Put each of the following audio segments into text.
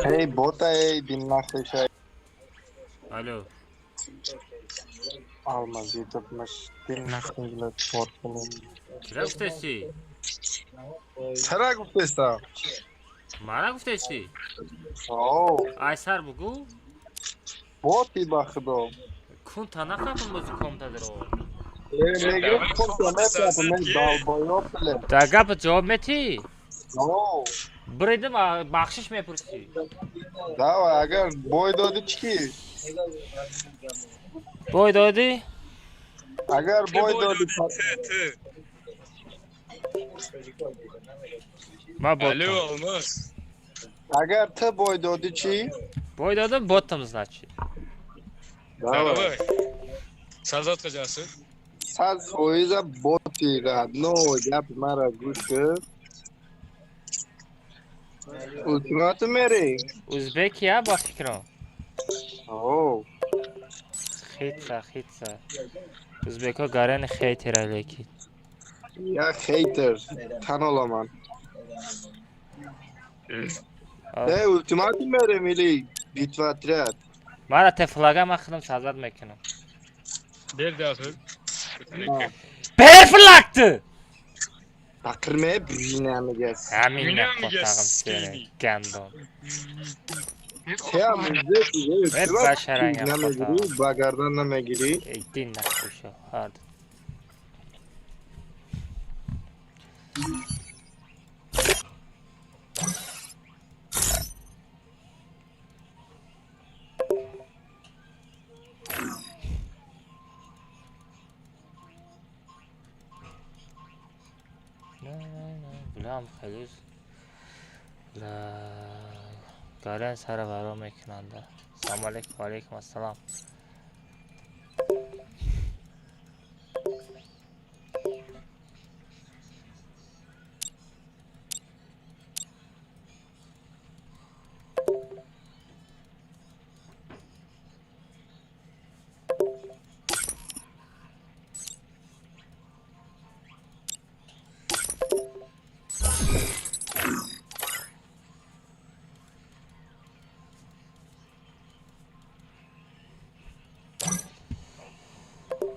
Эй, бота, эй, диннахлиша. Алло. Алмазитов маш диннахлиша портфель. Кира гуфтести? Чара гуфтеста? Мара гуфтести? О. Айсар бугу? Боти ба худо. Кун танафатун бози комта даро. Мегӯ кунта метапам, мен долбоёб биле. Да гапа ҷавоб мети? О. Биридим бахшиш мепурсӣ. Давай, агар бой додӣ чӣ? Бой додӣ? Агар бой додӣ ту. Ма Алло, ботам. Алмаз. Агар ту бой додӣ чӣ? Бой додам, ботам, значит. Давай. Сарзат каҷаст? 100% боти родной, гапи мара гӯш кун. Ултиматум мерӣ? Узбекия ба фикрам. О. Хитса, хитса. Узбекҳо гарани хейтера лекин. Я хейтер, танола ман. Э, ултиматум мерем или битва отряд? Мара те флага ман худам сазад мекунам. Бер дафр. Бер флаг ту! Бақирме бинамигас. Ҳамин Бинамигас, нақотағым сени, гандон. Тя музеки, Э, башаранга намегирӣ, хотам. ба гардан намегирӣ. Эй, дин нахӯшо, ҳард. Булам хеле гаран сара варо мекунанда. Салом алейкум, ва алейкум ассалом.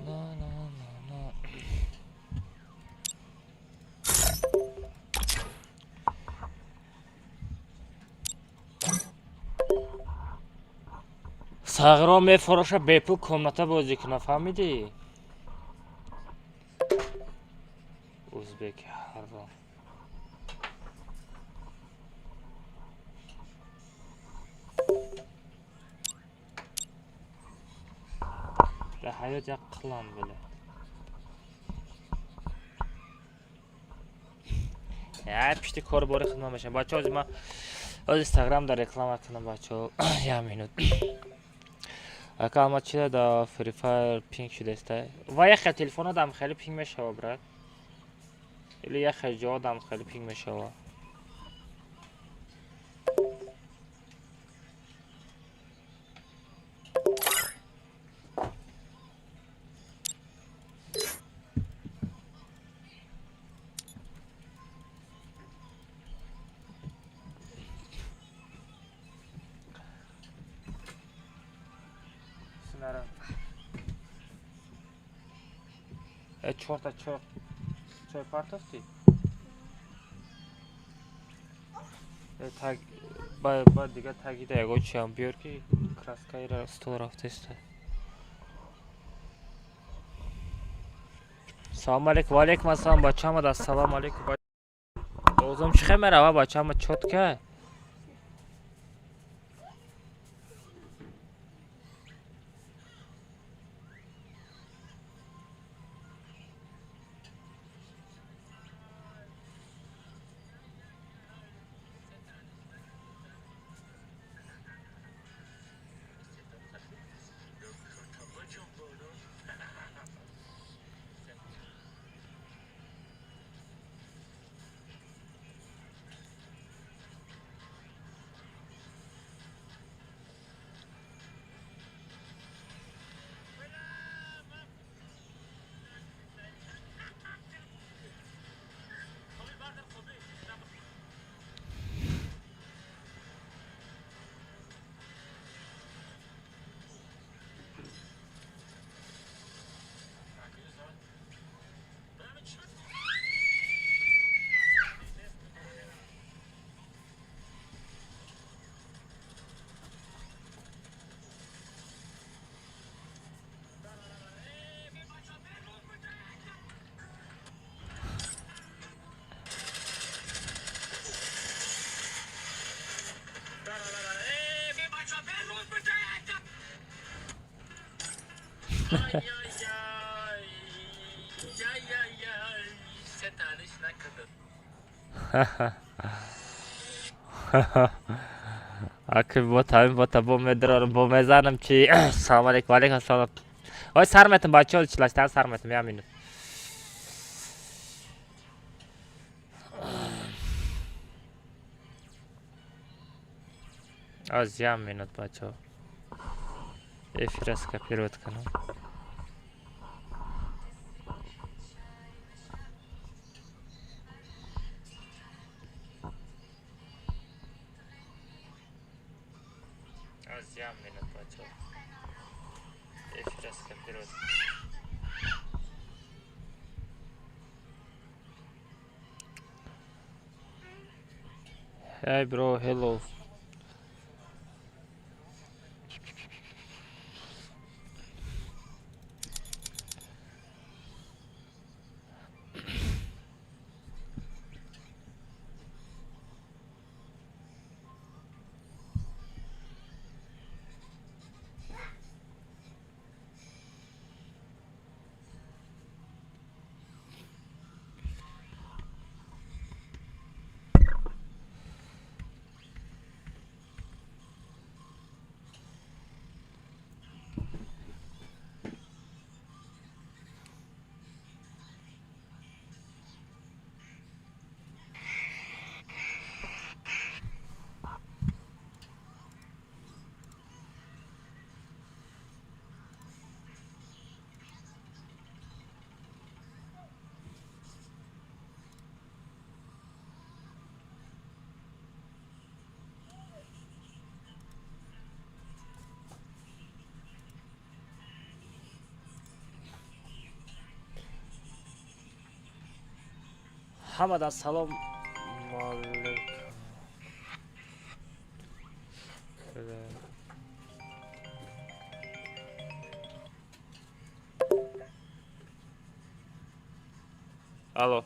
На, на, на, на. Сағро мефуроша бепул комната бозӣ куна, фаҳмидӣ? Узбеки ҳаром. Дар ҳаёт як қилам биле. Я пишти кор бори хидмат мешавам. Бачаҳо, ҳозир ман ҳозир Инстаграм дар реклама кунам, бачаҳо. Як минут. Ака ама чида да Free Fire пинг шудааст? Ва як хел телефона дам хеле пинг мешава, брат. Или як хел ҷо дам хеле пинг мешава. Синара. Э, чорта чор. Чой партофтӣ? Э, таг ба дига тагида ягон чиам биёр ки краскаира стол рафтеста. Салом алейкум, ва алейкум ассалом, бачаамад, ассалому алейкум. Озом чӣ хел мерава, бачаамад, чётко? Аки бота бота бо медрорам, бо мезанам чи. Салом алейкум, алейкум салом. Ой, сар метам, бачаҳо, чилаштан сар метам, як минут. Аз як минут, бачаҳо. Эфира скопировать кунам. Аз як минут, бачаҳо. Эфира скопировать. Hey bro, hello. Ҳамада салом алейкум. Алло.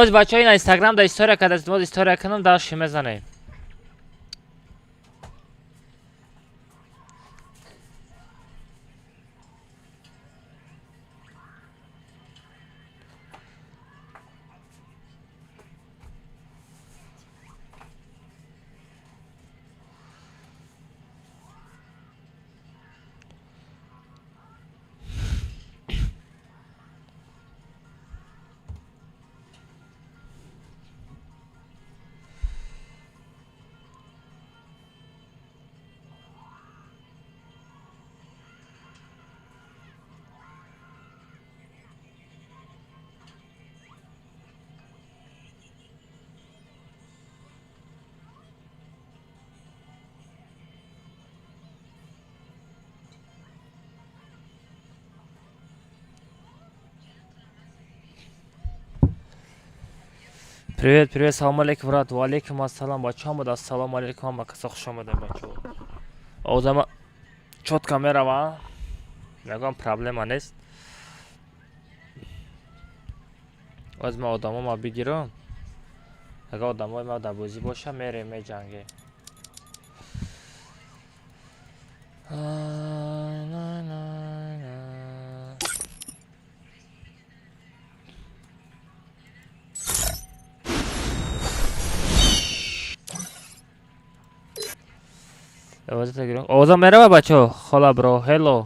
Оз бачаҳо ина Инстаграм да история кардааст, моз история кунам, дальше мезанем. Привет, привет, салом алейкум, брат. Ва алейкум ассалом. Бачаҳо омад, ассалому алейкум, ҳама каса хуш омадед, бачаҳо. Овозама чётко мерава. Ягон проблема нест. Оз ма одамома бигирам. Агар одамои ма дар бозӣ боша, мерем меҷангем. Овоза мерава, бачаҳо? Хола бро, hello.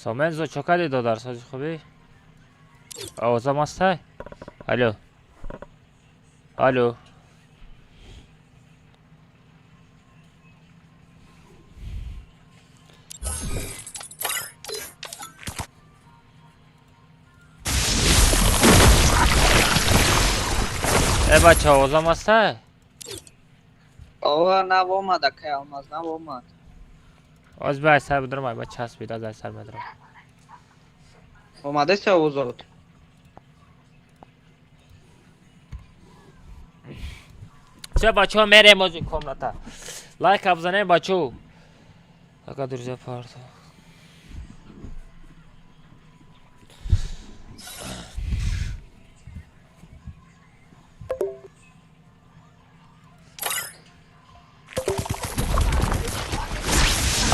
Сомензо, чо кардӣ, додар? Сози хубӣ? Овозам ҳастай? Алло. Алло. Э бача, овозам ҳастай? Ова нав омад, акай Алмаз, нав омад. Оз ба сар бидорам, ай ба часпид, аз ай сар медорам. Омадеси овозот? Всё, бачаҳо, мерем ози комната. Лайка бизанем, бачаҳо. Ака, друзья, парта.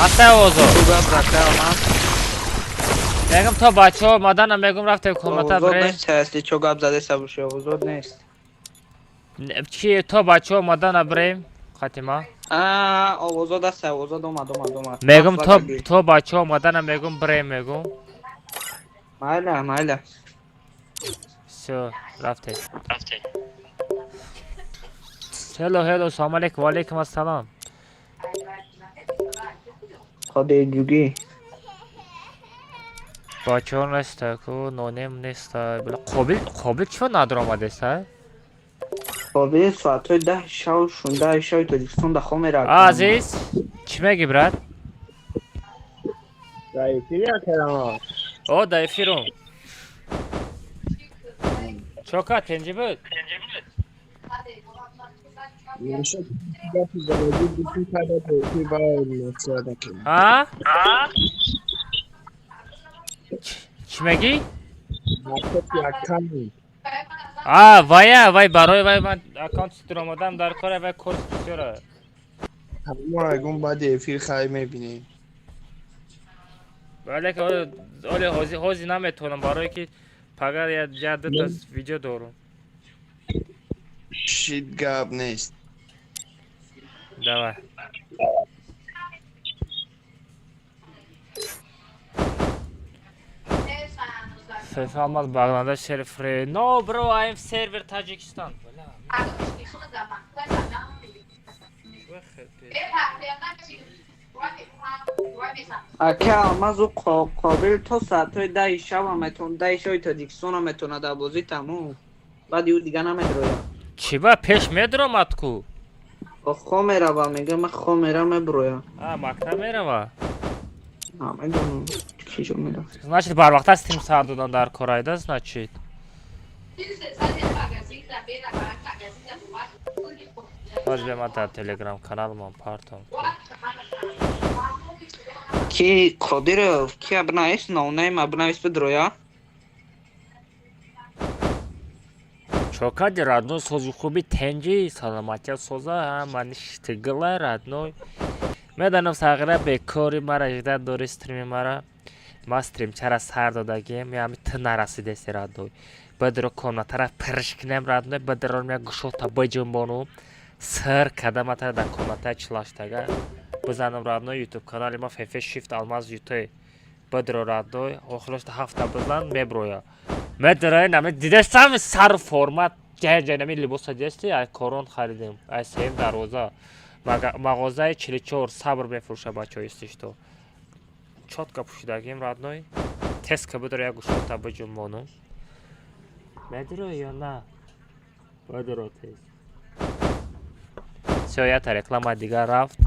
Ҳастай овозо? Гап, акай Алмаз. Мегум то бачаҳо омаданам, мегум рафтем комната Овозот бирем. нест, если чо гап задеса боши, овозот нест. Чи то бачаҳо омадана бирем хатима? А, овозот аст, овозот омад, омад, омад. Мегум то бачаҳо омадана мегум бирем, мегум. Майла, майла. Всё, рафтем. Hello, hello, салом алейкум, ва алейкум ассалом. Ходи ҷугӣ. Бачаҳо неста ку, нонем неста. Била Қобил, Қобил чиро надор омадеста? Қобили соатҳои 10 шав, 16 шави Тоҷикистон да хоб меравад. А, Азиз, чӣ мегӣ, брат? Дар эфири, акай? О, да эфирум. Чо кард, тенҷи буд? Гапи заради бикун карда ба эфир ба маслиҳат накунем. А? Чӣ мегӣ? Ҳаракати аккаунт. А, вая, вай барои вай ман аккаунт омадам дар кора вай курс бисёра. Ҳамон ягон баъди эфир хай мебинем. Вале ки оле ҳози наметавонам, барое ки пагар я дута видео дорум. Шит, гап нест. Давай. FIFA Алмаз бағланда шер фри. No bro, I am server Tajikistan. Бля. Акай Алмаз, ӯ Қобил то соатҳои 10 шава метавон, 10 шави Тоҷикистона метавонад дар бозӣ, тамом. Баъди ӯ дига наметрояд. Чӣ ба пеш медромад ку? Хо мерава, мега ман хо мерам, меброя. А, мактаб мерава? Намедонам, киҷо мерава. Значит, барвақта стрим сар додан дар корайда, значит. Ҳозир бия, ман дар телеграм каналмон партом. Ки Қодиров, ки абнавис, ноунейм абнавис, бидроя. Чокади, родной, сози, хуби, тенҷи, саломатия, соза, ҳама ништигила, родной. Медонам, сағира, бекори мара жида дори стрими мара. Ма стримчара сар додагим, ями ту нарасидеси, родной. Бадро комнатара пирш кинем, родной, бадрон я гушота биҷунбону. Сир када матара дар комната чилаштага. Бизанам, родной, ютуб канали ма фефе шифт алмаз ют. Бадро, родной, охирошта ҳафта бизан меброя. Медрои нами дидестам сар формат ҷай нами либоса дидести, ай корон харидем. Ай сеюм дарвоза. Мағозаи 44 сабр мефурӯша, бачаҳо, истишто. Чётко пӯшидагим, родной. Теска бидро як гушота биҷунбону. Медрои ё на? Бидро тез. Всё, ята реклама дигар рафт.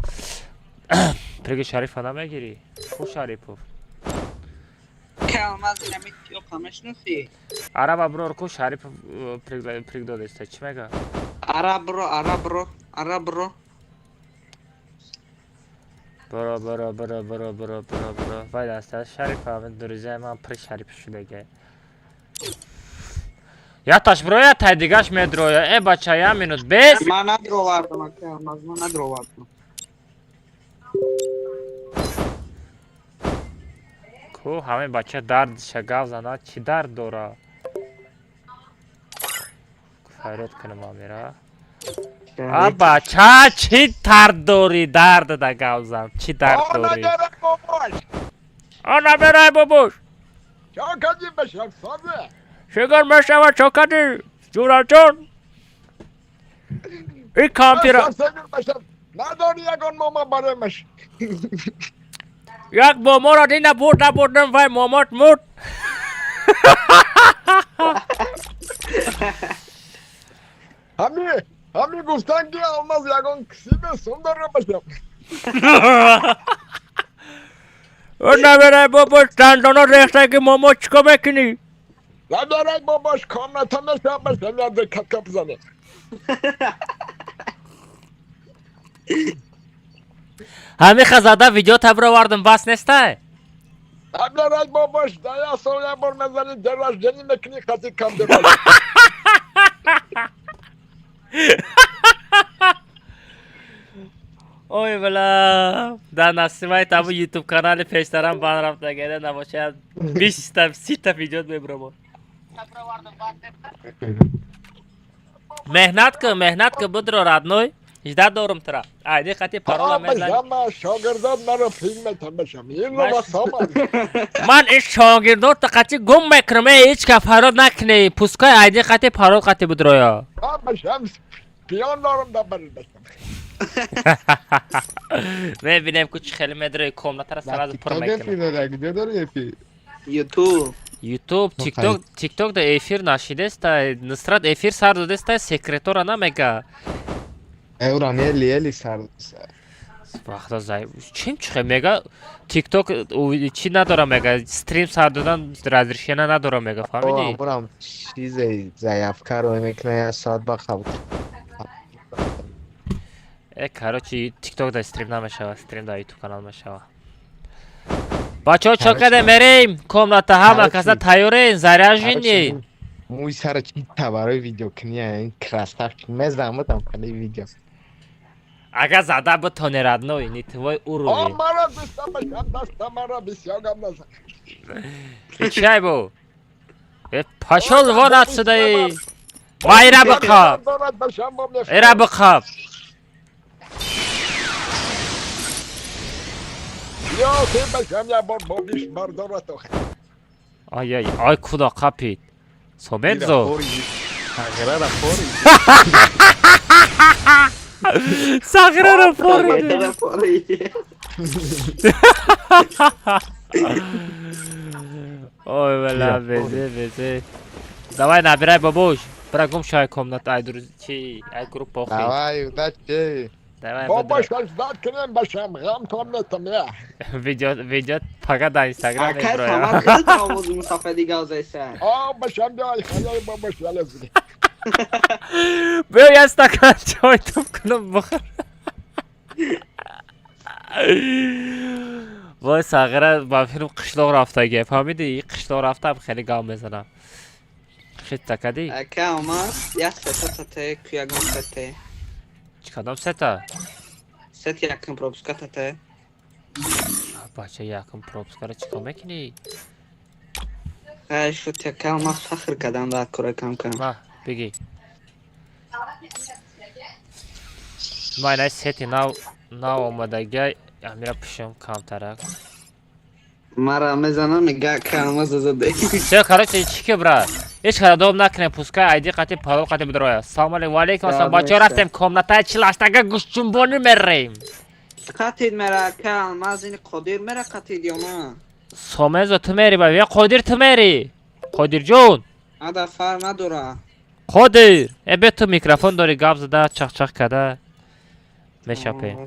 Приги Шарифа намегирӣ? Ку Шарипов? Ки Алмаз, инами тиёқа мешиносӣ? Араба брор ку Шарипов приг додеста. Чӣ мега? Арабро, арабро, арабро. Бро, бро, бро, бро, бро, бро, бро. Вай даста Шариф ҳамин друзья ман при Шариф шудаге. Яташ бро, ятай дигаш медроя. Э, бача, я минут бес. Ман надровардам, ака Алмаз, ман надровардам. Ку ҳамин бача дардиша гав занад, чӣ дард дора? Фарёд кунам амира. А бача, чӣ дард дорӣ? Дард да гав зан. Чӣ дард дорӣ? О, набирай, бобуш. Шигар мешава, чокади? Ҷураҷон. И кампира Надори ягон мома баремаш. Як моморо дина бурд набурдам, вай момот мурд. Ҳами гуфтан, ки Алмаз ягон кисибе сум дора бошам. О, набирай, бобош, дандоно рехта, ки момо чико мекунӣ? Набирай, бобош, комната мешава бошам, яде катка бизане. Ҳамин хазада видео табровардам, бас нестай? Набирай, бобош, да я сол я бор мезани, дераш ҷени мекунӣ қати камдебош. Ой, бала, дар насимаи табу ютуб канали пештарам бан рафтагеда набошад, 20-та 30-та видео мебурамо. Меҳнат кун, меҳнат кун, будро, родной. Жда дорум тра. Айди қати парола мезани. Ҳама шогирдон маро филм метамашам. Ино сама. Ман ин шогирдон қати гум мекунам, э, ҳеҷ ка фарод накунӣ. Пускай айди қати парол қати будроя. Ҳамашам пиён дорам да бари башам. Мебинем ку чӣ хеле медрои, комнатара сразу пур мекунам. Где дори эфир? Ютуб. Ютуб, тикток, тикток да эфир нашидеста, Нусрат эфир сар додеста, секретора намега. Эвран ели ели сар. Вақта зай. Чим чихе мега? Тикток чӣ надора мега? Стрим сар додан разрешена надора мега, фаҳмидӣ? Бурам чизе заявка ро мекна я саат ба қабул. Э, короче, тикток да стрим намешава, стрим да ютуб канал мешава. Бачаҳо, чо каде мерем? Комната ҳама каса тайёрен, заряженный. Муй сара чи барои видео кунӣ, ин красавчик мезамадам кали видео. Агар зада битони, родной, не твой уровень. Мара дустамашам, даста мара бисёр гап назан. Чай бу? Э, пошёл вон отсюда и. Ва ира биқаб. Ира биқаб. Ё, ти башам я бор бобиш бардорат охе. Ай ай ай, куда қапид? Сомедзо. Сағирара фори. Сағирара фори. Ой, бля, безе, безе. Давай, набирай, бабуш. Бра гум шай комната, ай друз чи, ай группа охи. Давай, удачи. Давай, Бобо бадра. шаждат кунем башам, ғамтон нетам я. Видео, видео фақат дар Инстаграм Акай меброя. Самад хеле овози мусафеди гавзайса. О, башам биёй, хаёи бобо шалез. Биё як стакан чой туп кунам бихӯр. Вой сағира ба филм қишлоқ рафтагия, фаҳмидӣ? Қишлоқ рафтам хеле гап мезанам. Хит такадӣ? Ака омад, як сета тате, ягон сете. Чӣ кадом сета? Сет якм пропуска тате. Бача якм пропускара чӣ кор мекунӣ? Хай шуд ака омад фахр кардам дар кора кам кам. Ма, бигӣ. Ма инай сети нав омадагия, амира пишам камтарак. Мара мезанам мега ака омад зада. Всё, короче, чӣ ки брат? Ҳеч када доб накунем, пускай айди қати парол қати бидроя. Салом алейкум, ва алейкум ассалом. Бачаҳо рафтем комнатаи чилаштага гӯштҷунбонӣ мерем. Қатид мера ака алмаз ини Қодир мера қатид ё на? Сомезо ту мери ба, я Қодир ту мери. Қодирҷон. Ада фар надора. Қодир, э бе ту микрофон дори гап зада, чақ-чақ када. Мешапе.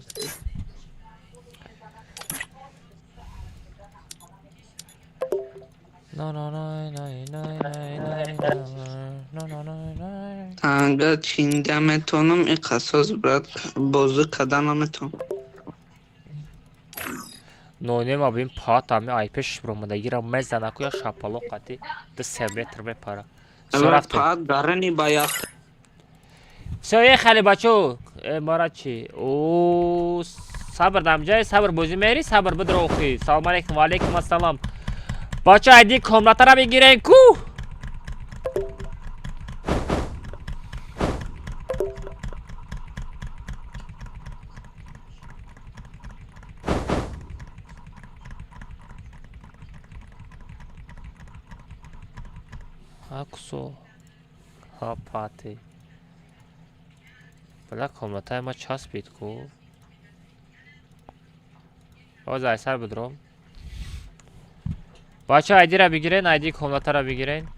Танга чинда метонам и қасос брат бозӣ карда наметонам. Нонема бин паат ами айпеш ромадагира мезана ку я шапало қати 2-3 метр мепара. Всё рафтем. Паат дарани ба як. Всё, ехали бачо. Э мара чи? О сабр дамҷай, сабр бозӣ мери, сабр бидро охи. Салом алейкум, ва алейкум ассалом. Бачо айди комнатара мегирен ку? Аксо. Ҳа пати. Бала комнатаи ма часпид ку. Ҳозир айсар бидром. Бача айдира бигирен, айди комнатара бигирен.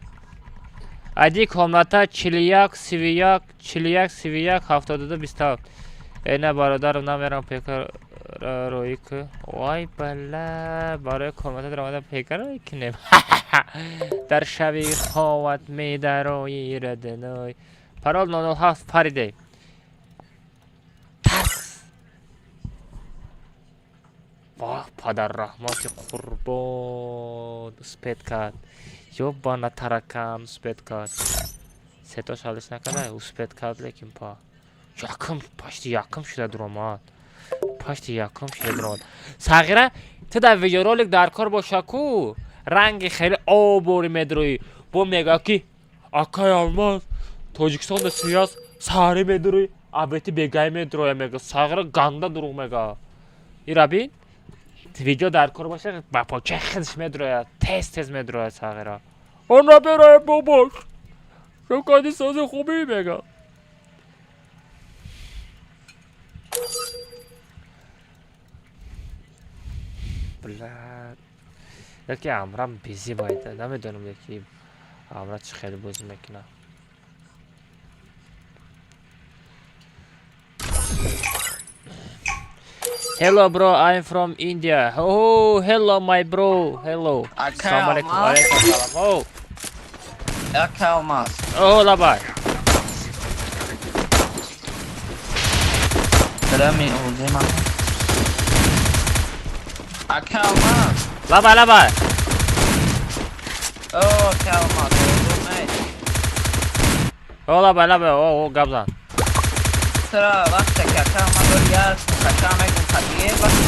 Айди комната 41 31 41 31 72 27. Э на бародарам намерам пека роӣ ку. Вай бала барои комната даромада пека роӣ кунем. Дар шаби ховат медарои радиной. Парол 007 париде. Тас! Вах, падар раҳмати қурбон успед кард. Ёбана таракан успед кард. Сетош ҳалиш накарда, успед кард, лекин па. Якум, пашти якум шуда дуромад. Пашти якум шуда дуромад. Сағира, ту дар видеоролик дар кор боша ку, ранги хеле обори медроӣ. Бо мега ки акай Алмаз, Тоҷикистон да сиёс саҳарӣ медроӣ, абети бегай медроя мега. Сағира ганда дурӯғ мега. Ира бин, видео дар кор боша, ба почаи худаш медрояд, тез тез медрояд сағира. Он набераи бобош. Шукади сози хубӣ мега. Бля. Яке амрам бизи байда. Намедонам яки амра чӣ хеле бозӣ мекунад. Hello bro, I'm from India. Oh, hello my bro. Hello. Ака Салом алейкум. Алмаз. Алейкум салом. Oh, Ака Алмаз. oh лабай. Дорам овози ман. Ака Алмаз. Лабай, лабай. О, ака Алмаз. Овозум не. О, лабай, лабай. О, о, гап зан. Тура вақте ки ака Алмаз дори як ака мегум қадие вақте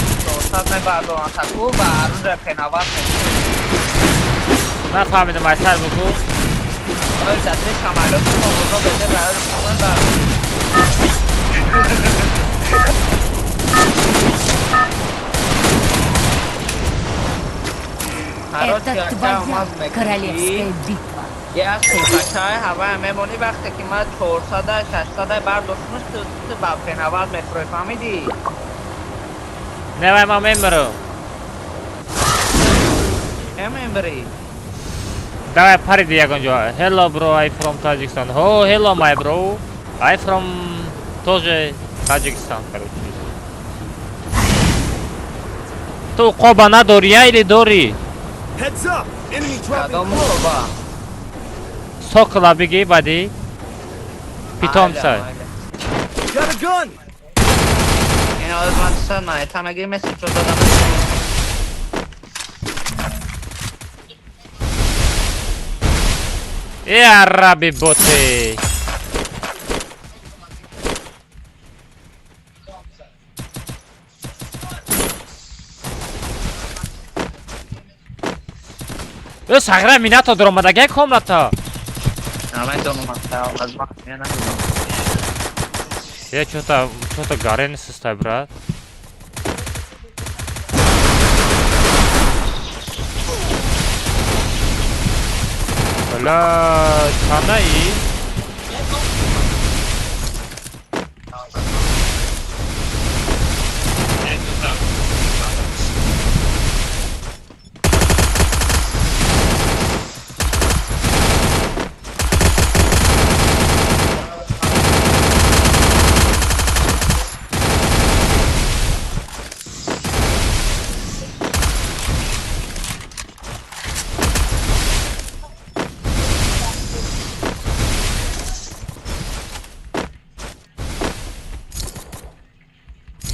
400 мебардорам таку ва арӯза пенават мекунам. Нафаҳмидам, айсар бугу. Ой, дадри самолёт овозо беде барои шумо бар. Это Короче, ака твоя Алмаз мекунӣ. королевская битва. Як сумсачаи ҳавая мемонӣ вақте ки ман 400 600 бардоштмаш ту ба пенават мефурӯй фаҳмидӣ? Не, вай ман мемирам. Мембрӣ. Давай париди ягон ҷо. Hello bro, I from Tajikistan. Oh, hello my bro. I from тоже Таджикистан, короче. Ту қоба надорӣ я или дорӣ? Кадом қоба? Сокола бигӣ баъди. Питомца. Ин ҳозир ман сад монета мегирим, месседжо додам. Э араби боте. Э сағира минато дуромадагай комната. Намедонам, аз ман намедонам. Э чё-то гарен систай, брат. Бля, чандаи?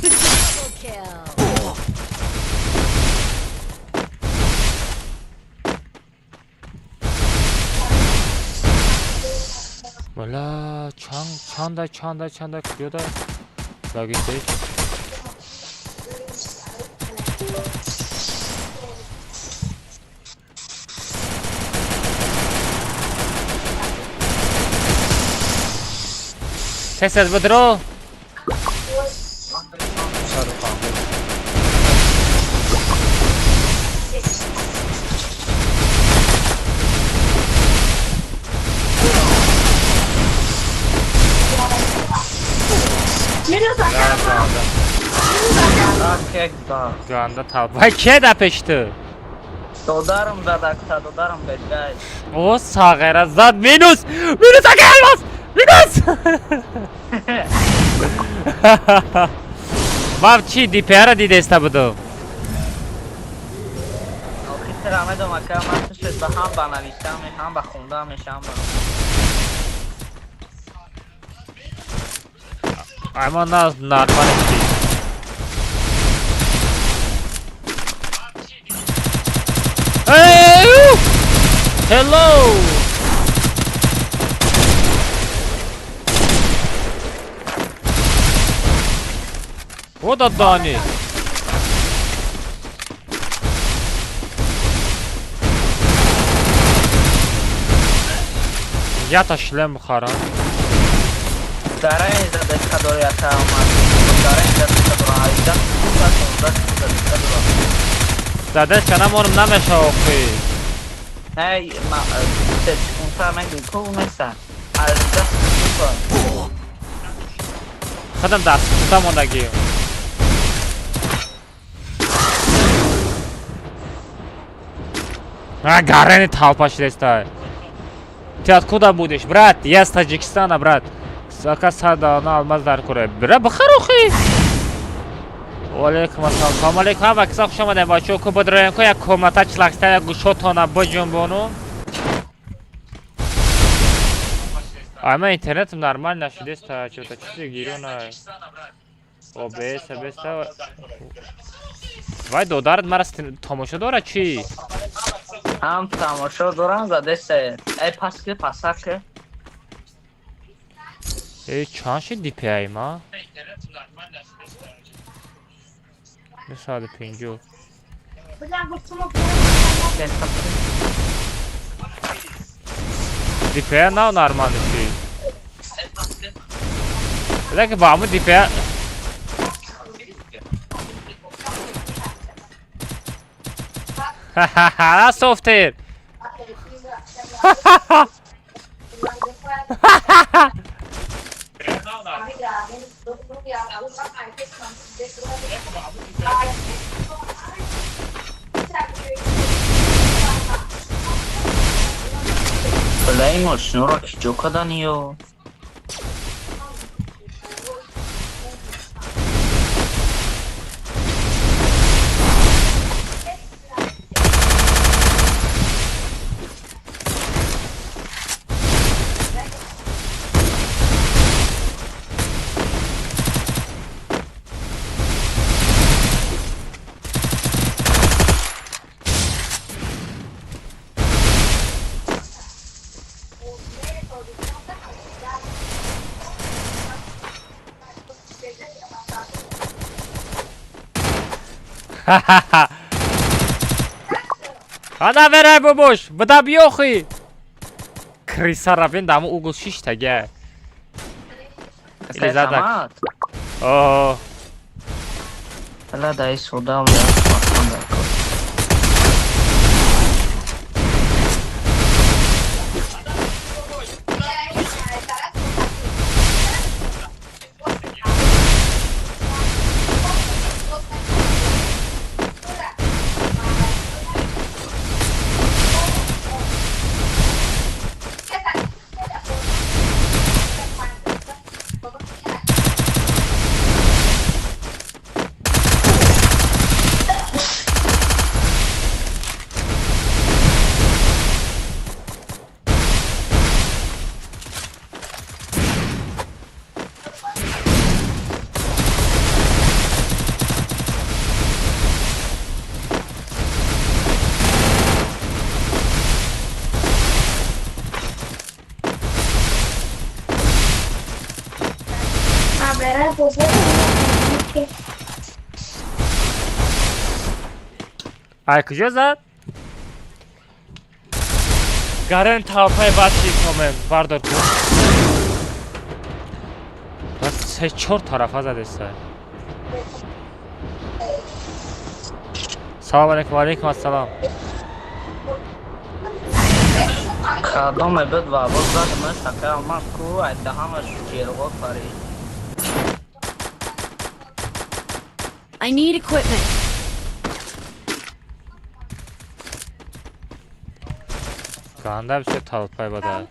Double kill. Бля, чанда, чанда, чанда, куҷода? Лагисеш. Тез тез бидро. Ганда тал. Вай ке да пеши ту? Додарам задакта, додарам беҷай. О, сағира зад минус! Минус ака алмаз! Минус! Ман чи ДПР-ра дидеста будам. Охи тира медонам ака, ман чушед ба ҳам ба навиштам, ҳам ба хондам, ҳам ба Ама на нормально чи. Hey! Hello! Вот Дани. Ята шлем бихарам. Дарани задеска дори ака омад. Дарани задеска дора. Айда 16 задеска дора. Задеска намонам намеша охи. Не, ма се секунда мегӯй ку меса. Айда секунда. Хадам даст кута мондагӣ. А, гарени толпа шидестай. Ты откуда будешь, брат? Я с Таджикистана, брат. Ака сада на алмаз дар куре. Бира бихар охи. Валейкум ассалом. Салом алейкум. Ҳама киса хуш омадем бачаҳо. Ку бодроем ку як комната члакста як гӯшотона биҷунбону. Ама интернетм нормально нашидеста, чё-то чизи гирёна. ОБС, ОБС. Вай додарат мара тамошо дора чӣ? Ҳам тамошо дорам задеса. Эй пас ки пасак ки. Эй чанд шид DPI ма? 250. DPI нав нормально шид. Лекин ба ҳамун DPI Ха-ха-ха, софтер. Ха-ха-ха. Бля, ин мошинро ки ҷо кардани ё? Ана верай бобош, буда биёхи. Криса равен даму угол шиштага. Или задак. О. Ла дай сюда, Ай куҷо зад? Гарен талпаи бачи комен бардор кун. Бас се чор тарафа задеста. Салом алейкум, алейкум ассалом. Кадоме буд ва боз зад ман шака омад ку ай даҳамаш ҷерғо парид. I need equipment. Ганда бисёр талпай бада.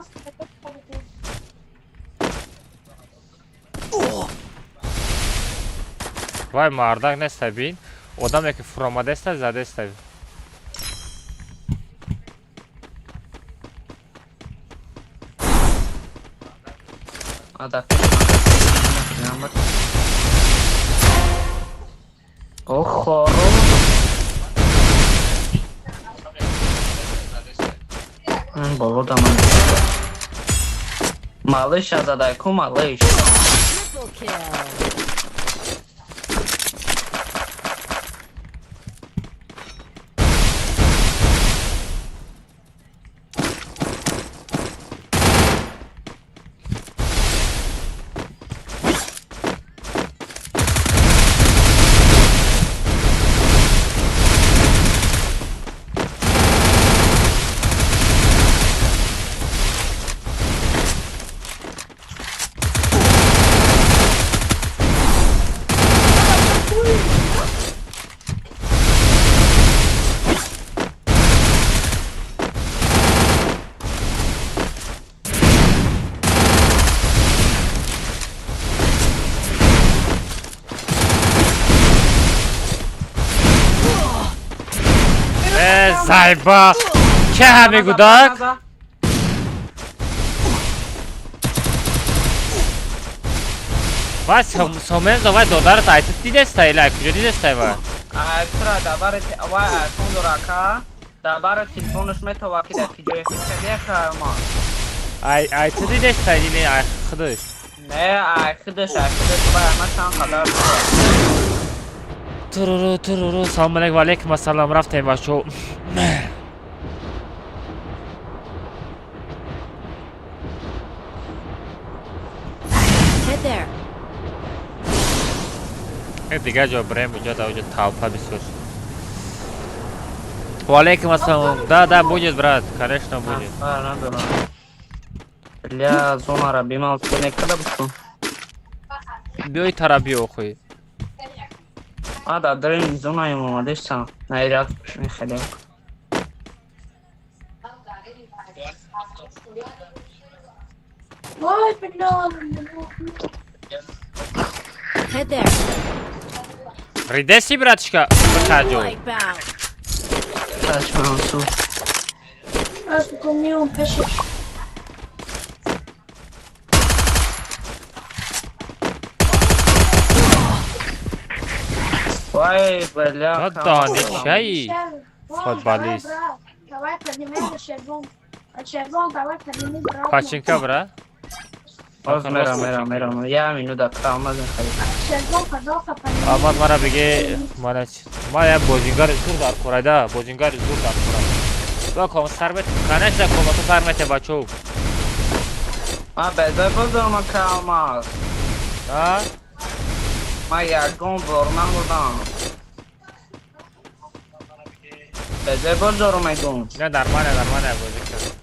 Вай мардак неста бин. Одаме ки фуромадаста задаста. Ада. Охо. Боло даман. Малыш азадай ку малыш. Зайба! Ке ҳами гудак? Вай Сомензо вай додарат айтит дидестай или ай куҷо дидестай вай? Ай тура дабари вай айфон дорака, дабари телефонаш метова ки дар киҷои хидека ма. Ай ай ту дидестай или ай худаш? Не, ай худаш, ай худаш вай ма чанд қадар. Туруру туруру салом алейкум ва алейкум ассалом рафтем бачо. Дигар ҷо бирем, уҷо да уҷо толпа бисёр. Ва алейкум ассалом. Да, да, будет, брат, конечно будет. Бля, зонара бимал некада буту. Биёй тара биё охуй. А, да, дрин зонаем омадешсан. Найрат мехелем. Head there. Ридеси, братишка, бихаҷо. Wipe out. Чашмансу. Вай, бля. То донишаи футболист. Давай поднимем на червон. На червон давай поднимем брат. Пачинка, бра. Боз мерам, мерам, мерам. Я минута, Алмаз мехарид. Червон, пожалуйста, подними. Алмаз мара биге мана ма я бозингар зур дар корайда, бозингар зур дар корай. Ба ком сар мет, конечно, комату сар мете бачо. Ма безой бозорам, ака Алмаз. А? Ма ягон бор набурдам. Безой бозорам мегум. Не, нормально, нормально бозӣ кард.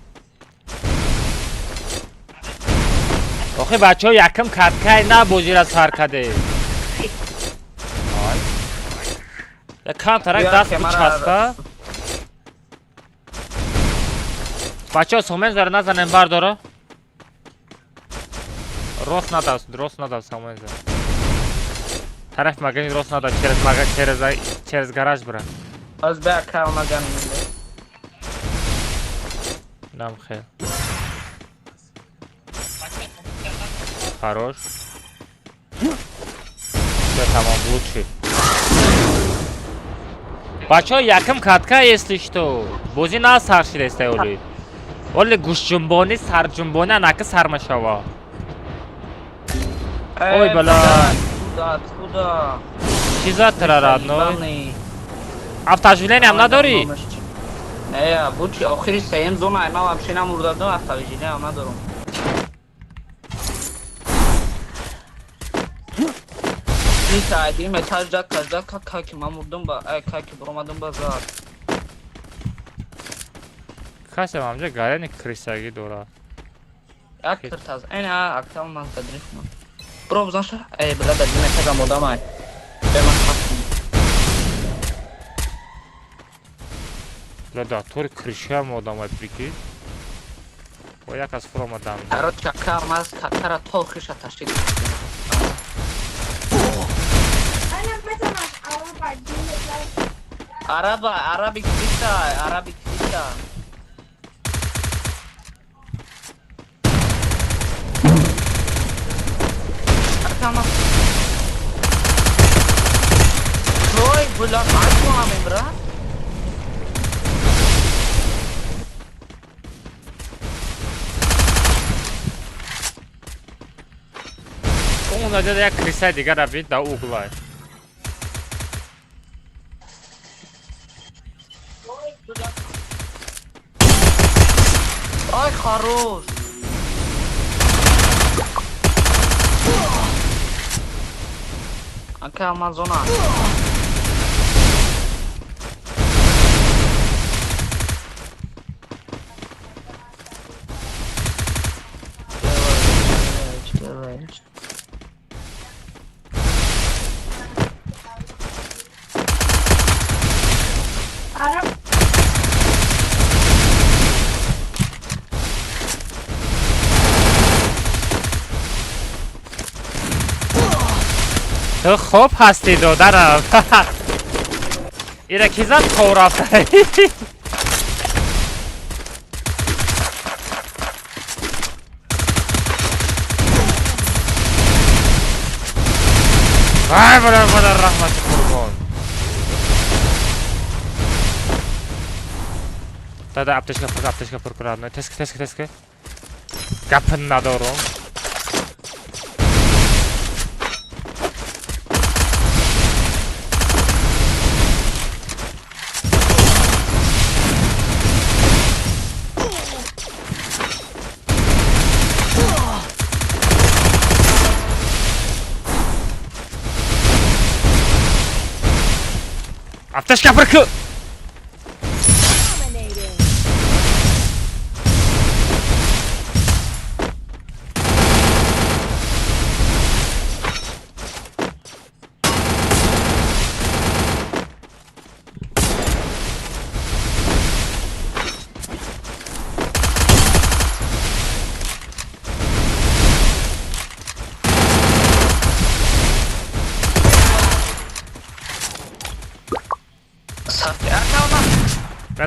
Охи бачаҳо якм каткай на бозира сар каде. Ай. Я камтарак Бия, даст ки мара- бичаспа. Бачаҳо сомен зара назанем бардора. Рост надав, рост надав сомен зара. Тараф магазин рост надав, через мага, через через гараж бра. Боз бе ака Алмаз ям минута. Нам хел. Хорош. Всё, тамом, лучший. Бачаҳо якм катка, если что. Бозӣ на сар шидеста оли. Оли гӯшҷунбонӣ, сарҷунбонӣ анака сар мешава. Ой, бля. Откуда, откуда? Чӣ зад тра, родной? Ебаный. Автооживление ам надорӣ? Не, буд чи охири сеюм зона, ман вообще намурдадум, автооживление ам надорам. Лита, один этаж ждать, ждать, как ман мурдум ба, ай, как буромадум ба зад. Касем амҷа гарени крисагӣ дора. Як киртаз, эн, актал ман задриф ман. Бро, бизан ша, эй, бля, дадим этаж ам одам ай. Бе ман хастам. Бля, да, тори кришаам одамай, прикинь. О, як аз фуромадам. Короче, ака Алмаз катара то хиша ташид. Аня, метавонаш араба, динет. Араба, араби криса, араби криса. Ака Алмаз. Ой, бля, кайф брат. Он аҷа як крисаи дигара бин да углай. Ай, хорош. Ака Амазона. Давай, давай. Араб. Ту хуб ҳастӣ, додарам. Ира ки зад хоб рафта? Вай, бара, бара, раҳмати қурбон. Дада, аптечка пур, аптечка пур кун, родной. Тез, тез, тез. Гапин надорум. Аптечка пур ку. Dominating.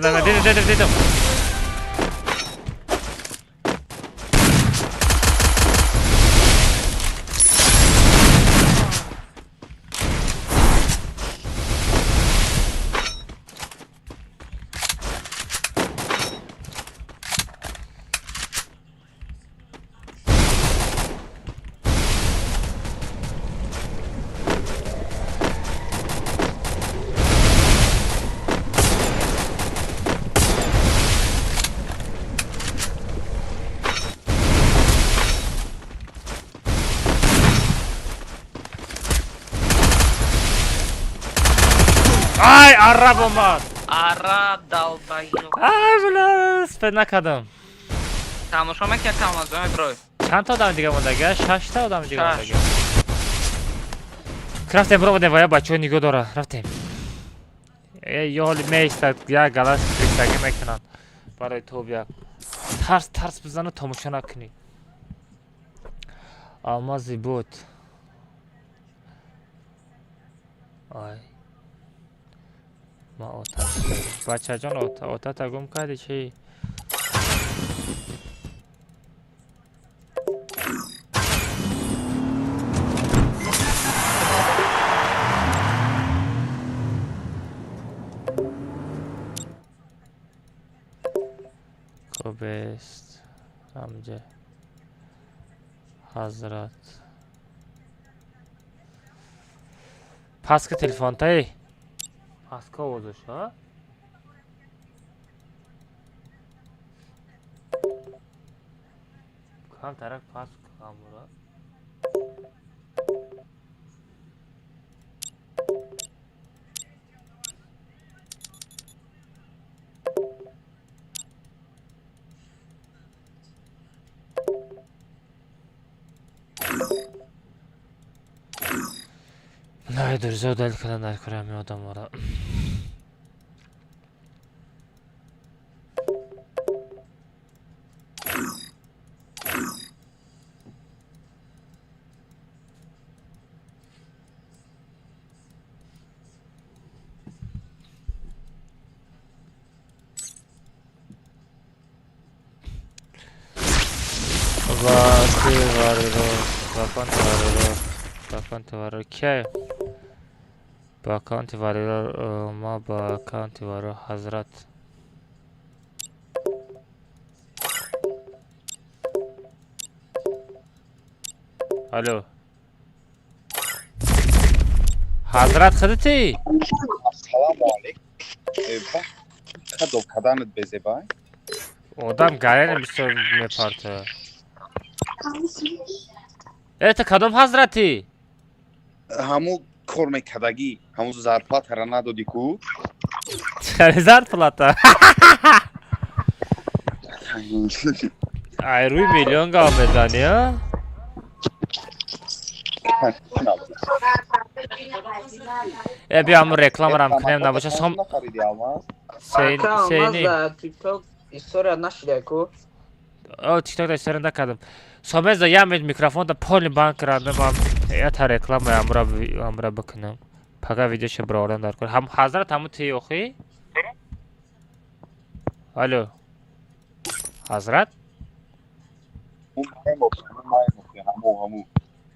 На, дидам, дидам, дидам. Ай, араб омад. Араб долбоёб. Ай, бля, успеть накардам. Тамошо мекард, тамошо меброй. Чанд та одами дига мондага? Шашта одами дига Шаш. мондага. Рафтем, бировадем, ва я бачаҳо нигоҳ дора. Рафтем. Э, ё ҳоли меистад, як галас крисагӣ мекунанд. Барои тобия. Тарс тарс бизану тамошо накунӣ. Алмази буд. Ай. Ма ота. Бачаҷон, ота, отата гум кардӣ чӣ? Хубест. Ҳамҷа. Ҳазрат. Паска телефонтай. Паска овозаш, а? Кам тарак пас камура. Най дурзо дал кадан дар курами одамора. Ва ки вариро, ба аккаунти вариро, ба аккаунти вариро кия? Ба аккаунти вариро, ма ба аккаунти вариро ҳазрат. Алло. Ҳазрат худати? Ассалому алейкум. Кадо каданат безебай? Одам гарени бисёр мепарта. Э, ту кадом ҳазратӣ? Ҳаму кор мекардагӣ, ҳаму зарплатара надодӣ ку? Чари зарплата? Ай, рӯи миллион гап мезанӣ, а? Э, биё ҳамун рекламарам кунем, набоша сом Нахариди алмаз? Ака, алмаз сейни. Да TikTok история нашида ку. О, TikTok да история накардам. Сомеза я мед микрофон да полный банк рандам, ам ята реклама амра бикунам. Пага видеоша бироварам дар кор. Ҳам ҳазрат ҳамун ти охи? Алло. Ҳазрат? Ҳаму, ҳаму.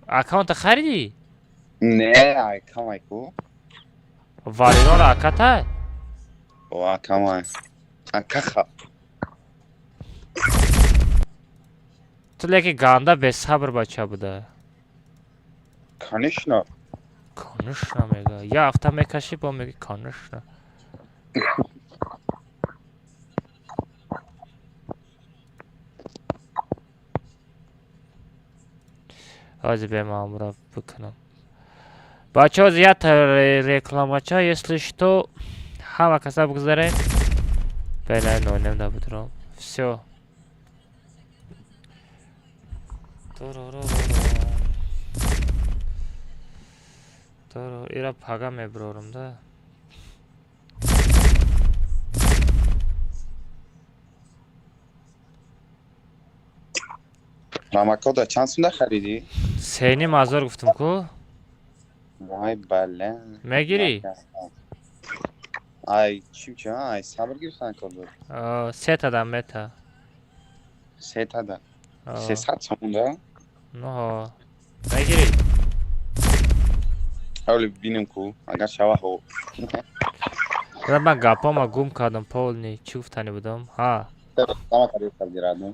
Аккаунта харидӣ? Не, ай камай ку. Варинора аката? О, камай. Акаха. Ту леки ганда бесабр бача буда. Конечно. Конечно мега. Я ҳафта мекашӣ, бо меги конечно. Ҳозир бе маъмура бикунам. Бачаҳо, ята рекламача, если что, ҳама каса бигзарем. Бена нонем набудром. Всё. Ира пага меброрам да. Промокода чанд сум нахаридӣ? 3,5 ҳазор гуфтам ку. Вай, бале. Мегирӣ? Ай, чӣ чи, ай, сабр гирифтан кор дор. Сета да мета. Сета да. 300 сомон да? Ну, мегирӣ? Ҳавли бинем ку, агар шава ҳо. Брат, ман гапома гум кардам полный. Чӣ гуфтанӣ будам? Ҳа. Реклама кардӣ кардӣ родной.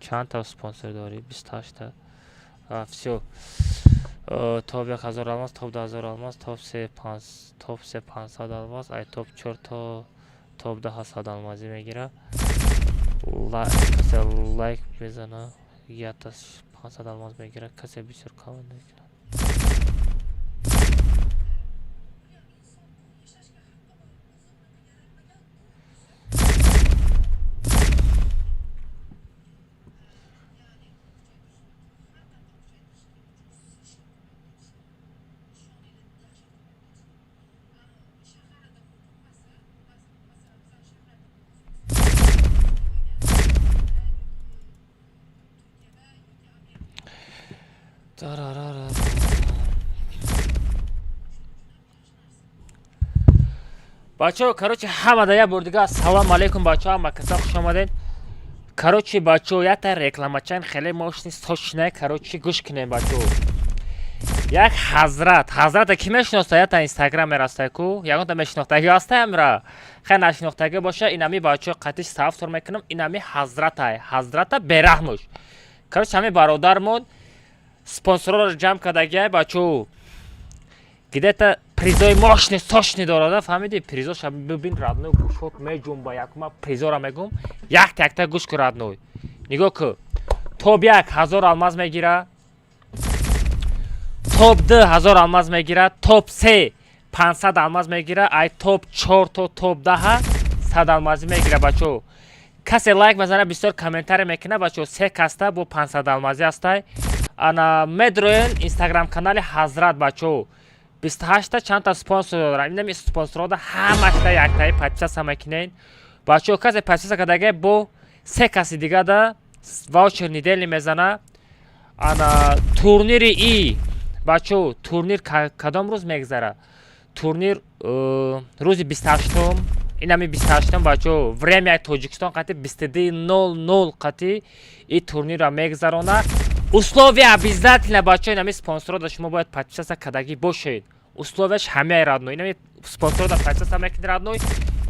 Чанд та спонсор дорӣ? 28-та. Всё. Топ 1000 алмаз, топ 2000 алмаз, топ се топ се 500 алмаз, ай топ чор то топ 10 100 алмазӣ мегира. Касе лайк мезана, якта 500 алмаз мегира, касе бисёр коммент мекунад. Бачаҳо, короче, ҳамада як бор дига ассалому алайкум, бачаҳо, ҳама каса хуш омадед. Короче, бачаҳо, якта рекламачаем хеле мощный, сочная, короче, гӯш кунем, бачаҳо. Як ҳазрат, ҳазрата ки мешиноса, якта инстаграм мерастай ку, ягонта мешинохтагӣ ҳастай амра? Хай, нашинохтагӣ боша, инами бачаҳо қатиш сафтор мекунам, инами ҳазратай, ҳазрата бераҳмуш. Короче, ҳами бародармон спонсорро ҷамъ кардагиай, бачаҳо. Где-то призои мощный, сочный дорада, фаҳмидӣ? Призоша бибин, родной, гӯшот меҷумба, якума призора мегум, якта якта гӯш ку, родной. Нигоҳ ку. Топ як 1000 алмаз мегира, топ ду 1000 алмаз мегира, топ се 500 алмаз мегира, ай топ чор то топ 10 100 алмазӣ мегира, бачаҳо. Касе лайк мезана, бисёр комментарий мекунад, бачаҳо, се каста бо 500 алмазӣ ҳастай. Ана медроен инстаграм канали ҳазрат, бачаҳо. 28-та чандта спонсор дорам. Инами спонсорҳода ҳамашта яктаи подписаться мекунед. Бачаҳо, касе подписаться кардагай, бо се каси дигада ваучер недельный мезана. Ана турнири и бачаҳо, турнир кадом рӯз мегзара? Турнир рӯзи 28-ум, инами 28-ум, бачаҳо, время Тоҷикистон қати 22:00 қати и турнирро мегзарона. Условия обязательно, бачаҳо, инами спонсорҳода шумо бояд подписаться кардагӣ бошед. Условияш ҳамаи, родной. Инами спонсорҳода подписаться мекунӣ, родной.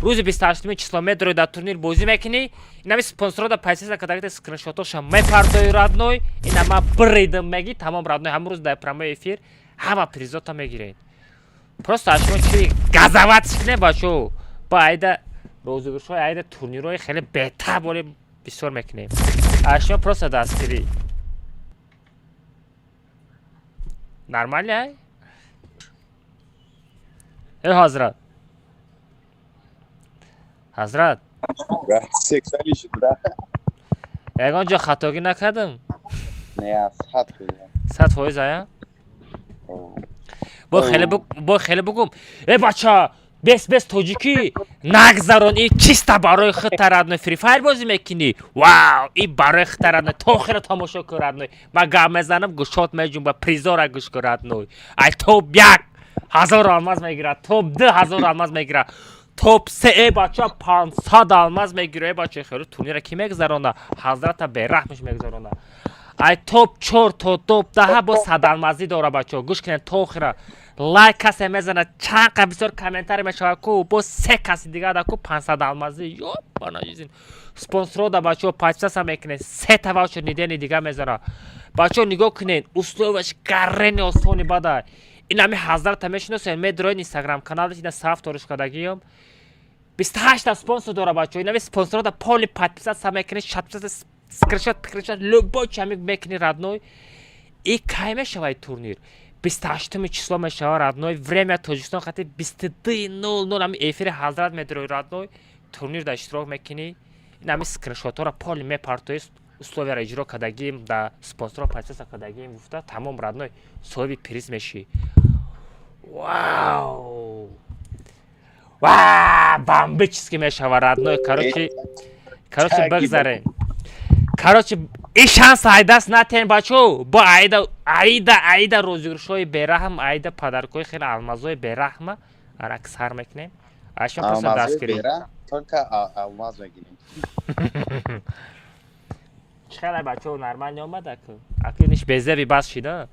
Рӯзи 28-уми число медрои, дар турнир бозӣ мекунӣ. Инами спонсорҳода подписаться кардагита скриншотоша мепартои, родной. Ина ма бридм меги, тамом, родной, ҳамон рӯз дар прямой эфир ҳама призота мегиред. Просто аз шумо чи газават кунед, бачаҳо. Ба айда розыгрышҳои, айда турнирҳои хеле бетаб оле бисёр мекунем. Аз шумо просто дастгирӣ. Нормально, ай? Э, ҳазрат. Ҳазрат. Сексуалӣ шуд, да? Ягон ҷо хатогӣ накардам? Не, 100%. 100%, ая? Бо хеле бо хеле бугум. Э, бача, бес бес тоҷикӣ нагзарон, и чиста барои худта, родной, Фри Файр бозӣ мекунӣ. Вау, и барои худта, родной, то охира тамошо кун, родной. Ман гап мезанам, гӯшот меҷумба, призора гӯш кун, родной. Ай топ як 1000 алмаз мегирад, топ ду 1000 алмаз мегирад, топ се, э бача, 500 алмаз мегира. Э бача, хеле турнира ки мегзарона? Ҳазрата бераҳмиш мегзарона. Ай топ чор то топ 10 бо 100 алмазӣ дора, бачаҳо, гӯш кунед то охира. Лайк касе мезанад, чанд қа бисёр комментарий мешавад ку, бо се каси дигар да ку 500 алмазӣ. Ёбанажизин. Спонсорҳо бачаҳо подписаться мекунед, сета ваучер недельный дига мезанад. Бачаҳо, нигоҳ кунед, условияш гарени осони бада. Ин ҳами ҳазрата мешиносед, медроед инстаграм каналаш, ина саф ториш кардагиём. 28-та спонсор дора, бачаҳо. Инами спонсорҳо полный подписаться мекунед, шатписаться, скриншот, скриншот, любой чи ҳами мекунӣ, родной. И кай мешавад турнир? 28-уми число мешавад, родной, время Тоҷикистон қати 22:00 ҳами эфири ҳазрат медрои, родной, турнир да иштирок мекунӣ. Ин ҳами скриншотҳоро полный мепартои, условияро иҷро кардагим, да спонсорро подписаться кардагим гуфта, тамом, родной, соҳиби приз мешӣ. Вау! Ва, бомбически мешава, родной. Короче, бигзарем. Короче, и шанс айдаст натен, бачо. Бо айда, айда, айда розыгрышҳои бераҳм, айда подаркҳои хеле алмазҳои бераҳма арак сар мекунем. Ашон просто Алмазои дастгирӣ. Бера только алмаз мегирем. Чӣ хеле, бачо, нормал омад аку. Аку ниш безеби бас шида.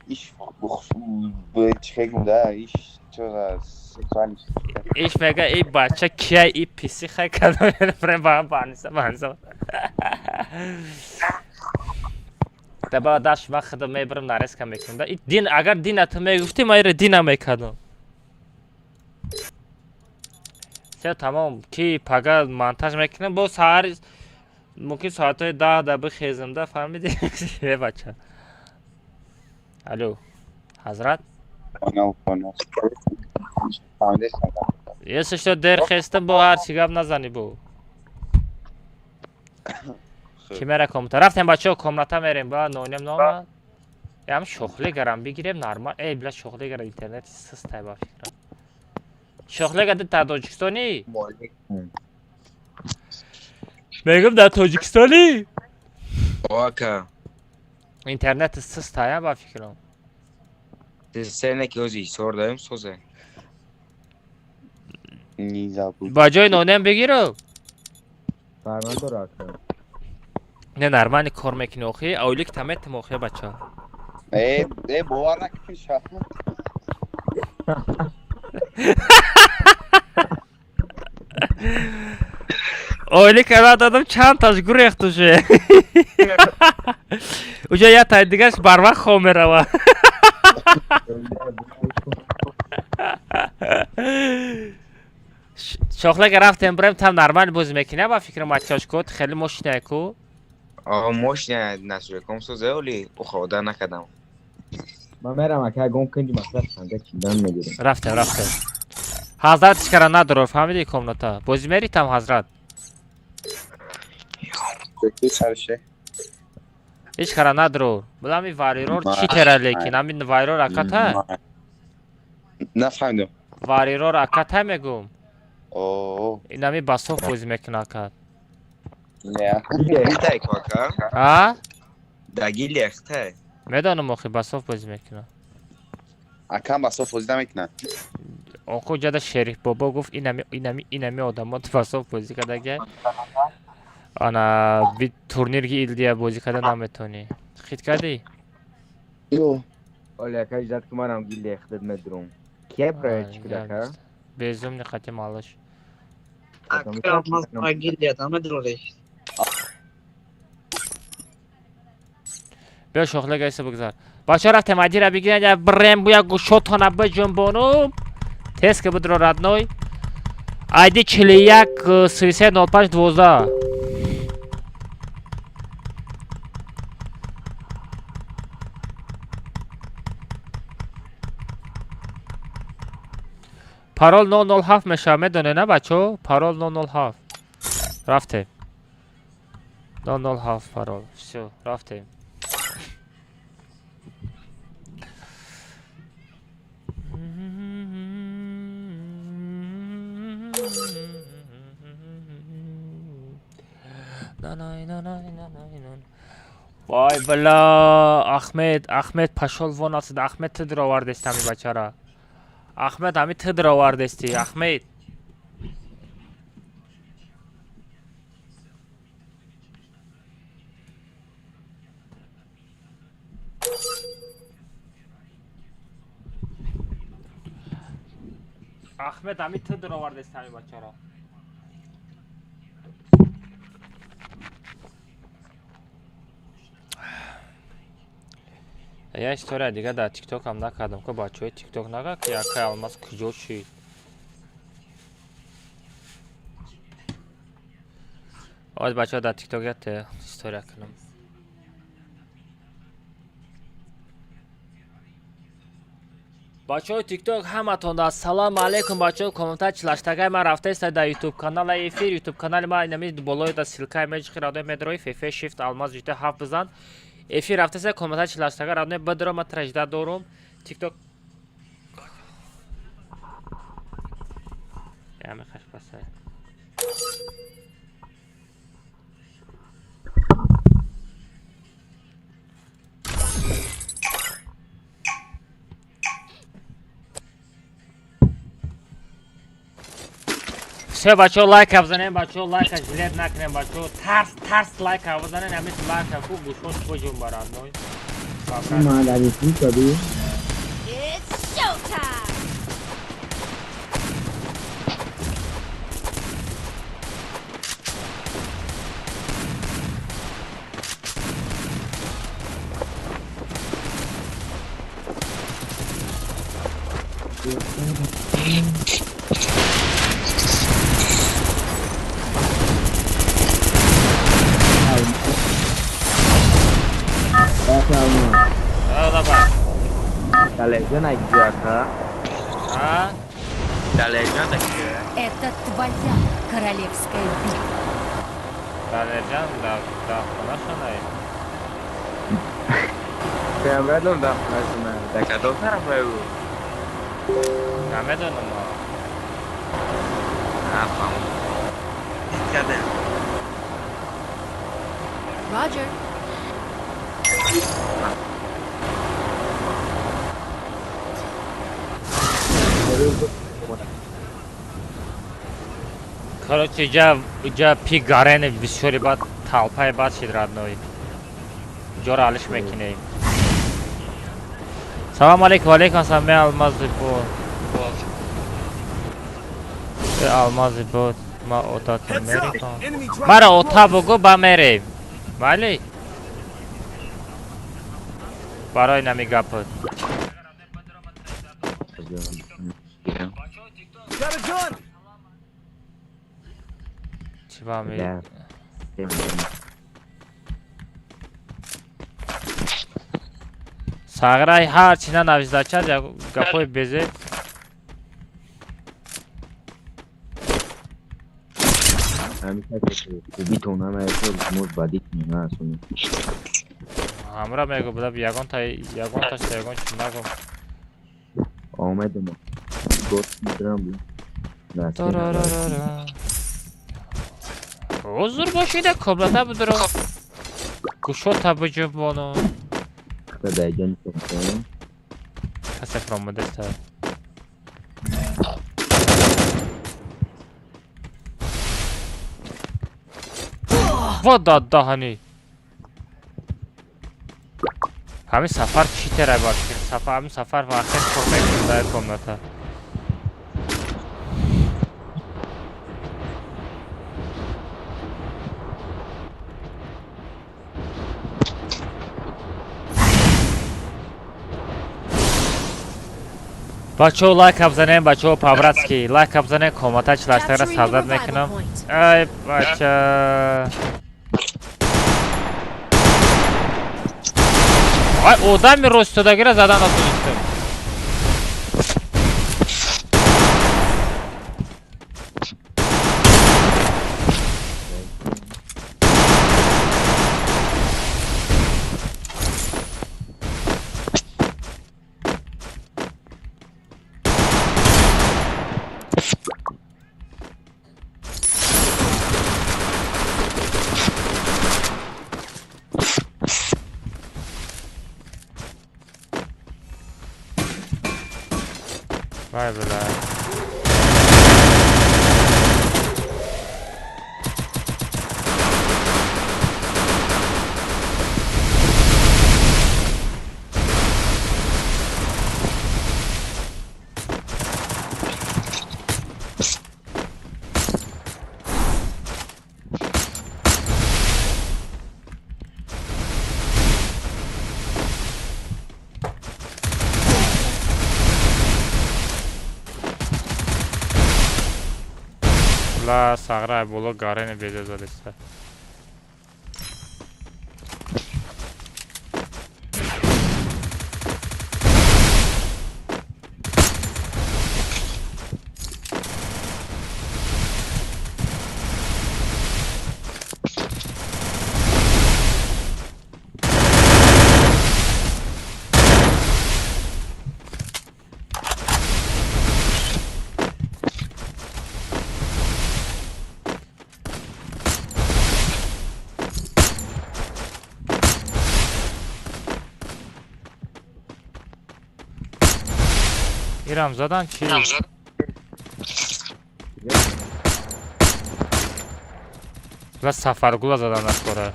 Иш чӣ гум да, иш чо сексуалиш. Иш мега и бача кия, и писи хай кадом прем ба баниса баниса. Даба даш ма худам мебарам, нарезка мекунам. Да, и дин агар дина ту мегуфтӣ, ма иро дина мекардам. Все, тамом, ки пага монтаж мекунам, бо саҳари мумкин соатҳои 10 да бихезам, да, фаҳмидӣ? Э, бача. Алло, ҳазрат? Понял, понял. Фаҳмидестам. Если что, дер хестам, бо ҳар чӣ гап назанӣ бо. Ки мера комната? Рафтем, бачаҳо, комната мерем, ба нонем номад. Ям шохлегарам бигирем нормал. Эй, била, шохлегара интернети систай ба фикрам. Шохлега дар Тоҷикистонӣ? Мегӯм, дар Тоҷикистонӣ? Ака. Интернети систая ба фикрам. Сене ки ҳози ҳисор даем созе. Не забудь. Ба ҷои нонем бигирам? Фарқ надора, ака. Не, нормально кор мекунӣ охи, ойлик таметам охи, бача. Э, э, бовар накун ша. Ойлик ана дадам, чанд таш гурехт уже. Уже я тай дигаш барвақт хоб мерава. Шохлага рафтем, бирем, там нормал бозӣ мекунӣ ба фикрам, ачашко хеле мошинае ку. А мошина настройком созе, оли уха накардам. Ман мерам, ака, гом кунди мақсад чанга чидан мегирам. Рафтем, рафтем. Ҳазрат ҳичкара надорор, фаҳмидӣ, комната. Бозӣ мери там, ҳазрат? Сарше. Ҳеч кара надорор. Била, ами варирор чӣ тера, лекин ами варирор аката? Нафаҳмидам. Варирор аката мегум. О. Ин ами басоф бозӣ мекуна акат. Не. Лехтай ку, ака? А? Даги лехтай. Медонам охи, басоф бозӣ мекуна. Акам басоф бозӣ намекунад. Охо, ҷада Шериф бобо гуфт, инами инами инами одамо басоф бозӣ кардага. Ана би турнирги илдия бозӣ карда наметонӣ. Хит кардӣ? Ё. Оли, ака, иҷозат ки марам ги лехтад медурум. Кия проект куд, ака? Безумни қати малыш. Ака, алмаз гильдияда медурӣ. Биё, шохлега иса бигзар. Бачаҳо, рафтем, адира бигирен, я брем буя гӯшотона биҷунбону. Тез ки бидро, родной. Айди 41 33 05 12. Парол 007 мешавад, медонед, на, бачаҳо? Парол 007. Рафтем. 007 парол. Всё, рафтем. Вай, бала, Ахмед, Ахмед, пошёл вон отсюда. Ахмед, ту даровардести ҳами бачара. Ахмед, ҳами ту даровардести, Ахмед. Ахмед, ҳами ту даровардести ҳами бачара. Я история дига дар тиктокам накардам, ко бачаҳои тикток нага, ки акай Алмаз куҷо шид. Оз бачаҳо дар тикток яте история кунам. Бачаҳои тикток, ҳаматон ассалому алайкум. Бачаҳо, комментар чилаштагай ман рафтаеста дар ютуб канала эфир, ютуб канали ман инами болои да ссылкаи меҷихи, радои медрои фф shift алмаз жита ҳафт бизан, эфир рафтаеста, комментар чилаштага радои бидро, ман тражда дорум. Тикток ями хашпасай. Все, бачаҳо, лайка бизанем, бачаҳо, лайка жилет накунем, бачаҳо, тарс тарс лайка бизанем, ҳамин лайка ку гӯшҳош буҷум барад ной. It's showtime. Это твоя королевская битва. Далерҷан, да хонашонай. Намедонам да хонашонай. Да кадом тараф ӯ? Намедонам. Roger. Короче, иҷа пи гарени бисёри бад талпаи бад шид родной. Ҷора алиш мекунем. Салом алейкум, алейкум ассалом, ме алмази бод. Э алмази бод, ма отатон мерем. Мара ота бугу ба мерем. Вале? Барои нами гапот. Чӣ ба ми? Сағирай ҳар чӣ нанависдачад, як гапҳои безе. Ҳамра мегӯ буда ягонта ягонташ ягон чӣ нагӯ. Омадам. Ҳузур бошида комната будро. Кушота буҷубону. Касе промодаста. Вода даҳани. Ҳамин сафар чӣ терай бар сафар, ҳамин сафар вақте кор мекунем дар комната. Бачаҳо, лайка бизанем, бачаҳо, по-братски лайка бизанем, комната чилаштагра савдат мекунам. Ай бача. Ай одами ростодагира задан натонистем. Вай бля. Ла сағра боло гарени безе задиста. Ирам задан чӣ? Ла Сафаргула задан накора.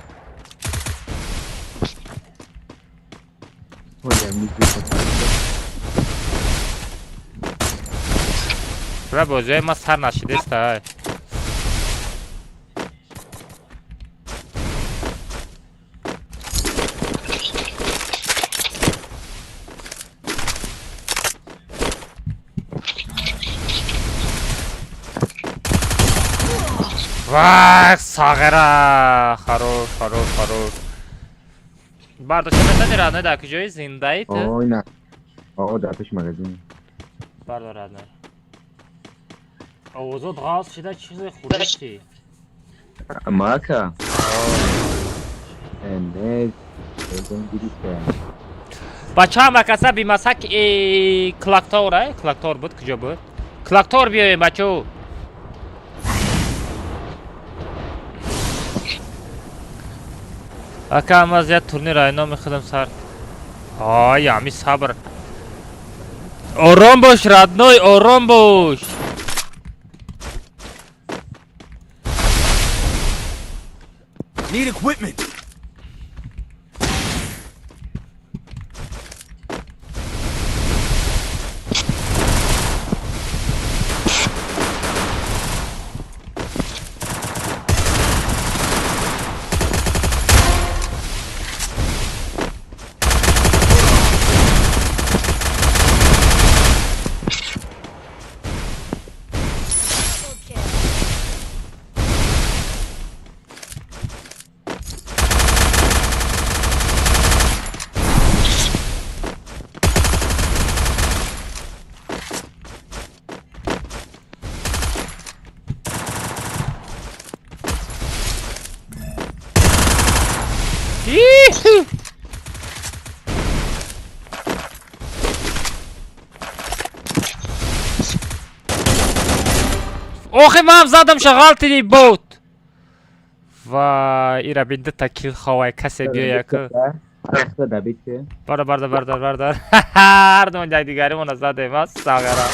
Бра бозиҳои ма сар нашидеста. Вах, сағира! Хорош, хорош, хорош. Бардошта метани родной дар куҷои зиндаи ту? Ой, на. О, дар пеши магазин. Бардор родной. Овозот ғалз шида чизе хӯрдӣ. Мака. Не, Бачаам акаса бимасак клактор, клактор буд, куҷо буд? Клактор биёем, бачо. Ака ам аз як турнир айно мехӯдам сар. Ай, ами сабр. Ором бош, родной, ором бош. Need equipment. Охи ман задам шағалтини бот. Ва ира бин дута кил ховай касе биёя ку. Бардар бардар бардар бардар. Ҳар дон якдигаримона задем, а сағара.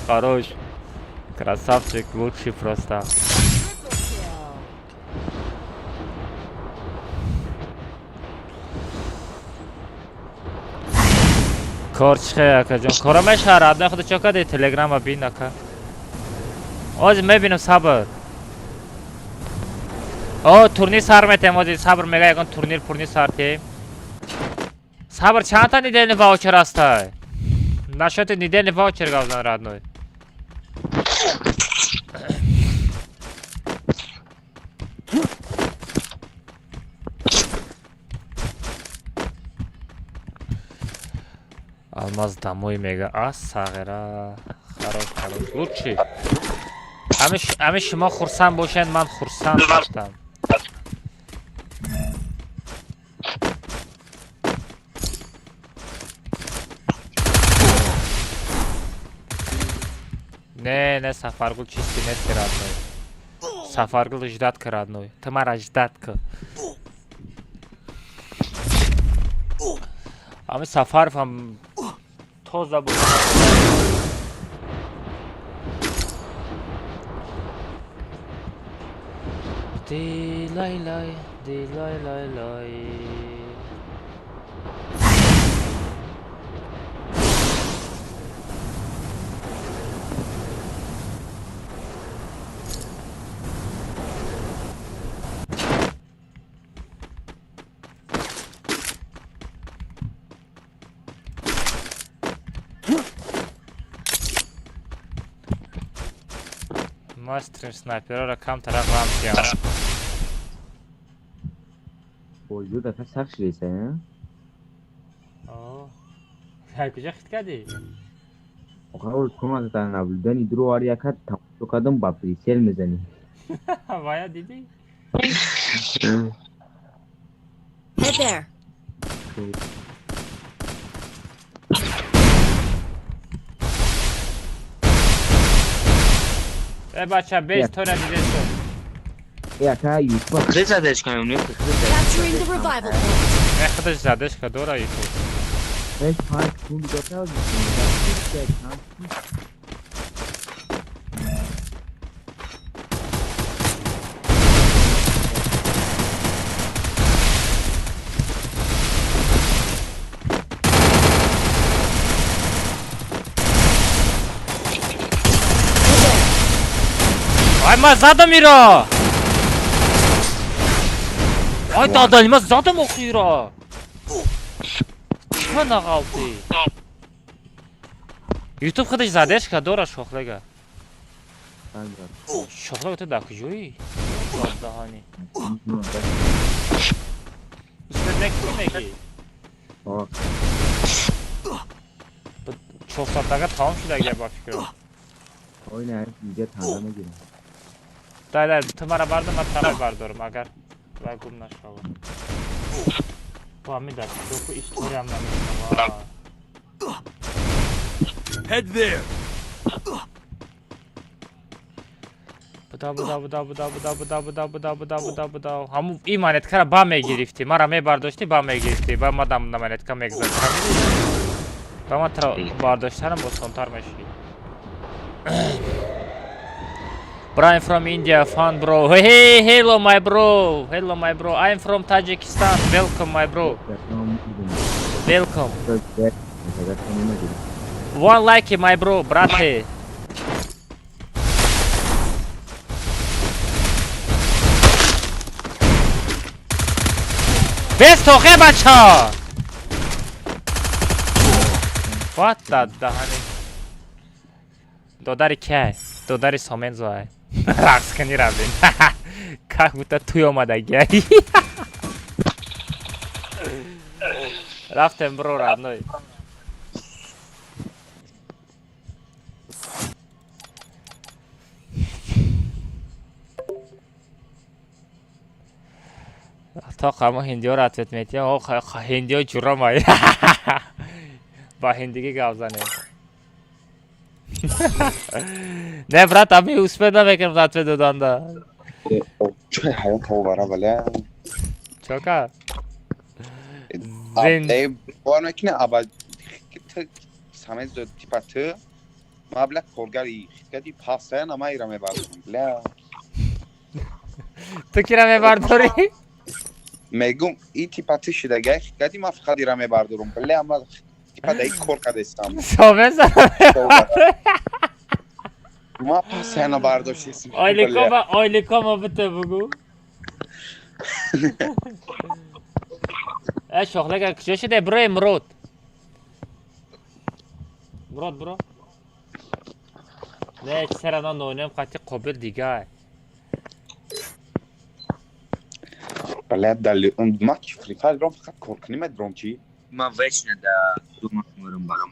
Хорош. Красавчик, лучший просто. Кор чихе акаҷон? Кора мешавад, родной худо чо кади? Телеграма бин ака. Ози мебинам сабр. О, турнир сар метем, ози сабр мега ягон турнир пурнир сар тем. Сабр чанд та недельный ваучер астай? Насчёти недельный ваучер гап зан родной. Алмаз домой мега. А сағира. Хорош, хорош. Лучший. Ами шумо хурсанд бошед, ман хурсанд ҳастам. Не, не, Сафаргул чисти нести родной. Сафаргул ждать ка родной. Ты мара ждать ка. Ами Сафаров ҳам тоза буд. Дилай-лай, дилай-лай-лай. Ма стрим снайперора камтара ғам киям. Бозиё дафъа сахт шудеса, а? О. Ҳай куҷа хит кардӣ? Охир кумак дар наблюдани дуру ҳар яка тамошо кардам ба прицел мезанӣ. Вая дидӣ? Head there. Э бача, бес тора диде шуд. Яка Юсуф худаш задаш кунам, не худаш. Capturing the revival point. Не худаш задаш ка дора Юсуф. Беш панҷ пул дота. Ай, ман задам ира! Ай, дадали, ман задам охи ира! Чӣ нағалтӣ? Ютуб худаш задешка дора шохлега. Шохлега ту дар куҷоӣ? Даҳани. Успед мекунӣ мегӣ? 400 дақиқа тамом шуда агар ба фикрам. Ой, не, инҷа танда мегирам. Дай, дай, ту мара бардор, ман тара бардорам, агар вай гум нашавад. Бо ҳамин дар куҷо историям намешава. Head there. Буда, буда, буда, буда, буда, буда, буда, буда, буда, буда, буда. Ҳамун ин монеткара ба мегирифтӣ, мара мебардоштӣ, ба мегирифтӣ, ба ма дам монетка мегузаштам. Ба ман тра бардоштанам осонтар мешид. Brian from India, fun bro. Hey, hey, hello my bro. Hello my bro. I'm from Tajikistan. Welcome my bro. Welcome. One like my bro, брате. Без тохе бача. What the даҳани. Додари кай? Додари Сомензоай. Рақс кунӣ равем. Как будто туй омадагиай. Рафтем бро родной. То ҳама ҳиндиёро ответ метиҳам. О, ҳиндиё ҷуромай. Ба ҳиндигӣ гап занем. Не, брат, ами успед намекунам ответ доданда. Чой ҳаёт овара, бале. Чока? Бовар мекунӣ, аба самез типа ту ма бля коргари хиткади пасаяна ма ира мебардорам, бля. Ту кира мебардорӣ? Мегум, и типа ту шидагай хиткади ма фақат ира мебардорам, бля, ма типа даи кор кадестам. Совеза. Ма пасаяна бардоштесим. Ойликома, ойликома бите бугу. Э, шохлега куҷо шуде? Бро, Мурод. Мурод, бро. Не, сера нонем қати қобил дигар. Бля, дали, ма ки Free Fire ром фақат кор кунӣ медром чӣ? Ман вечно да думам мурам барам.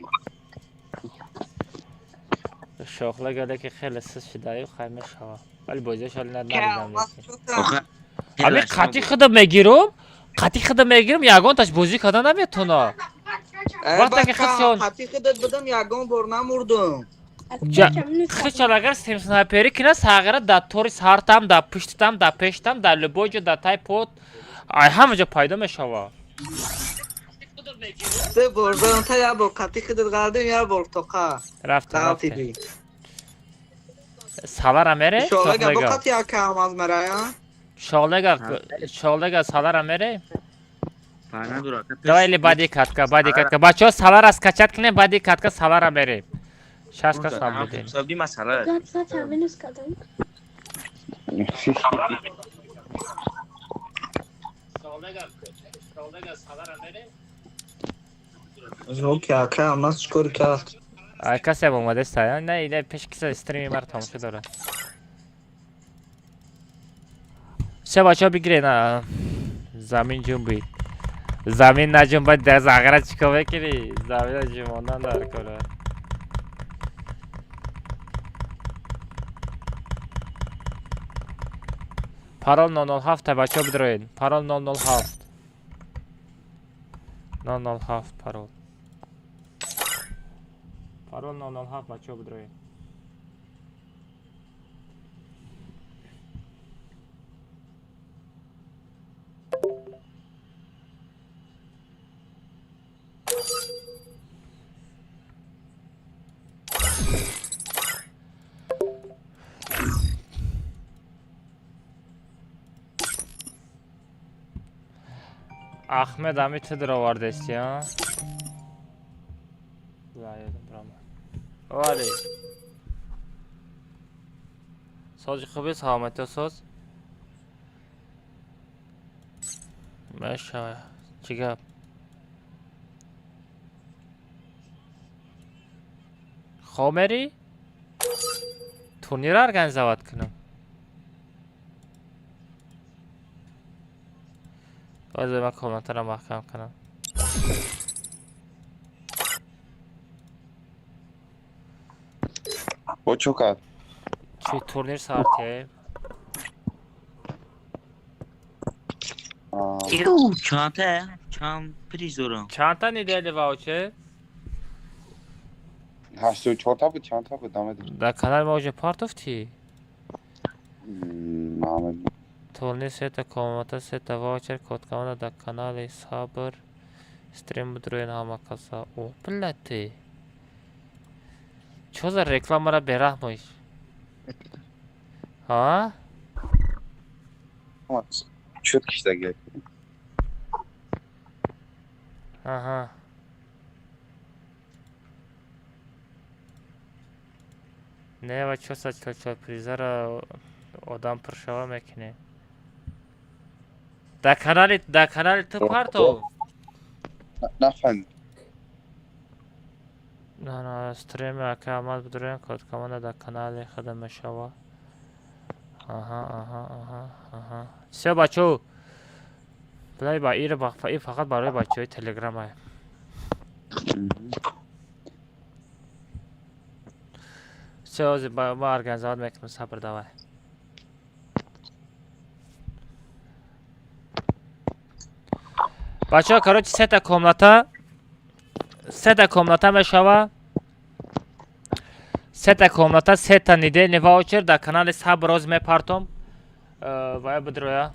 Шохлега леки хеле сис шудаю хай мешава. Вале бозиаш ҳоли надидам. Ами қати худа мегирам, қати худа мегирам, ягонташ бозӣ карда наметона. Вақте ки хисён қати худат будам, ягон бор намурдум. Хичал агар сим снайпери кина сағира дар тори сартам, дар пуштам, дар пештам, дар любой ҷо, дар тай под, ай ҳама ҷо пайдо мешава. Се бор задам, та як бор қати худат ғалтидим, як бор тоқа. Рафтем, рафтем. Салара мере? Шолега бо қати як кам аз мерая? Шолега, шолега салара мере? Давай или баъди катка, баъди катка. Бачаҳо салара скачать кунем, баъди катка салара мерем. Шаш кас наблюдем. Минус кардам. Окей, ака, алмаз чикор кард? Ай, касе омадест, не, ине пеш киса стрими мара тамошо дорад. Се бачаҳо бигиред, замин ҷунбид. Замин наҷунбад, дар зағра чикор мекунӣ? Замина ҷунбондан дар кора. Парол 007 бачаҳо бидроед. Парол 007. 007 парол. Парол 007 бачаҳо бидроед. Ахмед ами ту даровардести, а? Ла, ёдам баромад. Вале. Сози хуби, саломатиё соз. Мешава. Чӣ гап? Хоб мерӣ? Турнир организовать кунам. Ҳозир ман комнатаро маҳкам кунам. Бо чо кард? Чӣ турнир сартием? Чандта? Чанд приз дорам? Чандта недели ваучер? 84 та буд, чандта буд, намедонам. Дар канали ма уже партофтӣ? Намедонам. Турнир сета комната, сета ваучер, код команда дар канали Сабр. Стрим будроен ҳама каса. О, блядь. Чо за рекламара бераҳмоиш? Ҳа? Чуд киштаги. Аҳа. Не, ва чо са чор призара одам пуршава мекунӣ? Дар канали ту партов? Нафаҳмидам. На, на, стрими ака Аҳмад будроен, код команда дар канали худа мешава. Аҳа. Всё, бачаҳо. Блай ба ира ба ин фақат барои бачаҳои Телеграма. Всё, ҳозир ма организовать мекунам, сабр, давай. Бачаҳо, короче, сета комната мешава. Сета комната, сета недельный ваучер дар канали Сабр роз мепартом. Вая бидроя.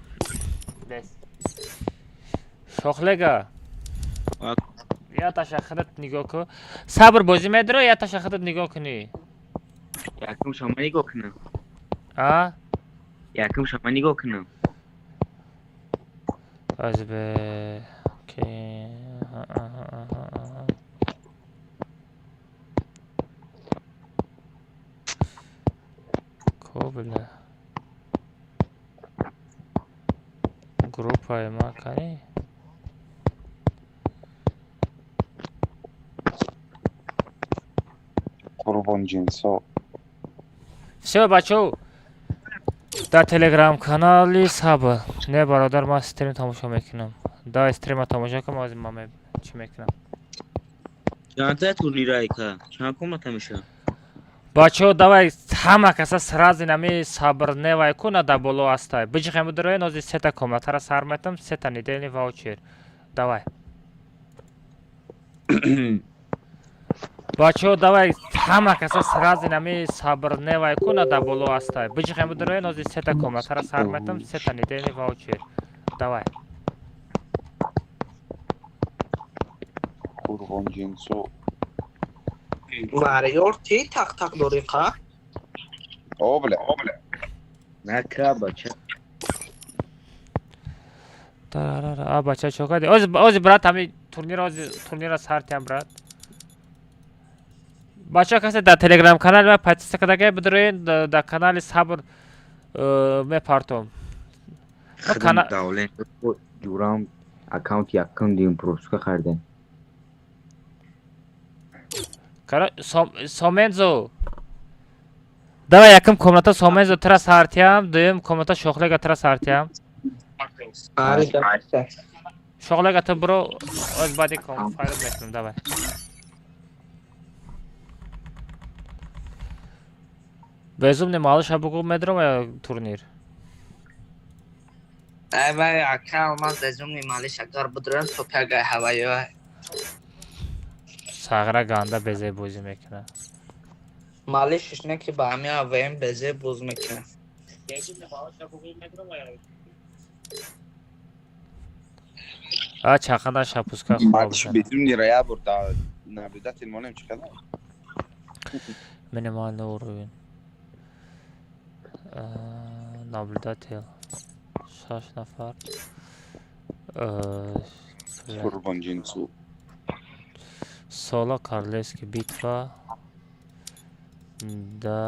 Шохлега. Я таша худат нигоҳ кун. Сабр бозӣ медро, я таша худат нигоҳ кунӣ. Якум шама нигоҳ кунам. А? Якум шама нигоҳ кунам. Азбе ки аҳа. Ко бля. Группаи ма кани? Қурбон ҷинсо. Всё, бачаҳо. Дар телеграм канали Сабр. Не, бародар, ман стрим тамошо мекунам. Да, стрима тамошо кун, ҳозир ман чӣ мекунам. Чандта турнира ка? Чанд комната мешавад? Бачаҳо, давай ҳама каса сразу нами Сабр невай куна дар боло астай. Биҷихем бидроен, ҳозир сета комнатара сар метам, сета недельный ваучер. Давай. Бачаҳо, давай ҳама каса сразу нами Сабр невай куна дар боло астай. Биҷихем бидроен, ҳозир сета комнатара сар метам, сета недельный ваучер. Давай. Қурбон ҷинсо. Варриор ти тақ-тақ дорӣ қа? О, бля, о, бля. Нака, бача. Тарарара, а бача чо кардӣ? Ҳозир, ҳозир, брат, ҳами турнир, ҳозир турнира сартиям, брат. Бачаҳо, касе дар телеграм канали ман подписка кардагай, бидроен, дар канали Сабр мепартом. Хидм давлен ҷурам аккаунт якум дим пропуска харидем. Сомензо. Давай якум комната Сомензо тра сартиям, дуюм комната Шохлега тра сартиям. Шохлега ту биро, оз баъди ком файл мекунам, давай. Безумный малыша бугу медром я турнир. Ай вай, ака, ман безумный малыш агар бидроям, то пягай ҳаваё. Сағра ганда безе бозӣ мекунад. Малышиш не ки ба ҳами АВМ безе боз мекунад. А чақадар шапуска Малыш безумный ра я бор да наблюдатель монем чӣ қадар? Минимальный уровень. Наблюдатель. Шаш нафар. Қурбон ҷинсу. Соло Королевский битва. Да,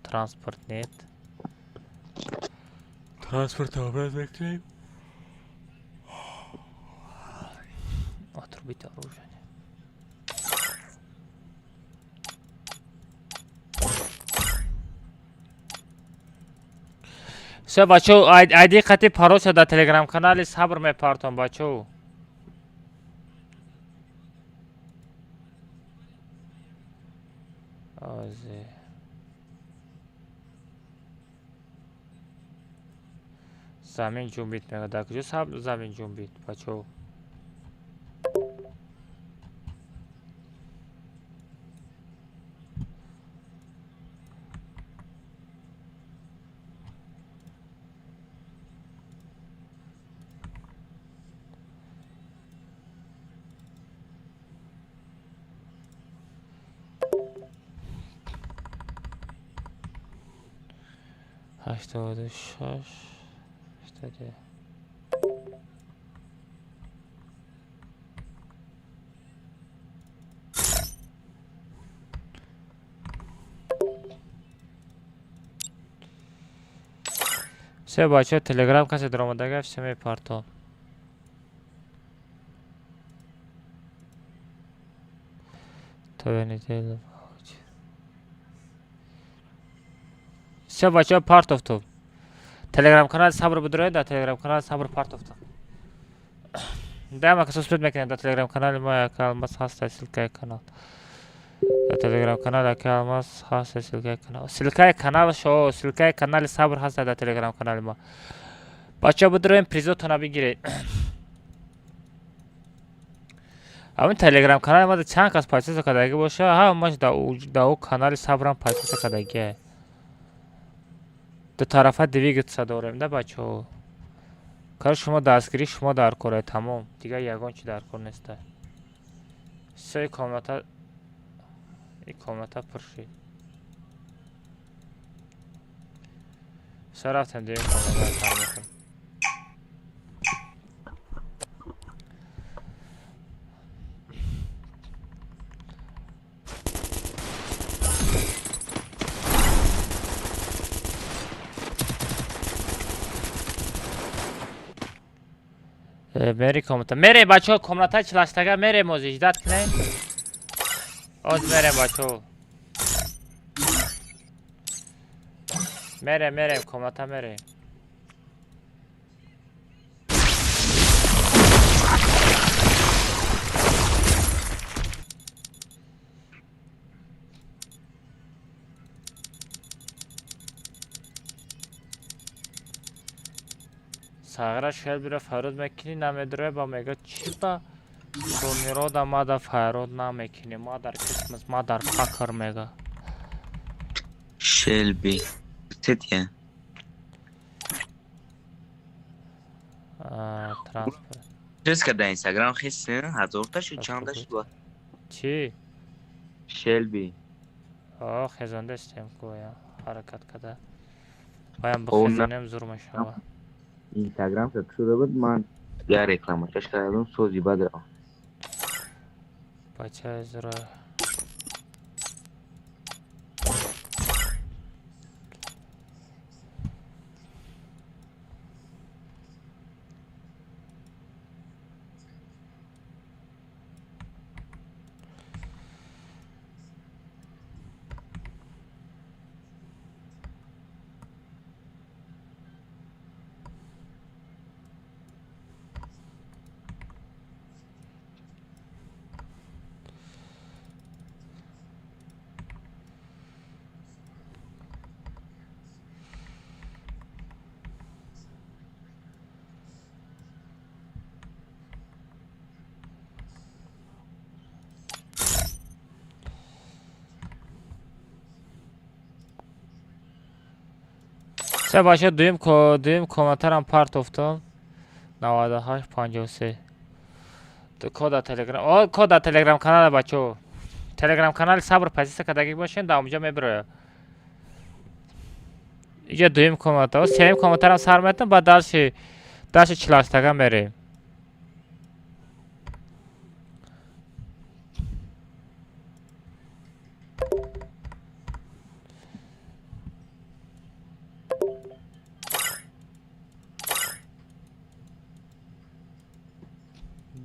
Транспорт нет. Транспорт образ мекунем. Отрубить оружие. Все, бачо, айди қати пароша дар телеграм-канали Сабр мепартом, бачо. Озе. Замин ҷунбид мега. Дар куҷо замин ҷунбид, бачо? 86, 82. Все, бачаҳо, телеграм касе даромадага, все мепартом. То неделю. Все, бачаҳо, партофтум. Телеграм-канали Сабр бидуроед, дар телеграм-канали Сабр партофтум. Дама касо успеть мекунем дар телеграм-канали мо яка Алмаз ҳаста ссылкаи канал. Дар телеграм-канал яка Алмаз ҳаста ссылкаи канал. Ссылкаи канал шо, ссылкаи канали Сабр ҳаста дар телеграм-канали мо. Бачаҳо, бидуроем, призотона бигиред. Ҳамин телеграм-канали мо чанд кас подписка кардагӣ боша, ҳамаш дар ӯ канали Сабрам подписка кардагиа. Ду тарафа двигаться дорем да, бачаҳо. Кар шумо дастгирӣ шумо дар коре, тамом. Дигар ягон чи дар кор неста. Се комната, и комната пур шид. Все, рафтем дуюм комната сар мекунем. Мери комната. Мерем, бачаҳо, комната чилаштага мерем, ози ждать кунем. Оз мерем, бачаҳо. Мерем, мерем, комната мерем. Сағира шелбиро фарёд мекунӣ, намедурӣ, ба мега чӣ ба турнирода мада фарёд намекунӣ, мадар кисмас, мадар факр мега. Шелби. Тетя. Транспорт. Чиз дар Инстаграм хис ҳазорта шуд, чанда шуд? Чӣ? Шелби. О, хезондастем гӯя, ҳаракат када. Баям бихезонем, зур мешава. Инстаграм как шуда буд, ман я рекламачаш кардам, сози бад рафт. Бачаи зура. Се бача, дуюм комментарам партофтам. 98 53. Код телеграм. О, код телеграм канала, бачо. Телеграм канали Сабр подписка кардагӣ бошен, дар онҷо мебирояд. Иҷа дуюм комментар. Сеюм комментарам сар метам, баъд дальше чилаштага мерем.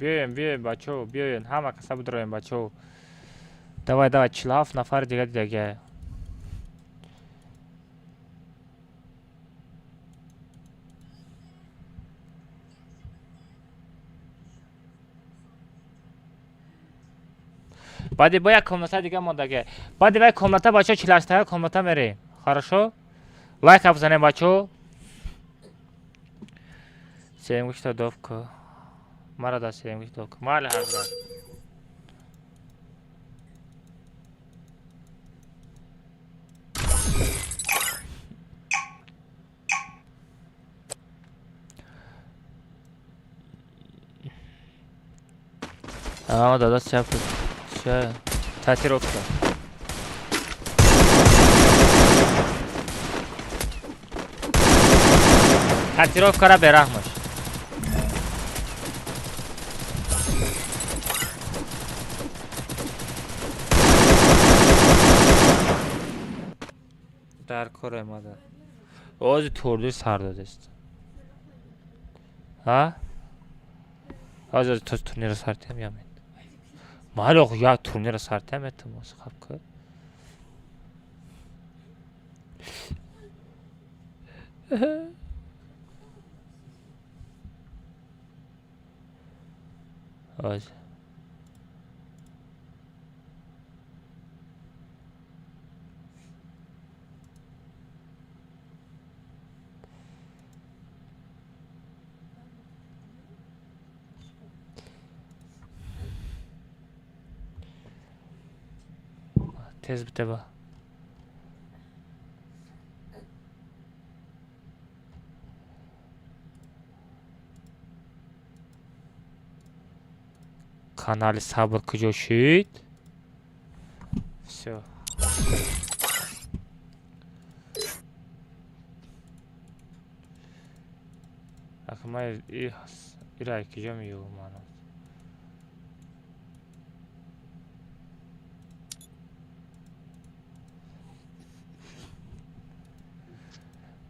Биёем, биёем, бачаҳо, биёен, ҳама каса бидроем, бачаҳо. Давай, давай, 47 нафари дига дидагия. Баъди бо як комната дига мондагия. Баъди вай комната, бачаҳо, 48-тага комната мерем. Хорошо? Лайка бизанем, бачаҳо. Семгушта добка. Мара да семгушта добка. Майли, ҳазрат. А, да, да, сейчас. Сейчас. Татировка. Татировкара бераҳмаш. Дар кор омада. Ози турнир сар додест. Ҳа? Ози турнирро сар тиям ямед. Майли, охи як турнирро сар тиям метам ози хаб ку. Ози. Тез битеба. Канали Сабр куҷо шуд? Всё. Ака ма ира куҷо меёбам ман?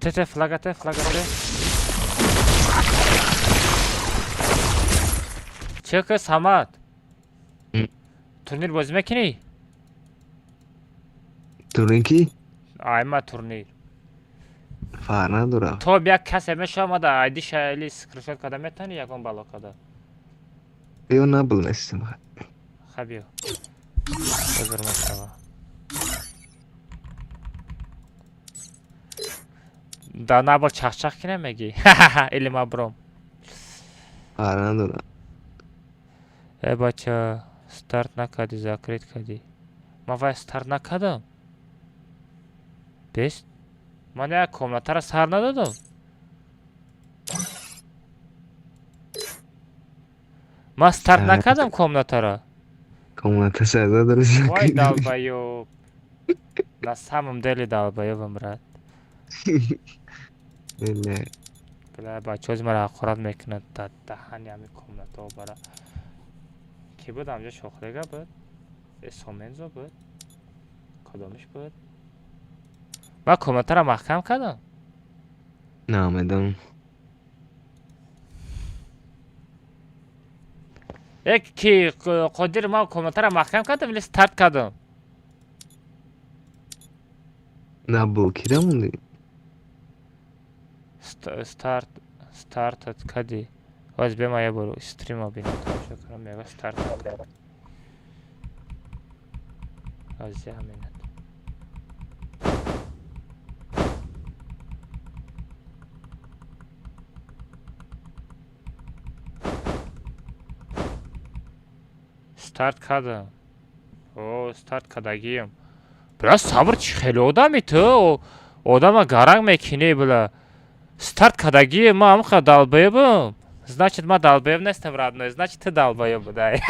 Те флагате, флагате. Чека Самад. Турнир бозӣ мекунӣ? Турнир ки? Айма турнир. Фарқ надорам. То як касе мешавад, айди шайли скриншот карда метавонӣ ягон бало карда? Биё набул нестам. Ха биё. Ҳозир мешава. Да набол чахчах ки намегӣ? Или ма бром. Фарқ надорам. Э бача, старт накардӣ, закрыть кардӣ. Ман вай старт накардам. Бест? Ман як комнатаро сар надодам. Ман старт накардам комнатаро. Комната сар надорӣ. Вай долбоёб. На самом деле долбоёбам, брат. Бля. Бля, бачаҳо маро ҳақорат мекунанд дар даҳани ҳамин комнатаҳо бара. Ки буд амҷо шохрега буд? Эсомензо буд? Кадомиш буд? Ман комнатаро маҳкам кардам? Намедонам. Э ки Қодир, ман комнатаро маҳкам кардам или старт кардам? На блокира мондӣ? Старт стартат кардӣ. Ҳозир бема як бор стрима бинам, тамошо кунам, мега старт накардам. Ҳозир як минут. Старт кардам. О, старт кардагиам. Бля, Сабр, чӣ хеле одами ту? Одама гаранг мекунӣ, бля. Старт кардагиам, ман ҳамқа долбоёбам. Значит, ман долбоёб нестам, родной. Значит, ту долбоёб будай.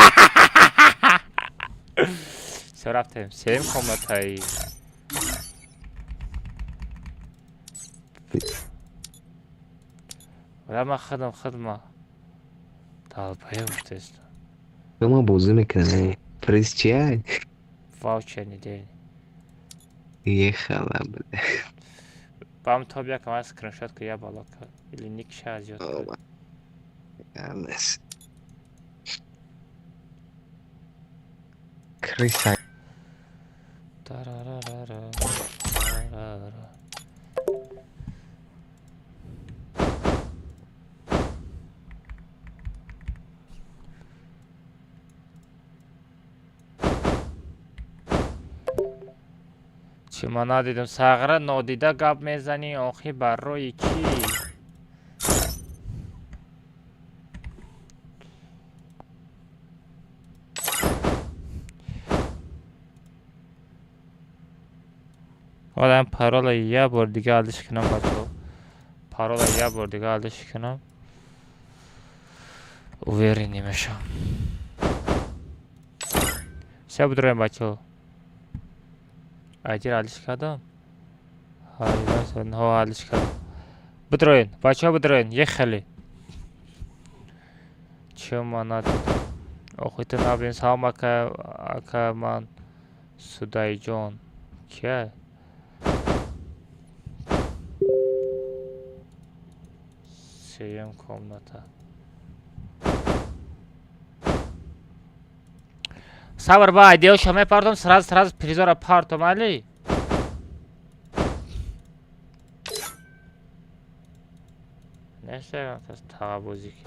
Всё, рафтем. Сеюм комнатаи. Бля, ман худам худма долбоёб гуфтестам. Ма бозӣ мекунам. Приз чия? Ваучер недельный. Ехала, бля. Бам то бия кама скриншот ка я бало ка или ник ша аз ёд. Крыса. Тарарарара. Чӣ ман надидам, сағра нодида гап мезанӣ, охи барои чӣ? Одам парола як бор дига алиш кунам, бачаҳо. Парола як бор дига алиш кунам. Уверен мешавам. Все будроем, бачаҳо. Айдир алиш кардам? Ҳо, алиш кардам. Бидроен, бачаҳо, бидроен, ехали. Чӣ ман надидам? Охи ту набин. Салом, ака, ака ман Судайҷон. Кия? Сеюм комната. Сабр, ба айдиёша мепардом, сразу сразу призора партом, али? Несегам тас тағабозӣ ки.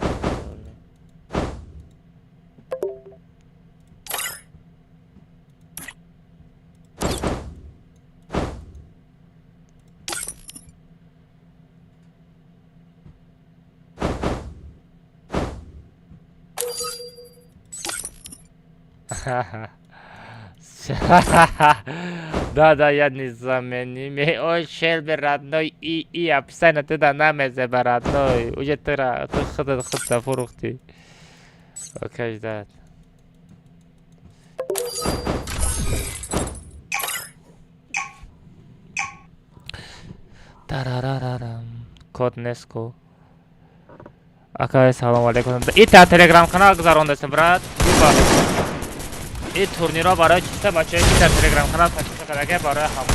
Да, да, я незаменимый. Ой, Шелби, родной, и описание туда намезеба, родной. Уже ты, ты хыда хыда фурухти. Окей, ждать. Тарарарарам. Код неско. Акай, салом алейкум. Ита телеграм канал гузарондасем, брат. Ин турнирҳо барои чиста, бачаҳое ки дар телеграм канал подписка кардаге, барои ҳама.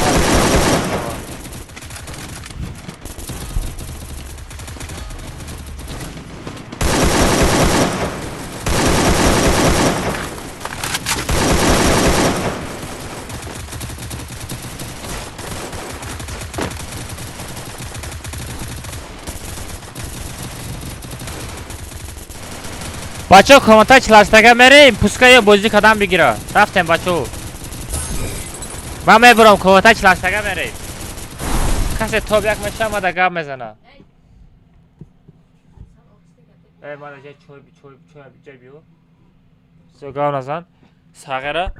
Бачаҳо, комната чилаштага мерем, пускай ё бозӣ кадам бигира. Рафтем, бачаҳо. Ман мебурам, комната чилаштага мерем. Касе топ як меша, мада гап мезана. Э, мада ҷай чой чой чой ҷай биё. Всё, гап назан. Сағира.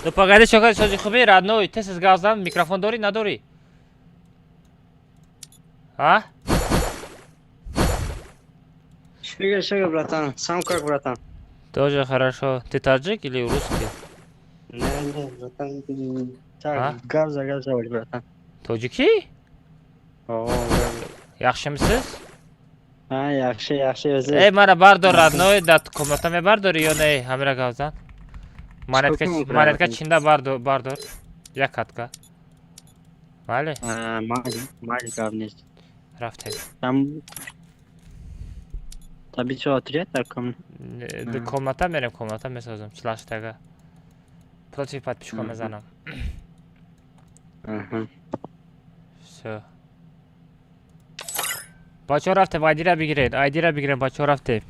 Ну погоди, шока, сози хуби, родной, ты с газдан, микрофон дори, надори? А? Шега, шега, братан. Сам как, братан? Тоже хорошо. Ты таджик или русский? Не, не, братан. Так, газ, газ, братан. Тоҷикӣ? О, Яхшимisiz? Ha, yaxshi, yaxshi o'zi. Ey, mana бардор, родной, да комната мебардори ё не? Ҳамира гавзан. Монетка, монетка чинда бардор, бардор. Як катка. Бале? Маг, маг гав нест. Рафтем. Там Таби отряд дар комната? Комната мерем, комната месозам, чилаштага. Против подписчика мезанам. Всё. Бачаҳо рафтем, айдира бигиред, айдира бигирем, бачаҳо рафтем.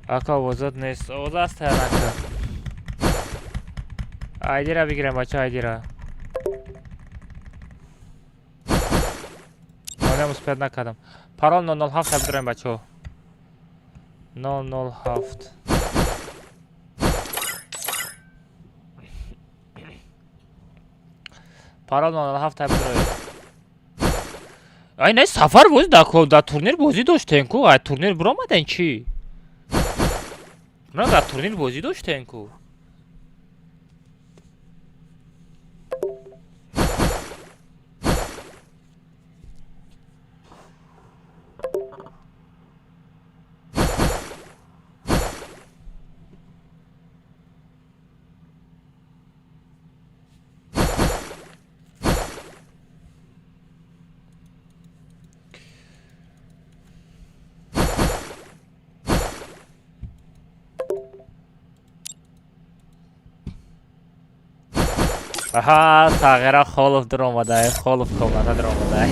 Ака овозот нест, овоз аст ака. Айдира бигирем, бачаҳо, айдира. Манам успех накардам. Парол 007 бидорем, бачаҳо. 007. Парол 007 бидорем. Ай не сафар бозӣ дар турнир бозӣ доштем ку, ай турнир биромаден чӣ? На дар турнир бозӣ доштем ку. Аҳа, Сағира Холов даромада, Холов комната даромада.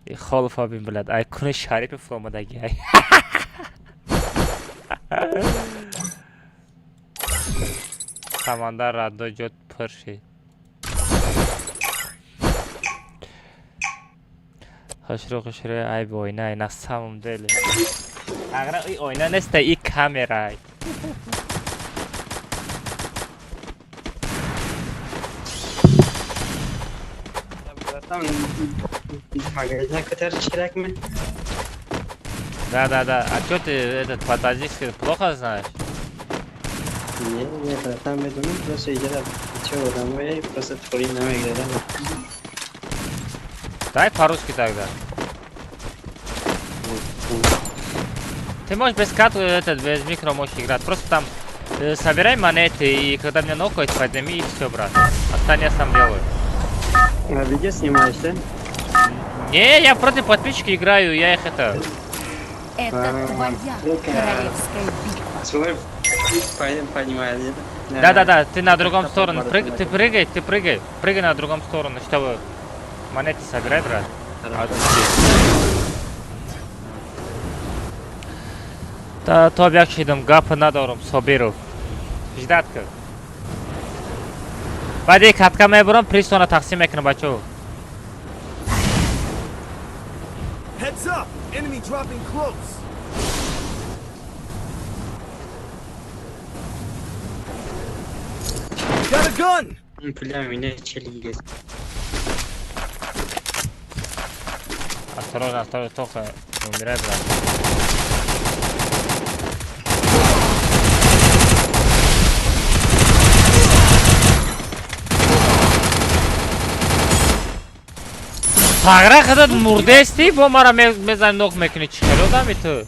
И Холов бин блядь, ай куни Шарипов омадаги ай. Самандар раддо ҷот пур шид. Хушрӯ хушрӯ ай бо оина, на самом деле. Ағра и оина неста, и камера. Да, да, да. А чё ты этот по-таджикски плохо знаешь? Не, не, братан, я думаю, просто я чего домой, просто твои намек, да? Дай по-русски тогда. Ты можешь без кату, этот, без микро можешь играть. Просто там собирай монеты, и когда меня нокает, подними, и все, брат. Остальное я сам делаю. А видео снимаешь, да? Не, я против подписчиков играю, я их это... Это твоя королевская битва. Свой понимаю, да? Да-да-да, ты на другом сторону. Ты прыгай, ты прыгай. Прыгай на другом сторону, чтобы монеты собирай, брат. Та то як шидам гап надорам, Собиров. Ждать кар. Баъди катка мебурам, призтона тақсим мекунам, бачаҳо. Heads up! Enemy dropping close. Got a gun! Бля, меня челики. Осторожно, осторожно, только не умирай, брат. Сағра худат мурдести, бо мара мезани нок мекунӣ, чӣ хел одами ту?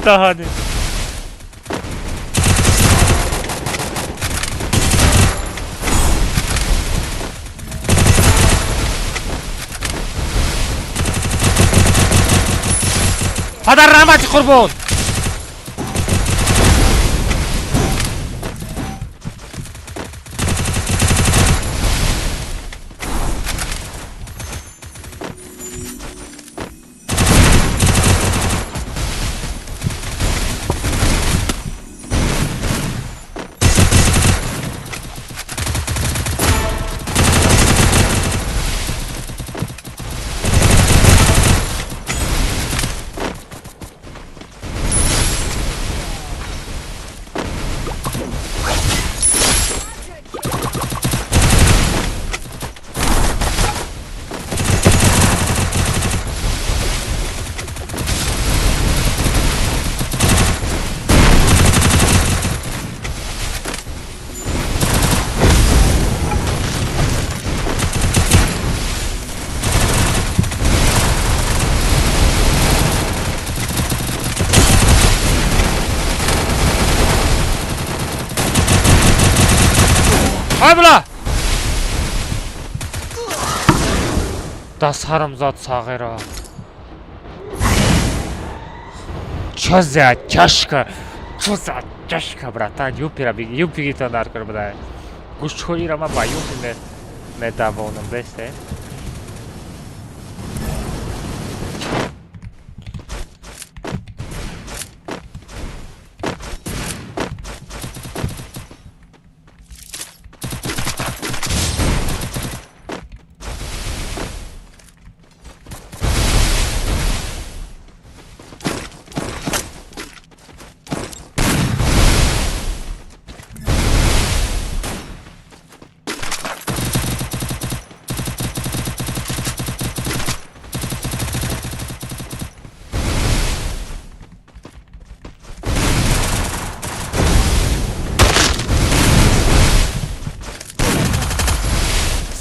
Даҳани. Падар раҳмати қурбон. Била! Да сарам зад сағира. Чё за чашка? Чё за чашка, братан? Юпира биги, юпи гитан дар кор бадай. Гӯшҳоира ман ба юпи медавонам, бесте?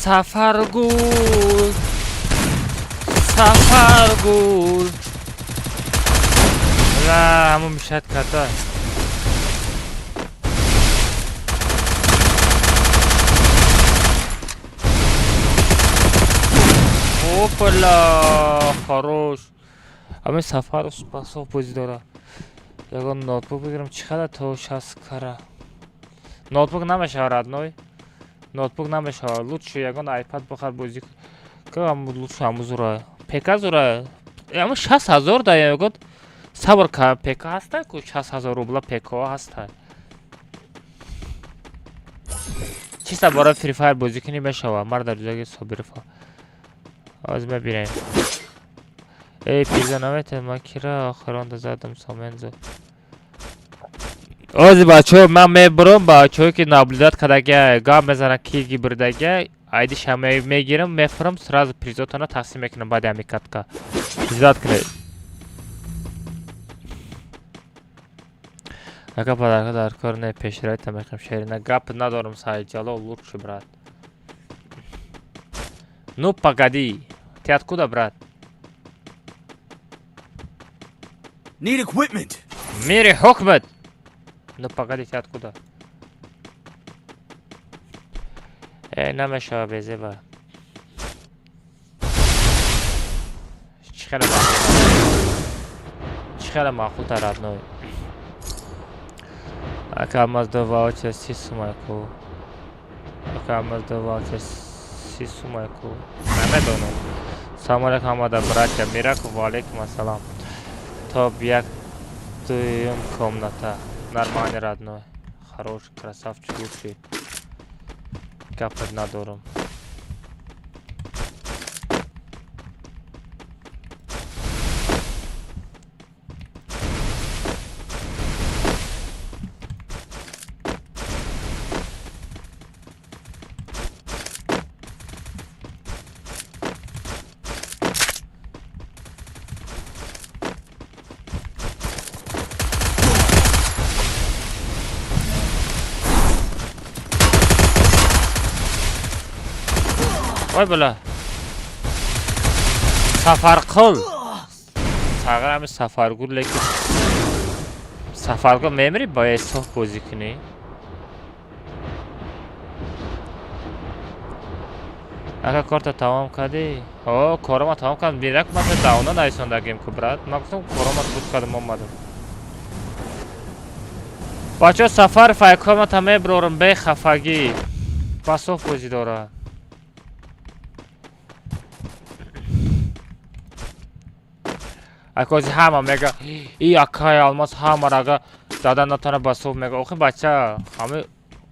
Сафаргул, Сафаргул. Ла, ҳамун мишад ката. Опала, хорош. Ами Сафар спасов бозӣ дора. Ягон ноутбук бигирам, чӣ қадар то 60 кара. Ноутбук намешавад, родной. Ноутбук намешавад. Лучше ягон iPad бихар, бозӣ ка, лучше ҳаму зура. ПК зура. Ҳаму 60 000 да ягон сабр ка, ПК ҳаста ку 60 000 рубла ПК ҳаста. Чиста барои Free Fire бозӣ кунӣ мешавад. Мар дар ҷоги Собиров. Ҳозир мебинем. Эй, пиза наметавонам, ман кира охиронда задам Сомензо. Ози бачаҳо, ман мебурам, бачаҳое ки наблюдать кардагия, гап мезанад, ки гибридагия, айдиша мегирам, мефурам, сразу призотона тақсим мекунам баъди ҳами катка. Ждать кунед. Ака, подарка дар кор не, пешрайта мехоҳем шерина. Гап надорам, Саидҷало, лучше, брат. Ну, погоди. Ты откуда, брат? Need equipment. Мири ҳукмат. Ну, погоди, ты откуда? Э, намешава безеба. Чӣ хеле маъқул. Чӣ хеле маъқулта, родной. Ака, алмаз до ваучер 30 сумайку. Ака, алмаз до ваучер 30 сумайку. Намедонам. Салом алейкум ҳамада, братья. Мираков, ва алейкум ассалам. Топ як дуюм комната. Нормальный, родной. Хорош, красавчик, лучший. Гапат надорам. Ой, била. Сафарқул. Сағир ҳами Сафаргул, лекин Сафаргул мемири бояд соф бозӣ кунӣ. Ака, корта тамом кардӣ? О, корома тамом кардам. Бинак, ман давно нависондагим ку, брат. Ман гуфтам, корома буд кардам, омадам. Бачаҳо, Сафар файкомата меброрам бехафагӣ. Ба соф бозӣ дорад. Акози ҳама мега, и акай Алмаз ҳамарага зада натона ба соф мега. Охи бача, ҳами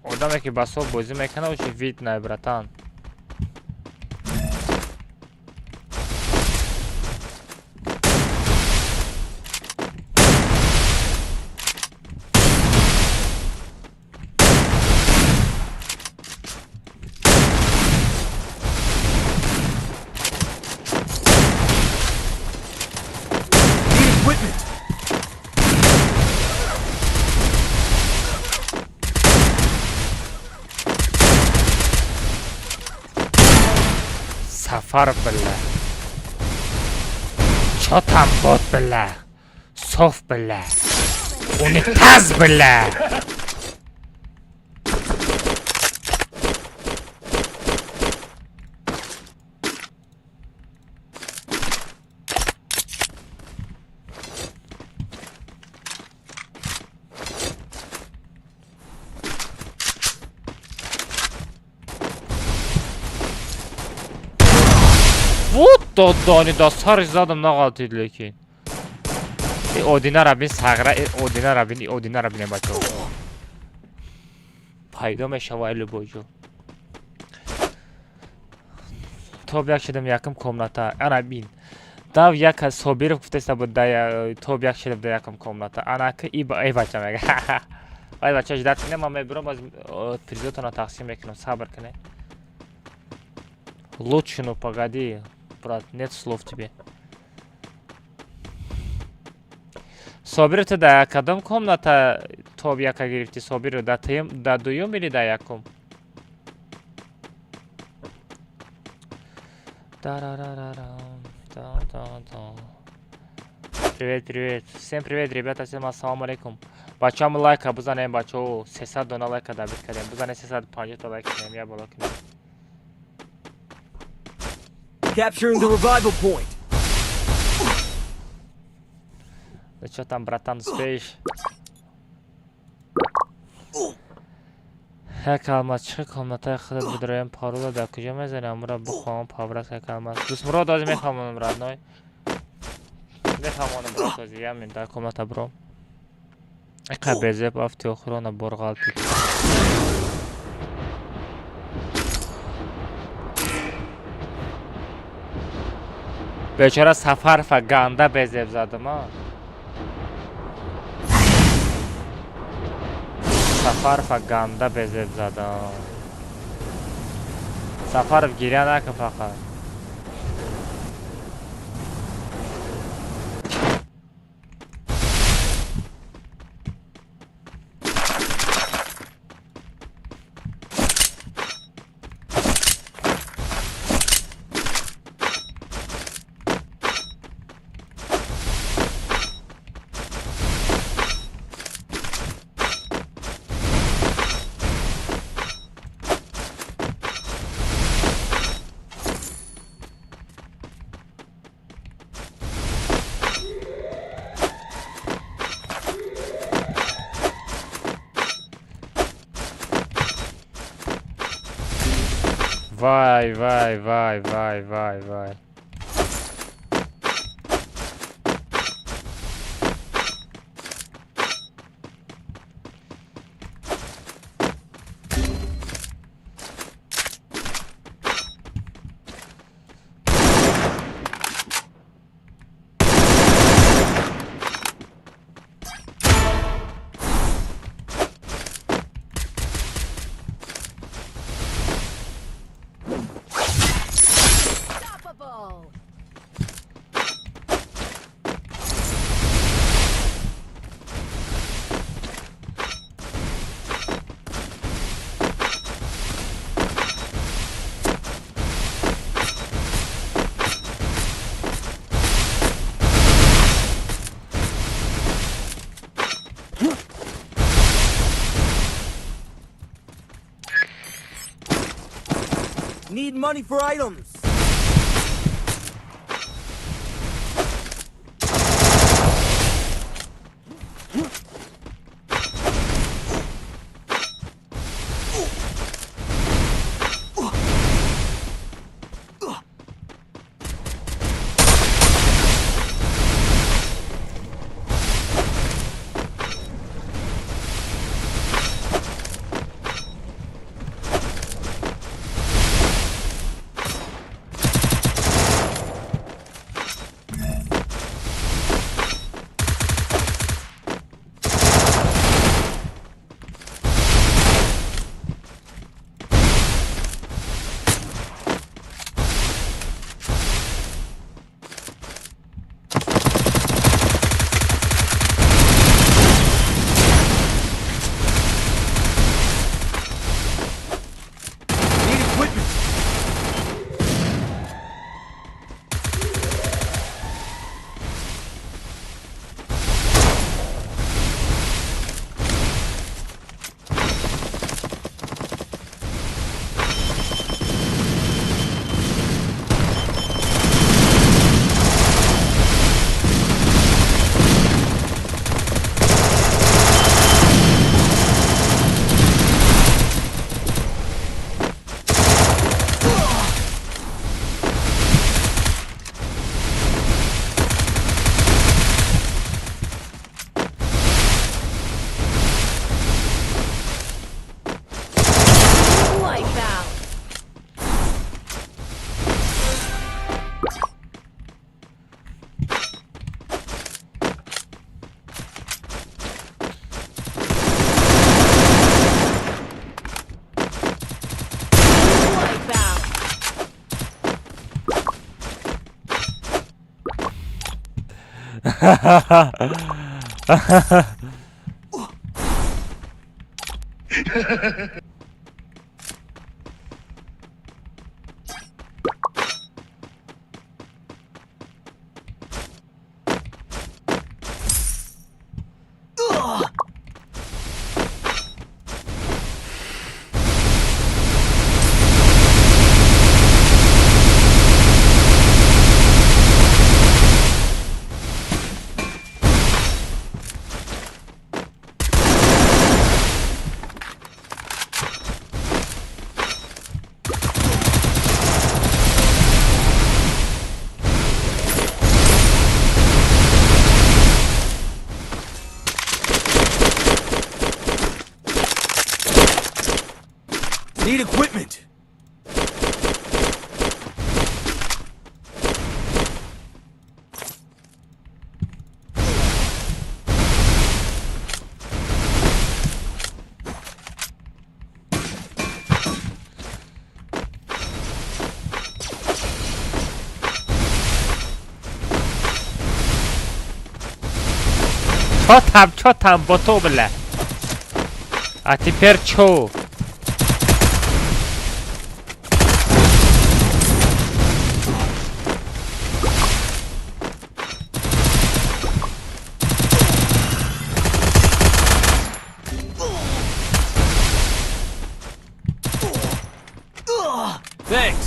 одаме ки ба соф бозӣ мекунад, оши вид най, братан. Need equipment. Сафар била. Чотам бот била. Соф била. Унитаз била. Вот додани да сари задам нағалтид лекин. И одинара бин сағра, и одинара бин, и одинара бин бачаҳо. Пайдо мешава любой ҷо. Топ як шудам якум комната. Ана бин. Дав як Собиров гуфтеста буд да топ як шудам да якум комната. Ана ки и эй бача мега. Вай бача ждать кунем, ман мебурам аз призотона тақсим мекунам. Сабр кунем. Лучше, ну погоди, брат, нет слов тебе. Собир, ту да кадом комната топ яка гирифтӣ, Собир, да тем, да дуюм или да якум? Тарарарарам, та-та-та. Привет, привет. Всем привет, ребята, всем ассаламу алейкум. Бачаам лайка бизанем, бачао, 300 дона лайка дабит кардем. Бизанем 350 та лайк кунем, я боло кунем. Capturing the revival point. Ну чё там, братан, успеешь? Як алмаз чӣ комнатаи худат бидроем парола дар куҷо мезанем? Амра бихоҳам паврас як алмаз. Дӯстмурод ози мефаҳмонам, родной. Мефаҳмонам, брат, ози ямин дар комната биром. Иқа безеб афти охирона бор ғалтид. Бечора Сафарфа ганда безеб задам, а? Сафарфа ганда безеб задам. Сафаров гиря накун фақат. Вай, вай, вай, вай, вай, вай. Need money for items. Need equipment. Чё там, боту, бля? А теперь чё? Thanks.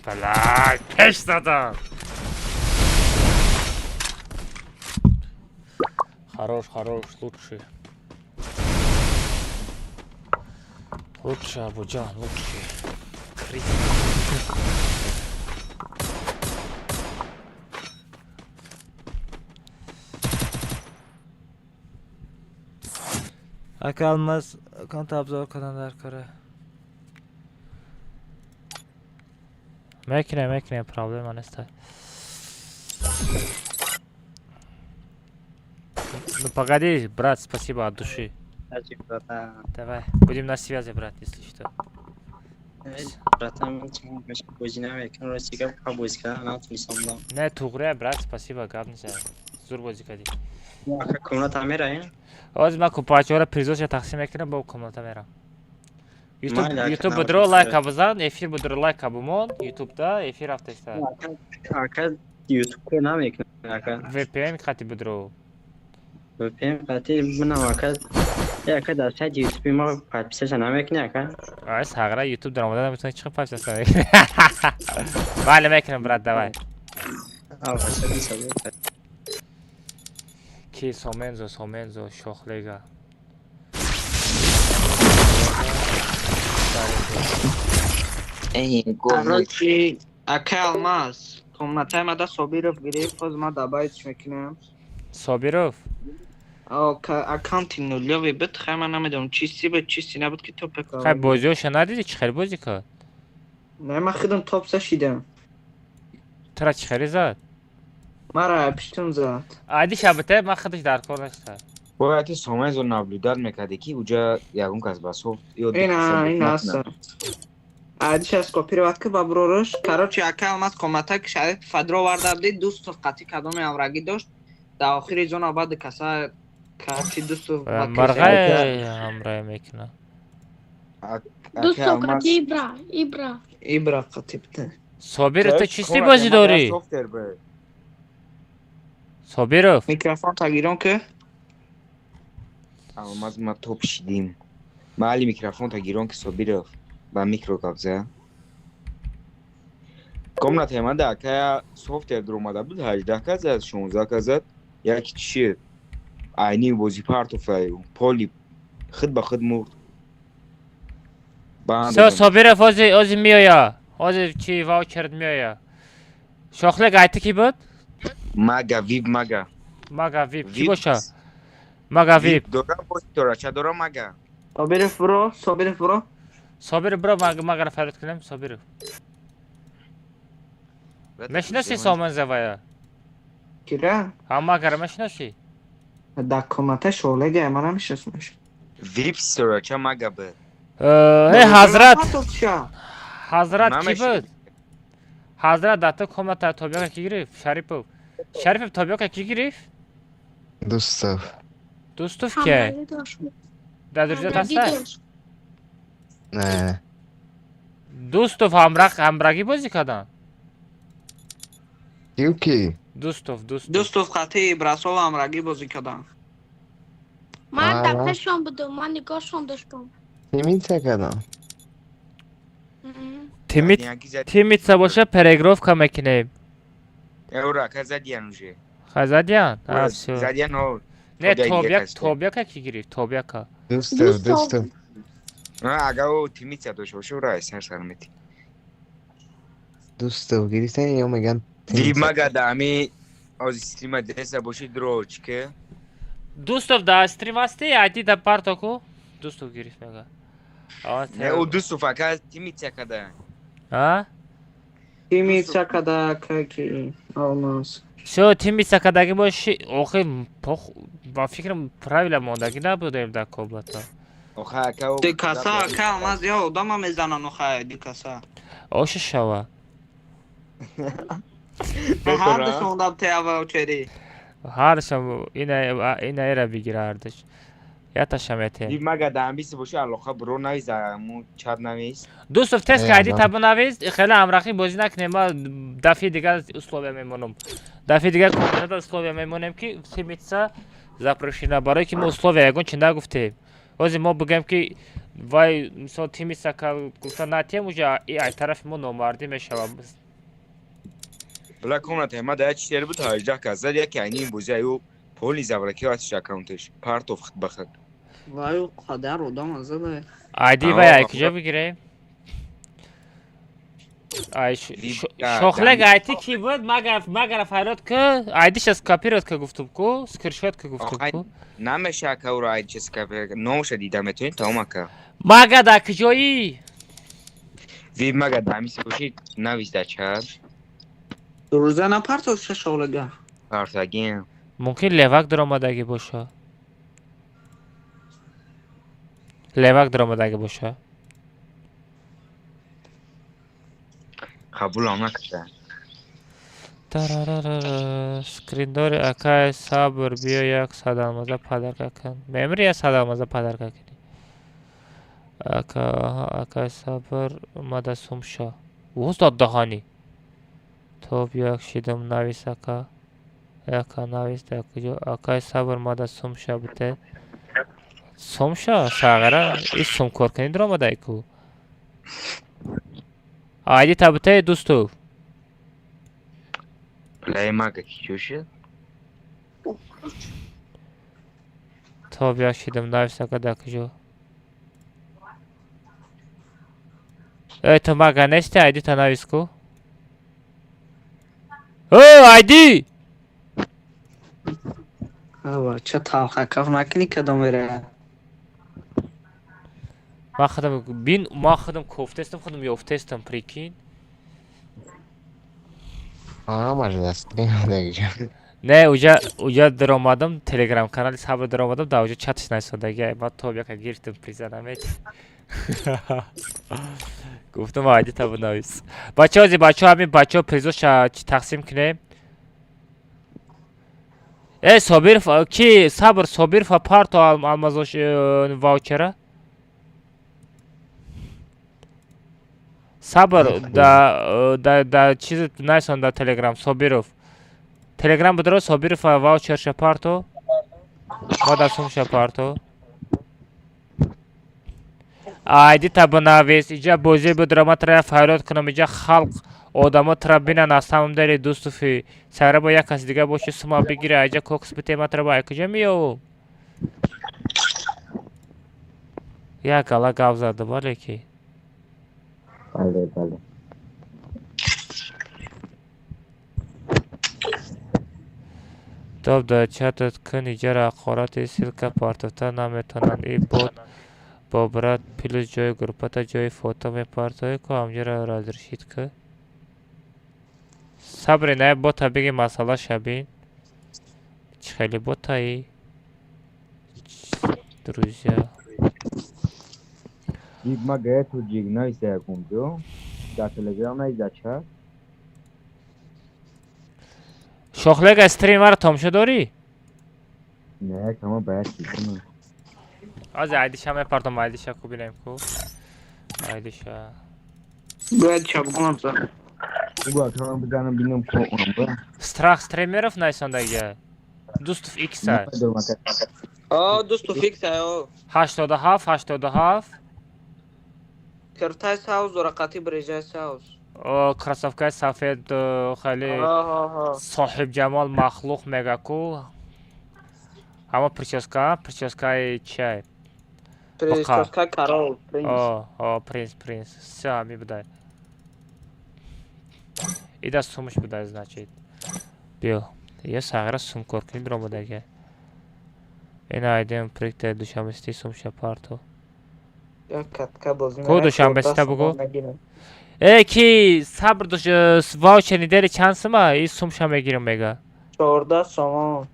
Блядь, пеш задам. Хорош, хорош, лучший. Лучший, Абуджан, лучший. Крис. Ака Алмаз, конта обзор кадан дар кора. Мекунем, проблема нест. Ну погоди, брат, спасибо от души. Давай, будем на связи, брат, если что. Братан, Не, туғре, брат, спасибо, гап нест. Зур бозӣ кардӣ. Комната мераем? Ҳозир ман купачаҳоро призоша тақсим мекунам, бо комната мерам. Ютуб будро лайка бизан, эфир будро лайка бимон, ютубда эфир рафтаиста. Ака ютуб кор намекунад ака. VPN қати будро. VPN қати бинам ака. Ака дар сайти ютуби мо подписаша намекунӣ ака? Ай сағра ютуб даромада наметавонӣ чӣ подписаша намекунӣ. Бале мекунам брат, давай. Ки Сомензо, Шохлега. Короче, ака Алмаз, комнатаи мада Собиров гирифт, ҳозир ман добавить мекунам. Собиров? Аккаунти нулёвый буд, хай ман намедонам чисти буд, чисти набуд ки топ Хай бозиҳоша надидӣ, чӣ хел бозӣ кард? Не, ман худам топ зашидам. Тура чӣ хеле зад? Мара пиштун зад. Айди шабате, ман худаш дар кор нашта. Бояд ки Сомензо наблюдат мекарде ки уҷа ягон кас ба софт ё Ина аста. Айдиш аз копировать ки ба брораш. Короче, ака Алмаз комната ки Шариф фадро варда буди, дустов қатъи кадоме ҳамрагӣ дошт. Дар охири зона баъд каса короче дустов Марғай ҳамроҳӣ мекунад. Дустов қатъи Ибра, Ибра. Ибра қатъи буда. Собир, ту чисти бозӣ дорӣ? Собиров. Микрофон тагирон ки? Алмаз ма топ шидим. Ма али микрофон тагирон ки Собиров ба микро гап зад. Комнатаи ман да акая софтер дуромада буд, 18 ка зад, 16 ка зад, яки чие айни бозӣ партофтаю поли худ ба худ мурд. Всё, Собиров ози ози меоя. Ози чи ваучерд меоя. Шохлек айти ки буд? Мага вип мага. Мага вип ки боша? Мага вип. Дора боз дора, ча дора мага. Собиров бро, Собиров бро. Собиров бро, магара фарёд кунем, Собиров. Мешиноси Сомон Завая? Кира? Ҳа, магара мешиноси? Дар комната шолега, ман намешиносмаш. Вип дора, ча мага б. Э, Ҳазрат. Ҳазрат ки буд? Ҳазрат дар ту комната тобиёка ки гирифт? Шарипов. Шарипов тобиёка ки гирифт? Дустов. Дустов ки? Дар друзья ҳаста? Не. Дустов ҳамрагӣ бозӣ карданд? Кию ки? Дустов, Дустов. Дустов қати Брасова ҳамрагӣ бозӣ карданд. Ман дар пешон будам, ман нигоҳшон доштам. Тимица кардам. Тимица боша, переигровка мекунем. Эура, ка задиян уже. Ха, задиян? А, всё. Задиян, о. Не, тобяк, тобяка ки гирифт, тобяка. Дустов, Дустов. Ага, о, тимица дошт боша, ура, сар сар мети. Дустов гирифтан ё меган. Вип мага да ами ози стрима деса боши дро чике. Дустов да стрим ҳасти, айди да партоку. Дустов гирифт мега. Не, о Дустов ака тимица када. А? Тимица када каки алмаз. Всё, тимица кадаги боши, охи, пох, ба фикрам правила мондагӣ набудаем дар комната. Оха ака. Ди каса ака алмаз ё одама мезанан охай ди каса. Оша шава. Ҳардушон даб теава очери. Ҳардушон ина эра бигира ҳардуш. Яташа метем. Вип мага да амбиси боши алоқа бро навиз, му чат навиз. Дустов тест кайди табу навиз, хеле ҳамрахӣ бозӣ накунем, ма дафъи дигар условия мемонам. Дафъи дигар комната условия мемонем ки тимица запрещена, барое ки мо условия ягон чи нагуфтем. Ҳозир мо бигӯем ки вай мисол тимица гуфта натием, уже и ай тарафи мо номардӣ мешавад. Бла комната ма да читер буд 18 кас зад, яки айни ин бозӣ аю поли завраки атиш аккаунтеш партов хит ба хит. Вай қадар одам зада. Айди вай ай куҷо бигирем? Ай шохлег айти ки буд, магара фарёд ку, айдиш аз копировать ка гуфтум ку, скриншот ка гуфтум ку. Намеша ака уро айдиш копировать, номша дида метавонӣ тамом ака. Мага дар куҷоӣ? Вип мага да амиси боши навиз дар чат. Рӯза напартов шолега. Партагин. Мумкин левак даромадагӣ боша. Левак даромадагӣ боша. Қабулам накарда. Тарарара скриндори акай сабр биё як садалмаза подарка кун. Мемри як садалмаза подарка кунӣ. Ака акай сабр мада сумша. Устод даҳанӣ. Топ як шидам навис ака. Яка навис дар куҷо? Акай сабр мада сумша бите. Сумша сағара ис сум коркунӣ даромадай ку. Айди табите дустов. Плей мага ки чӣ шуд? Топ як шидам навис ака дар куҷо? Э, ту мага нести, айди та навис ку. Э, айди! Ава, ча талха каф накунӣ кадом вера. Ман худам бин, ман худам кофтестам, худам ёфтестам, прикинь. Ҳамаш дар стрим дагиҷа. Не, уҷа даромадам, телеграм канали сабр даромадам, дар уҷа чатш насодаги, ман топ яка гирифтам приза намет. Гуфтам айди табу навис. Бачаҳо, зи бачаҳо, ҳамин бачаҳо призоша чи тақсим кунем? Э, Собиров, ки сабр, Собиров парто алмазош ваучера? Сабр да чиз найсон дар Телеграм Собиров. Телеграм будро Собиров ваучерша парто. Ма дар сумша парто. Айди та бинавис, иҷа бозӣ будра, ма тра фарёд кунам, иҷа халқ одамо тра бинан, аз самом деле дӯстуфи сайра бо як каси дига боши, сума бигира, иҷа кокс бите, ма тра ба ай куҷа меёвум? Як гала гап зада, бале ки. Бале, бале. Тоб дар чатат кун, иҷара ҳақорати ссылка партофта наметавонанд. И бот бо брат плюс ҷои группата ҷои фото мепартоӣ ку, ҳамҷоро разрешить ку. Сабре на бота биги масъала шабин. Чӣ хеле ботаи? Друзья. Дид ма гая тоҷик нависа якум ҷо. Дар Телеграм навис дар чат. Шохлега стрим маро тамошо дорӣ? Не, кама ба як чиз. Аз айдиша мепартом, айдиша ку бинем ку. Айдиша. Бояд чапгонам за. Бугу акама бизанам бинам ку онам. Страх стримеров найсондагия. Дустов X. О, дусту фикс о. 87 87. Киртай сауз дора қати брежай сауз. О, кроссовкаи сафед хеле соҳибҷамол махлуқ мега ку. Ҳама прическа, прическаи чай. Прическа корол, принц. О, о, принц, принц. Всё, ҳами будай. Ида сумуш будай, значит. Биё. Я сағира сумкоркунӣ биромадага. Ина айдем прикте душанбесити сумша парто. Як катка бозӣ. Ку душанбесита бугу? Э, ки сабр дош ваучер нидери чанд сума? И сумша мегирам мега. 14 сомон.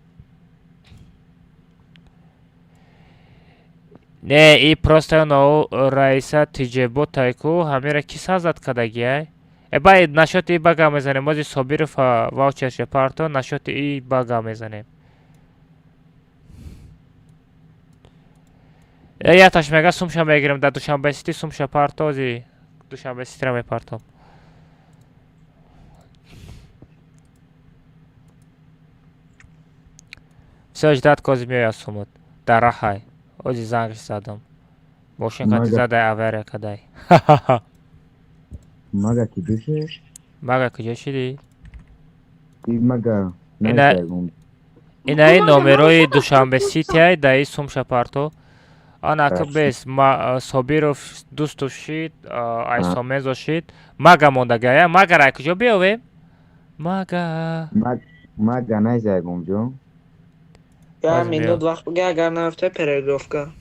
Не, и просто но раиса тиҷебо тайку ҳамира ки сазад кадагиай? Э, бай нашоти и бага мезанем. Мози Собиров ваучерша парто, нашоти и бага мезанем. Э, яташ мега сумша мегирам дар Душанбе сити сумша парто, ози Душанбе ситира мепартом. Всё, ждать кози меояд сумут. Дар раҳай. Ози зангш задам. Мошин қати задай авария кадай. Мага ки душе? Мага куҷо шидӣ? Мага. Инаи номерои Душанбе ситиай даи сумша парто. Ана ка бес Собиров дусту шид, Айсомезо шид. Мага мондагая. Мага рай куҷо биёвем? Мага. Мага найзаягом ҷо. Я минут вақт буга, агар наёфта перегровка.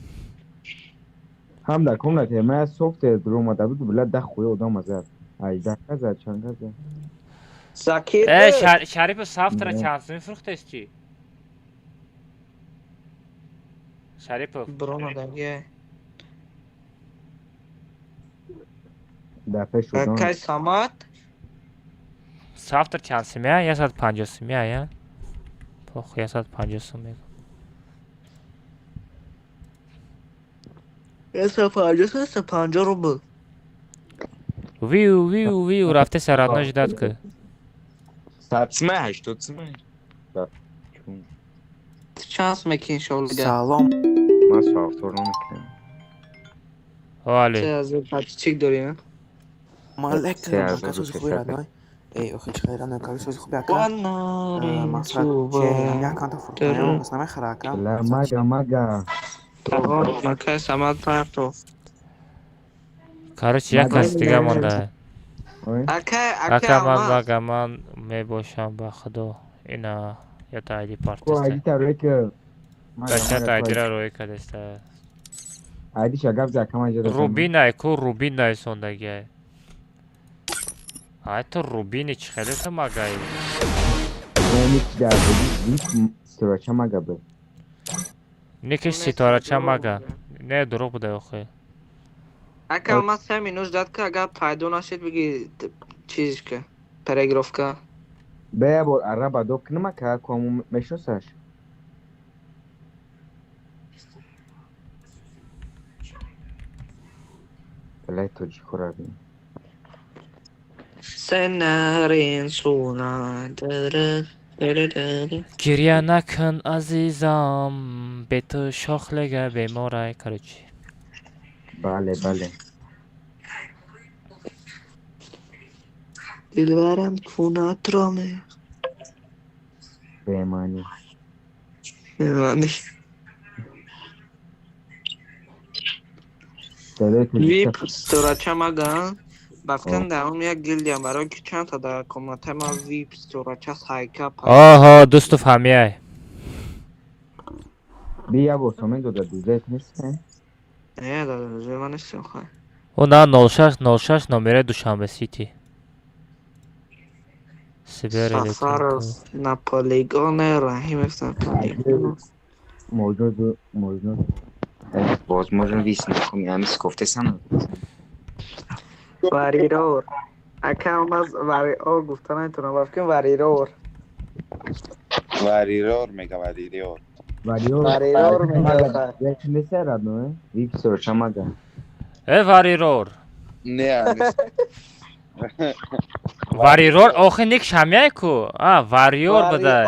Ҳам дар комнате ма софтер дуромада буд, била да хуя одам азад. 18 каза, чанд каза? Закир. Э, Шарипов софтера чанд сум фурӯхтест чи? Шарипов. Биромадагия. Дар пеш одам. Кай Самад? Софтер чанд сумя? 150 сумя, я? Пох, 150 сум мегӯ. 150, 150 рубл. Виу, виу, виу, рафте сарадно ждать ку. 100 сума, 80 сума. Чанд сум мекунӣ шолга? Салом. Ман софтор намекунам. Вале. 3000 подписчик дорӣ, а? Малек, ака сози хуби родной. Эй, охи чӣ хеле родной, ака сози хуби ака. Мақсад че як канта фурӯхтаям, кас намехара ака. Ла мага, мага. Акай Самад парто. Короче, як кас дига монда. Акай, акай Ака ман Алмаз. мага ман мебошам ба худо. Ина ята айди Ку партиста. айди та рӯй ки. Мага, Дачата мага, айдира рӯй кадеста. Айди ша гап за кама ҷо. Рубинай ку Рубинай сондагиай. Ай ту Рубини чӣ хеле ту магаи? Ник дар ник ситорача мага бе. Никиш ситорача мага. Не, дурӯғ буда охи. Ака Алмаз 3 минут ждать ка, агар пайдо нашид биги чиз ка. Перегровка. Бе бор араба до кунма ка кому мешносаш. Блай тоҷикора бин. Сенарин суна. Гиря накун азизам, бе ту шохлега беморай, короче. Бале, бале. Дилбарам кунатро ме. Беманӣ. Беманӣ. Вип сторача мага. Бафкан даом як гилдия барои ки чандта дар комната ма вип сторача сайка. Оҳо, дӯсту фаҳмияй. Би я бор сомен дода дузет нест? Не, да, дузет ман нестам хай. О на 06 06 номераи Душанбе Сити. Сафаров на полигоне, Раҳимов на полигоне. Можно, можно. Возможно, вис нахуй, я мискофтесам. Варирор. Ака алмаз вариор гуфта наметавонам, бафкин варирор. Варирор мега варирор. Варирор мега. Неса родной, вип сороча мага. Э варирор. Не, варирор охи ник шамяй ку. А вариор бадай.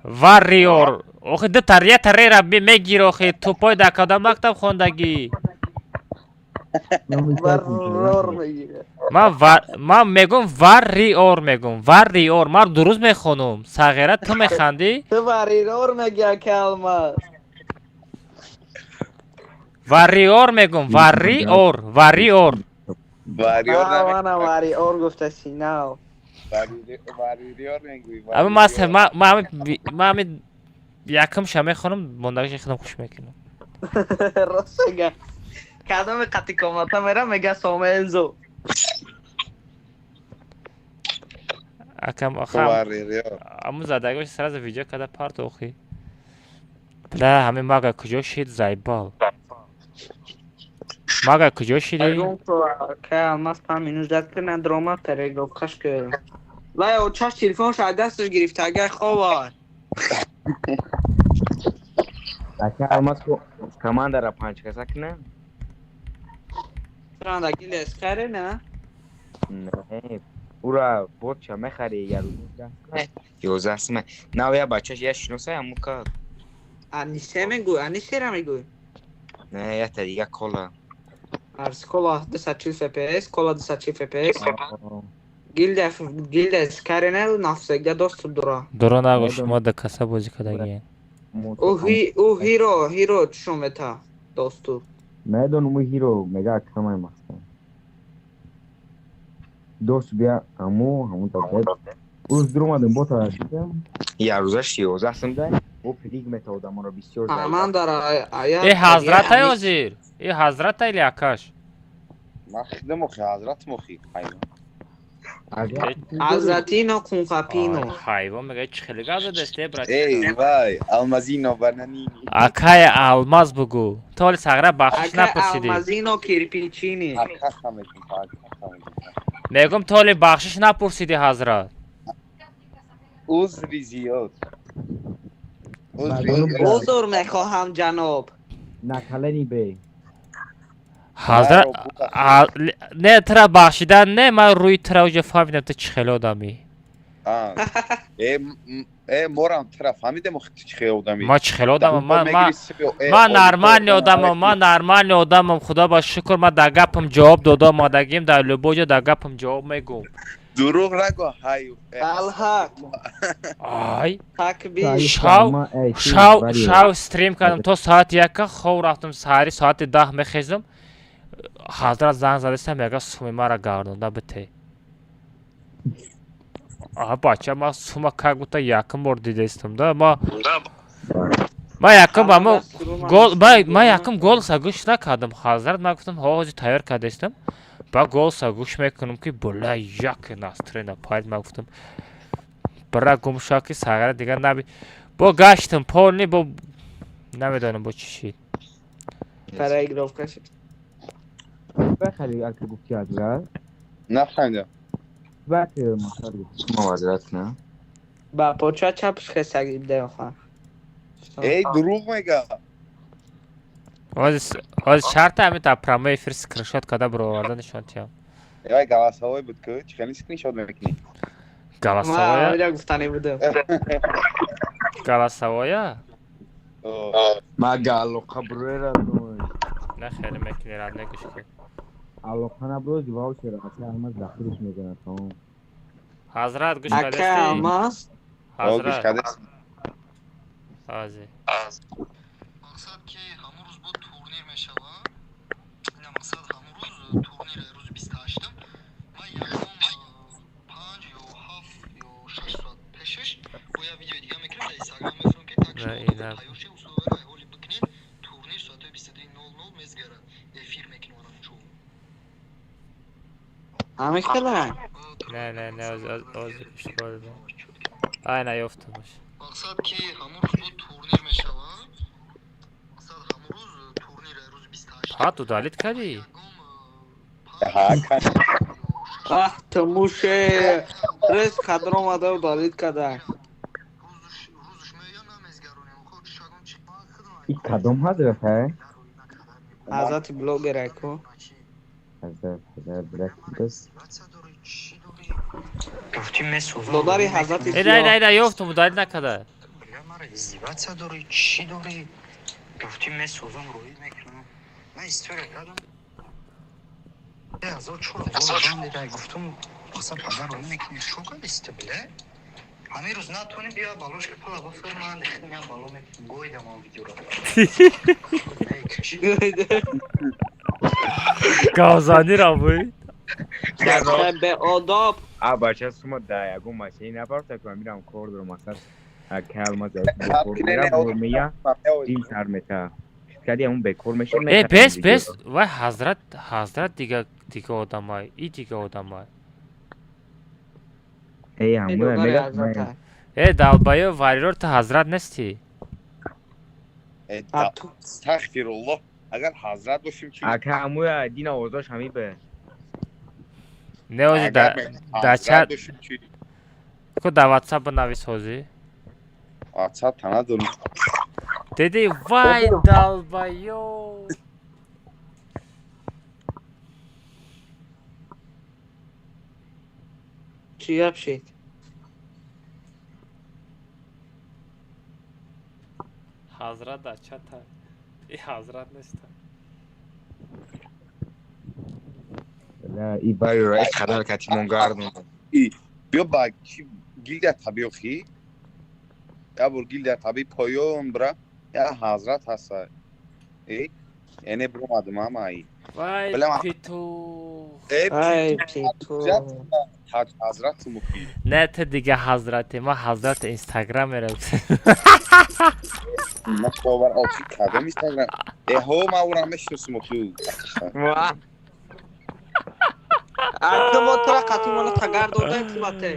Вариор. Охи ду тария тарера мегир охи тупой да кадам мактаб хондагӣ. Ман мегум варриор мегум варриор ман дуруст мехонум сағира ту механдӣ. Ту варирор меги ака Алмаз. Варриор мегум варриор варриор. Мана вариор гуфтаси нав. Вариор мегӯй. Ама ман ами якумша мехонам мондагиша худам хуш мекунам. Рост мега. Кадоме қати комната мера мега Сомензо. Акам аму задагош сразу видео када парт охи. Бля, ҳамин мага куҷо шид зайбал. Мага куҷо шиди? Ка Алмаз пан минут ждать кунад дрома перегровкаш ки. Вай очаш телефонш аз дасташ гирифта агар хова. Ака Алмаз командара панҷ каса кунад? Рандаги лескаре на? Не, ура ботча мехари яру. 11 сме. Нав я бачаш я шиносай амука. Анисе мегӯй, анисера мегӯй. Не, я та дига кола. Арс кола 240 FPS, кола 240 FPS. Гилда гилда скаренел нафсега доступ дора. Дора нагӯ шумо да каса бозӣ кардагиен. Ӯ ҳиро, ҳиро чишон мета доступ. Медонам ӯ ҳиро мега камай махсам. Дост бия аму ҳамун та. Уз дуромадем бота дидам. Я рӯзаш 11 сум да. Ӯ приг мета одаморо бисёр. Аман дара ая. Э ҳазратай ҳозир. Э ҳазратай или акаш? Ман хидам охи ҳазрат мохи. Ҳазратино кунқапино. Ҳайвон мега чӣ хеле гап задаст э брат. Эй вай, Алмазино бананини. Акай Алмаз бугу. Ту ҳоли сағра бахшиш напурсидӣ. Алмазино кирпичини. Мегум ту ҳоли бахшиш напурсидӣ ҳазрат. Узри зиёд. Узр мехоҳам ҷаноб. Накалени бе. Ҳазрат не тра бахшидан не ман рӯи тра уҷа фаҳмидам ту чӣ хеле одамӣ. Э морам тра фаҳмидем охи ту чӣ хеле одамӣ. Ман чӣ хеле одамам? Ман нормальный одамам, ман нормальный одамам, худо ба шукр ман дар гапам ҷавоб дода омадагим, дар любой ҷо дар гапам ҷавоб мегӯм. Дурӯғ нагӯ ҳай. Алҳақ. Ай. Такбир. Шав шав шав стрим кардам то соати яка хов рафтам саҳари соати 10 мехезам. Ҳазрат занг задастам мега суми мара гардонда бите. А бача ман сума как будто якум бор дидаистам да ма ман якум ба мо гол ман якум голса гӯш накардам ҳазрат ман гуфтам ҳозир тайёр кардаистам ба голса гӯш мекунам ки бла як настрена пайд ман гуфтам бра гум шав ки сағира дигар наби бо гаштам полни бо намедонам бо чӣ шид. Переигровка шид. Бахали ака гуфти ҳазрат? Нафаҳмидам. Бак мақсад гуфти шумо ҳазрат на? Ба поча чапш хесаги деоха. Эй дурӯғ мега. Ҳозир шарта ҳамин та прямой эфир скриншот карда бароварда нишон тиҳам. Эй голосовой буд ку чӣ хеле скриншот мекунӣ? Голосовая? Гуфтанӣ будам. Голосовая? Ма галоқа бурера. На хеле мекунӣ, рад негӯш ки. Алоқа набрози ваучер ака Алмаз да худаш мезанад, тамом. Ҳазрат, гӯш Ака кардасти? Алмаз. О, гӯш Ҳазрат. кардасти? Ҳази. Ва ина Ҳамин хела? Не, не, не, ози ози гӯш кардам. Ай, наёфтамаш. Ҳа, ту далит кардӣ? Ҳа, кан. Аҳ, ту муше. Рез қадр омада удалить када. И кадом ҳазрат ҳа? Ҳазрати блогер ку. Ҳазрат, ҳазрат, блядь, бас. Додари ҳазрати Э, не, сиёҳ. не, не, ёфтам, удалить накарда. Гавзанӣ равӣ? Бачаи беодоб. А бача сума да ягон масъалаи напарта ки ман мирам кор дорам масалан ака Алмаз Хаб бекор кине мера не бор мея дил сар мета. Кади ҳамун бекор мешид Э, мекардам бес, бес, видеоро. вай ҳазрат, ҳазрат дига дига одамай, и дига одамай. Э, Э, ҳамуна додари мега ҳазрата. Э, далбаё, варирор, ту ҳазрат нестӣ? Э, А ту астағфируллоҳ. Агар ҳазрат бошем чӣ? Ака ҳамуя дин овозош ҳами бе. Не, ози да Агар ме- да ҳазрат чат бошем чӣ? ку да WhatsApp бинавис ҳозир. WhatsApp та надорам. Диди, вай далбаё. Чӣ гап шид? Ҳазрат дар чата. И ҳазрат неста. Ла и варирора и қадар катимон гардон. И биё ба чӣ гилдия табиё хи? Я бор гилдия таби поён бира. Я ҳазрат ҳаста. Э, яъне биромадам ама и. Вай Бля, ма- питу. Э, Ай, питу. ҳазрат мухи. Не, ту дига ҳазрате, ман ҳазрати Инстаграм мерам. Ман бовар охи кадом Инстаграм? Э, ҳо, ман ӯра мешиносам охи. Ва. А ту мо тура қатӣ моно тагар додаем ту бате.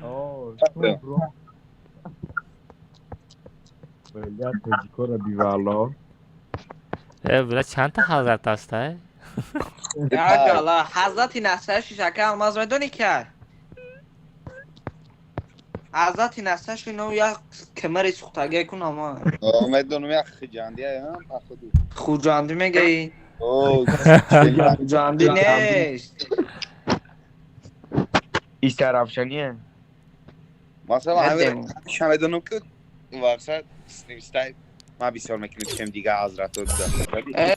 О, бро. Бля, тоҷикора бивалло. Э, бля, чандта ҳазрат аст, э? Як ала ҳазрати насаши ака Алмаз медонӣ ки? Ҳазрати насаши но як камари сухтагӣ кун ама. О, медонам як хуҷандия, походу. Хуҷандӣ мегӯӣ? О, Хуҷандӣ нест. Истарафшание? Масалан, Надем. ҳамеша медонам ки вақт стримстай ман бисёр мекунем чем дига ҳазратҳо буда. Э,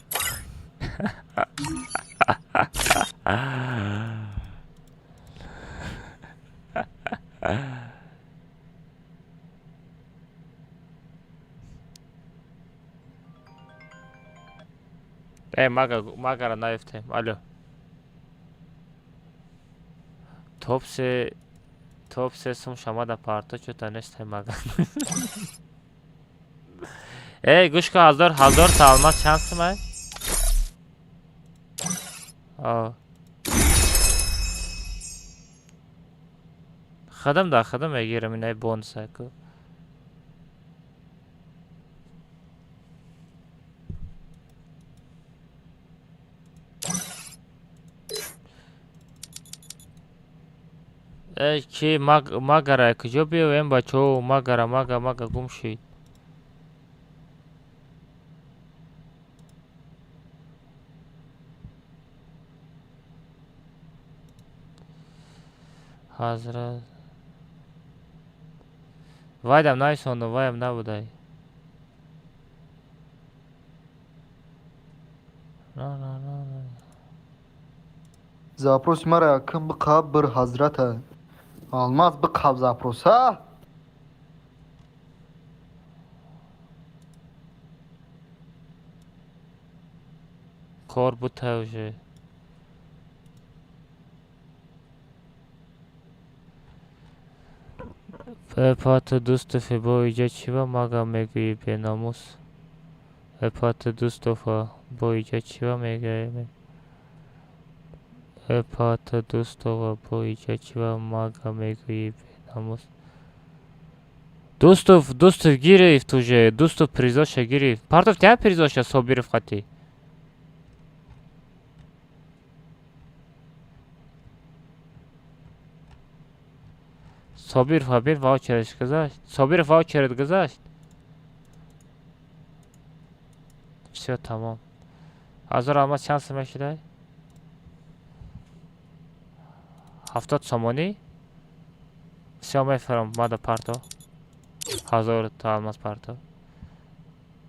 Э, мага, магара наёфтем. Алло. Топ се топ се сум шамада парто чӯта нестай мага. Э, гӯш кун, ҳазор ҳазор та алмаз чанд сумай? О. Хадам да хадам мегирам инай бонуса ку. Э, ки магара куҷо биёем бачаҳо? Магара, мага, мага гум шид. Ҳазрат. Вайдам нависондум, вайам набудай. Запроси мара якм биқаб бир ҳазрата. Алмаз биқаб запроса. Кор бута уже. Пата Дустов бо иҷа чива мага мегӯӣ беномус? Пата Дустова бо иҷа чива мегӯӣ? Пата Дустова бо иҷа чива мага мегӯӣ беномус? Дустов, Дустов гирифт уже, Дустов призоша гирифт. Партов тя призоша Собиров қати? Собиров ҳабир ваучераш гузашт. Собиров ваучерат гузашт. Всё тамом. Ҳазор алмаз чанд сум мешудай? 70 сомонӣ? Всё мефурам мада парто. 1000 та алмаз парто.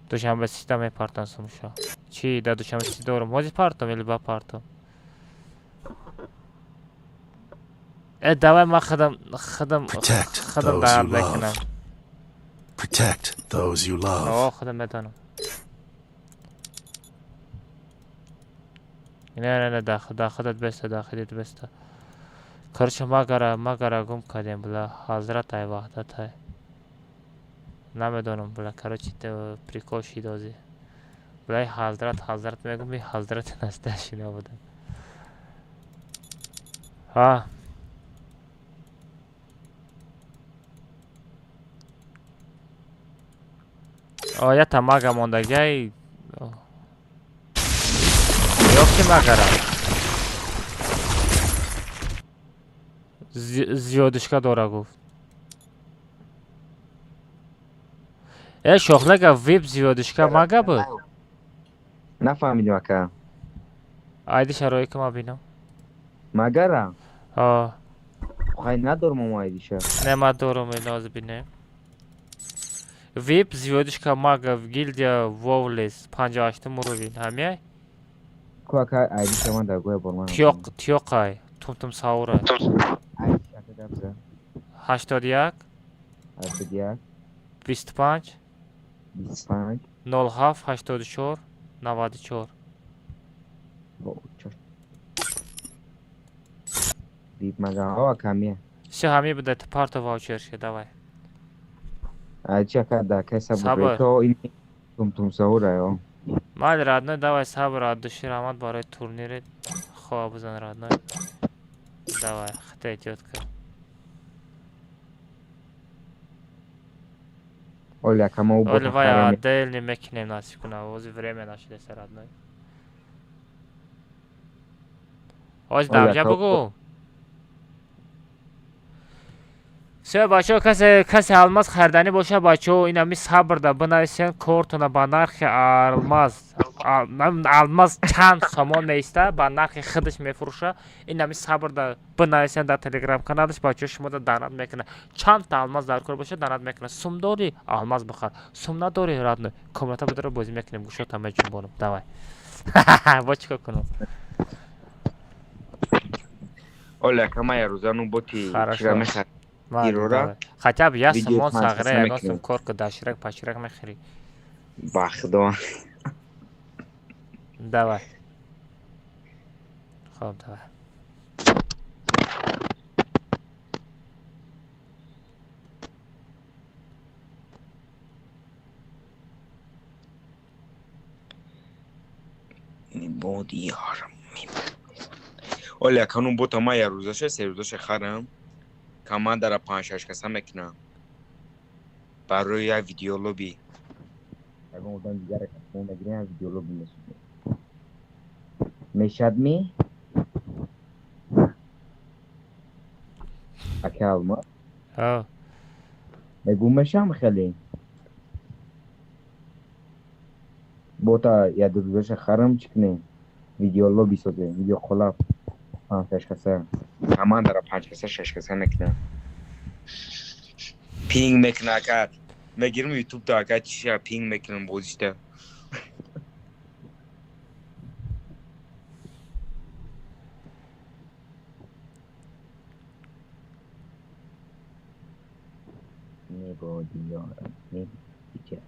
Душанбе сита мепартам сумша. Чӣ дар Душанбе си дорам? Ҳозир партом или ба партом? Э, давай ман худам худам худам дард мекунам. Protect those you love. О, худам медонам. Не, не, не, да худат беста, да худат беста. Короче, магара гум кардем, бла, ҳазрат ай ваҳдат ай. Намедонам, бла, короче, прикол шид ҳозир. Бла, ҳазрат, ҳазрат мегум, и ҳазрати настоящий набуда. Ҳа. О, ята мага мондагиай. Ёфти магара. Зиёдишка дора гуфт. Э, шохлага вип зиёдишка мага буд? Нафаҳмидим ака. Айди шарои ки ма бинам. Магара? О. Хай надорам мо айдиша. Не, ма дорам, ноз бинем. Вип звёздочка мага в гильдия Вовлес 58 уровень. Ҳамяй? Ку ака айдиша ман дар гӯя борман. Тиёқ, тиёқай, тумтум саура. Айдиша ака гап зад. 81 81 25 25 07 84 94. Вип мага о ака ҳамия. Всё ҳамия буда, ту парто ваучерша, давай. Айча ака да кай сабр то ин тумтум саура ё. Майли родной, давай сабр от души раҳмат барои турнири хоб бизан родной. Давай, хита тётка. Оля ака ма Оли вай отдельно мекунем насиб кунам, ҳозир время нашудеса родной. Ҳозир дамҷа бугу. Всё, бачаҳо, касе алмаз хариданӣ боша, бачаҳо, ин ҳами сабрда бинависен кортона ба нархи алмаз. Алмаз чанд сомон меиста, ба нархи худаш мефурӯша. Ин ҳами сабрда бинависен дар телеграм каналаш, бачаҳо шумода данат мекунад. Чандта алмаз дар кор боша, данат мекунад. Сум дорӣ, алмаз бихар. Сум надорӣ, родной, комната бидора бозӣ мекунем, гӯшота меҷунбонам. Давай. Бо чӣ кор кунам? Оля ака ма ярӯза ну боти чира мехарам. Хотя бы я сумон сағра ягон сум кор ку даширак паширак мехӯрӣ. Ба худо. Давай. Хоб, давай. Бодиярам. Оля ака ну бота ма ярӯзаша серӯзаша харам. Командара 5-6 каса мекунам. Барои як видеолоби. Ягон одам дигара касмо мегирем, як видеолоби месозем. Мешад ми? Ака Алмаз? Ҳа. Мегум мешам хеле. Бота я дурӯзаша харам чӣ кунем? Видеолоби созем, видео коллаб. 5-6 каса. Командара 5 каса, 6 каса мекунам. Пинг мекуна ака. Мегирам ютуб та ака чиша пинг мекунам бозишта. با دیارم نمی‌دیگر.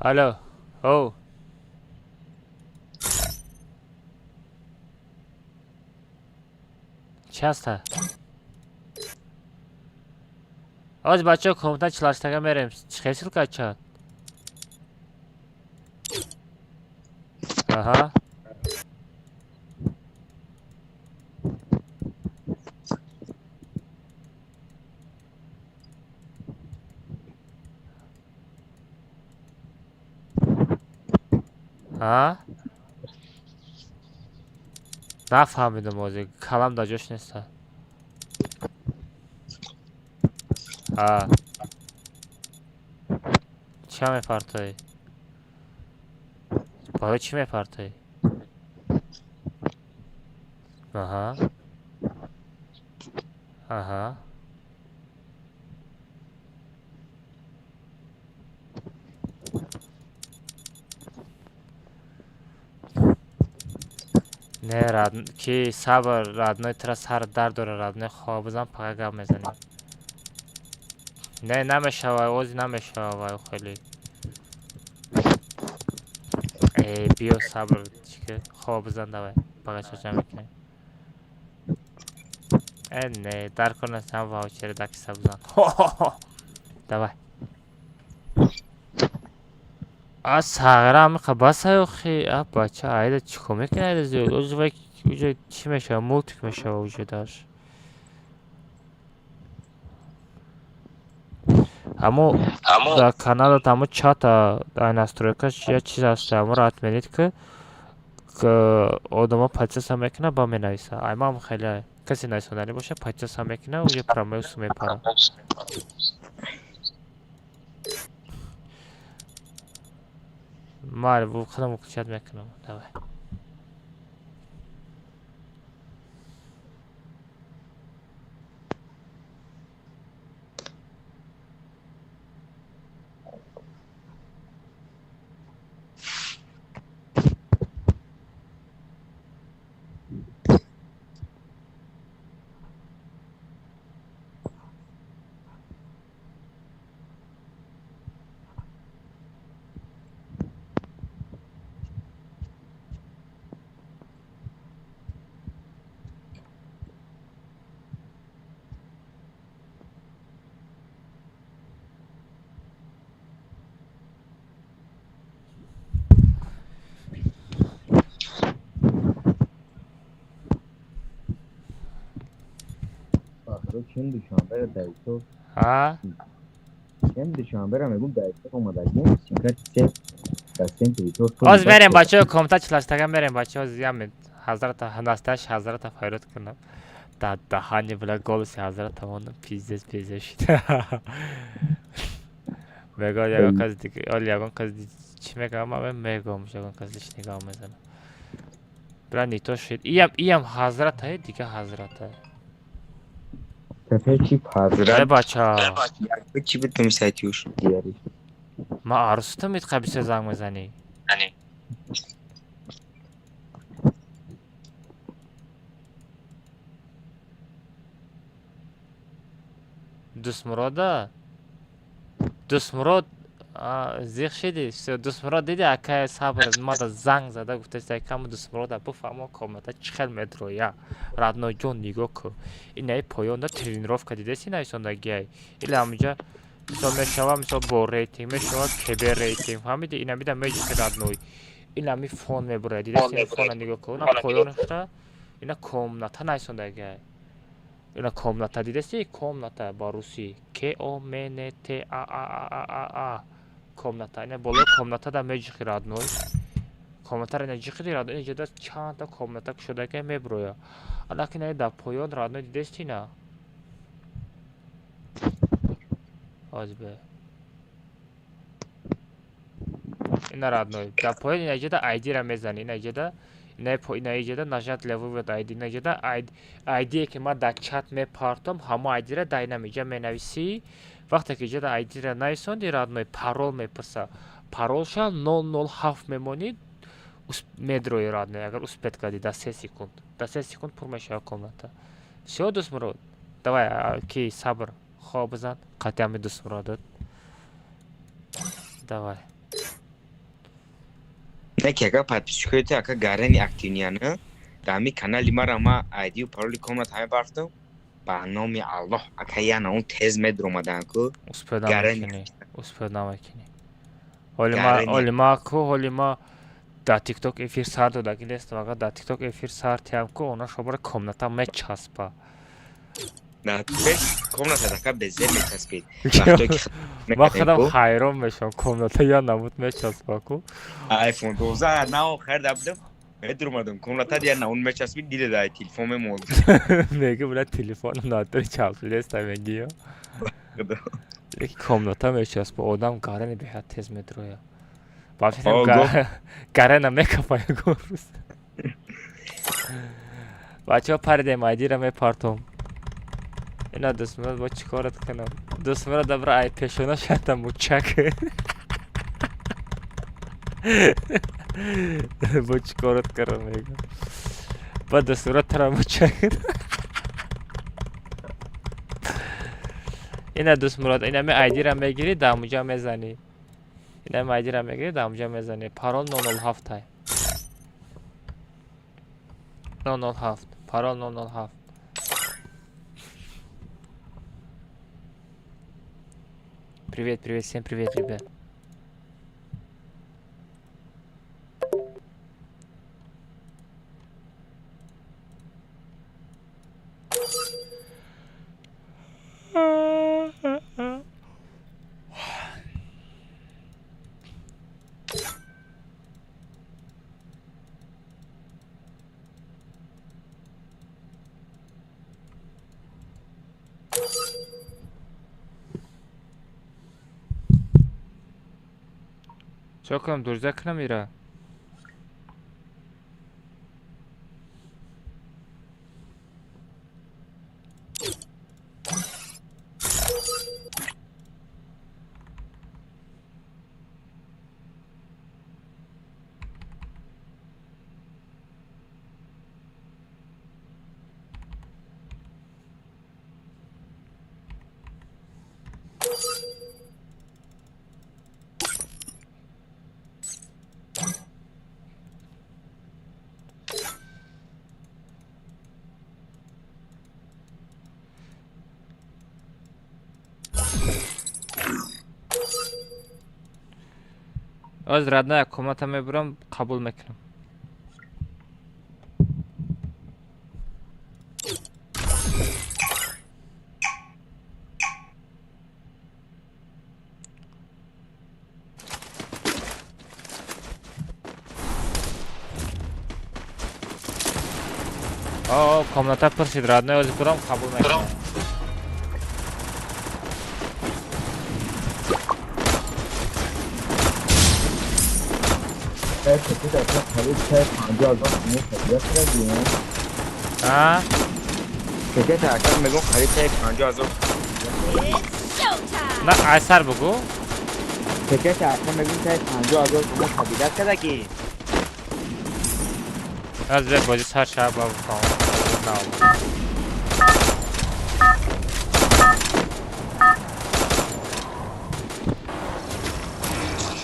Алло, оу. Чӣ ҳаста? Оз бачаҳо комната чилаштага мерем. Чӣ хел ссылка чат? Аҳа. А? Нафаҳмидам ҳозир. Калам дар ҷош неста. А. Ча мепартоӣ? Барои чӣ мепартоӣ? Аҳа. Аҳа. Не, рад ки сабр, родной тра сар дард дора, родной хоб бизан, пага гап мезанем. Не, намешава, ози намешава вай хеле. Э, биё сабр, чӣ хоб бизан давай, пага чача мекунем. Э, не, дар кор нест, ҳам ваучери дакиса бизан. Давай. А сағира амиқа басай охи, а бача айда чӣ кор мекунӣ айда зиёд? Ози вай уҷо чӣ мешава? Мултик мешава уҷо даш. Аммо дар каналат аммо чата дар настройкаш як чиз ҳаст, аммо отменить ки одамо подписаться мекунад, ба менависа. Ай ман хеле касе нависонданӣ боша, подписаться мекунад, уҷо промоусу мепара. Майли, худам выключать мекунам. Давай. Чун душанберо даисо А? Чун душанберо мегум даисо омадагим симкати се дар центри то. Оз мерем бачаҳо комната чилаштага мерем бачаҳо зиям ҳазрата насташ ҳазрата файрод кунам. Дар даҳани била голоси ҳазрата мондам пиздец пиздец шид. Мего ягон кас дига оли ягон кас чӣ мегӯям ман мегӯям ягон кас лишний гап мезанам. Била нито шид. Иям иям ҳазрата дига ҳазрата. Сафар чи ҳазрат? Э бача. Чӣ битум сайтиюш дигари? Ман арӯсатам итқа бисёр занг мезанӣ. Дӯстмурода? Дӯстмурод зиқ шидӣ? Всё, Дӯстмурод диди акай сабр мада занг зада гуфтаст акаму Дӯстмурода буфаҳмо комната чӣ хел медроя. Родной ҷон нигоҳ кун. Инаи поёнда тренировка дидаси нависондагиай. Ила ҳаминҷа мисол мешава мисол бо рейтинг мешава кб рейтинг фаҳмиди? Ина бида меҷухи родной. Ина ми фон мебурад. Дидаси фона нигоҳ кун. Ина поёнашра ина комната нависондагиай. Ина комната дидаси? Комната ба русӣ. К О М Н Т А А А А А А. Комната. Ина болои комната да меҷухи родной. Комнатаро ина ҷиқиди родной. Инҷа да чандта комната кушодагиай мебуроя. Аллакай ина дар поён родной дидести ина? Ҳозир ина, родной, дар поён ина ҷода айдира мезанӣ, ина ҷода, ина иҷода нажать для вывода айди, ина ҷода айдие ки ман дар чат мепартом, ҳамо айдира дар инам иҷа менависӣ. Вақте ки иҷода айдира нависонди, родной, парол мепурса, паролша 007 мемонӣ, медрои, родной. Агар успеть кардӣ, дар 3 секунд, дар 3 секунд пур мешавад комната. Всё, Дӯстмурод, давай, ки сабр хоб бизан қатъи Дӯстмуродот, давай. Не ки ака, подписчикои ту, ака, гарани активнияна дар ҳамин канали мара. Ма айдию пароли комнат ҳаме барафтам, ба номи Аллоҳ, ака, яна он тез медромадан ку. Успеть намекунӣ, успеть намекунӣ. Ҳоли ма ку, ҳоли ма дар Тикток эфир сар додаги нестам. Агар дар Тикток эфир сар тиҳам ку, она шобара комната мечаспа. Комната ака безер мечаспид. Ман худам ҳайрон мешавам, комната я намуд мечаспа ку. Айфон 12 нао харида будам, медурмадам, комната я наун мечаспид, дида дар телефон мемонд. Меги, бля, телефоном натури часпидеста, мегиё. Яки комната мечаспа, одам гарани беҳад тез медроя. Гарена мекапа ягон рӯз. Бачаҳо, паридем, айдира мепартом. Ина, Дӯстмурод, бо чӣ корат кунам? Дӯстмурод, дабра, ай пешона шата мучак. Бо чӣ корат кардам, мегӯ. Ба Дӯстмурод тара мучак. Ина, Дӯстмурод, инами айдира мегирӣ, дар муҷа мезанӣ. Инами айдира мегирӣ, дар муҷа мезанӣ. Парол 007 ай. 007. Парол 007. Привет, привет, всем привет, ребят. Чо кунам, дурза кунам ира? Оз, родная, комната мебурам, қабул мекунам. О, комната пур шид, родной, ози бурам, қабул мекунам. А? Ширкати ака, мегӯм, харид таи 50 000. На, айсар бугӯ. Ширкати ака, мегӯм, таи 50 000 сомон хабидат кардагӣ. Аз бе бозӣ сар шава, ба нав.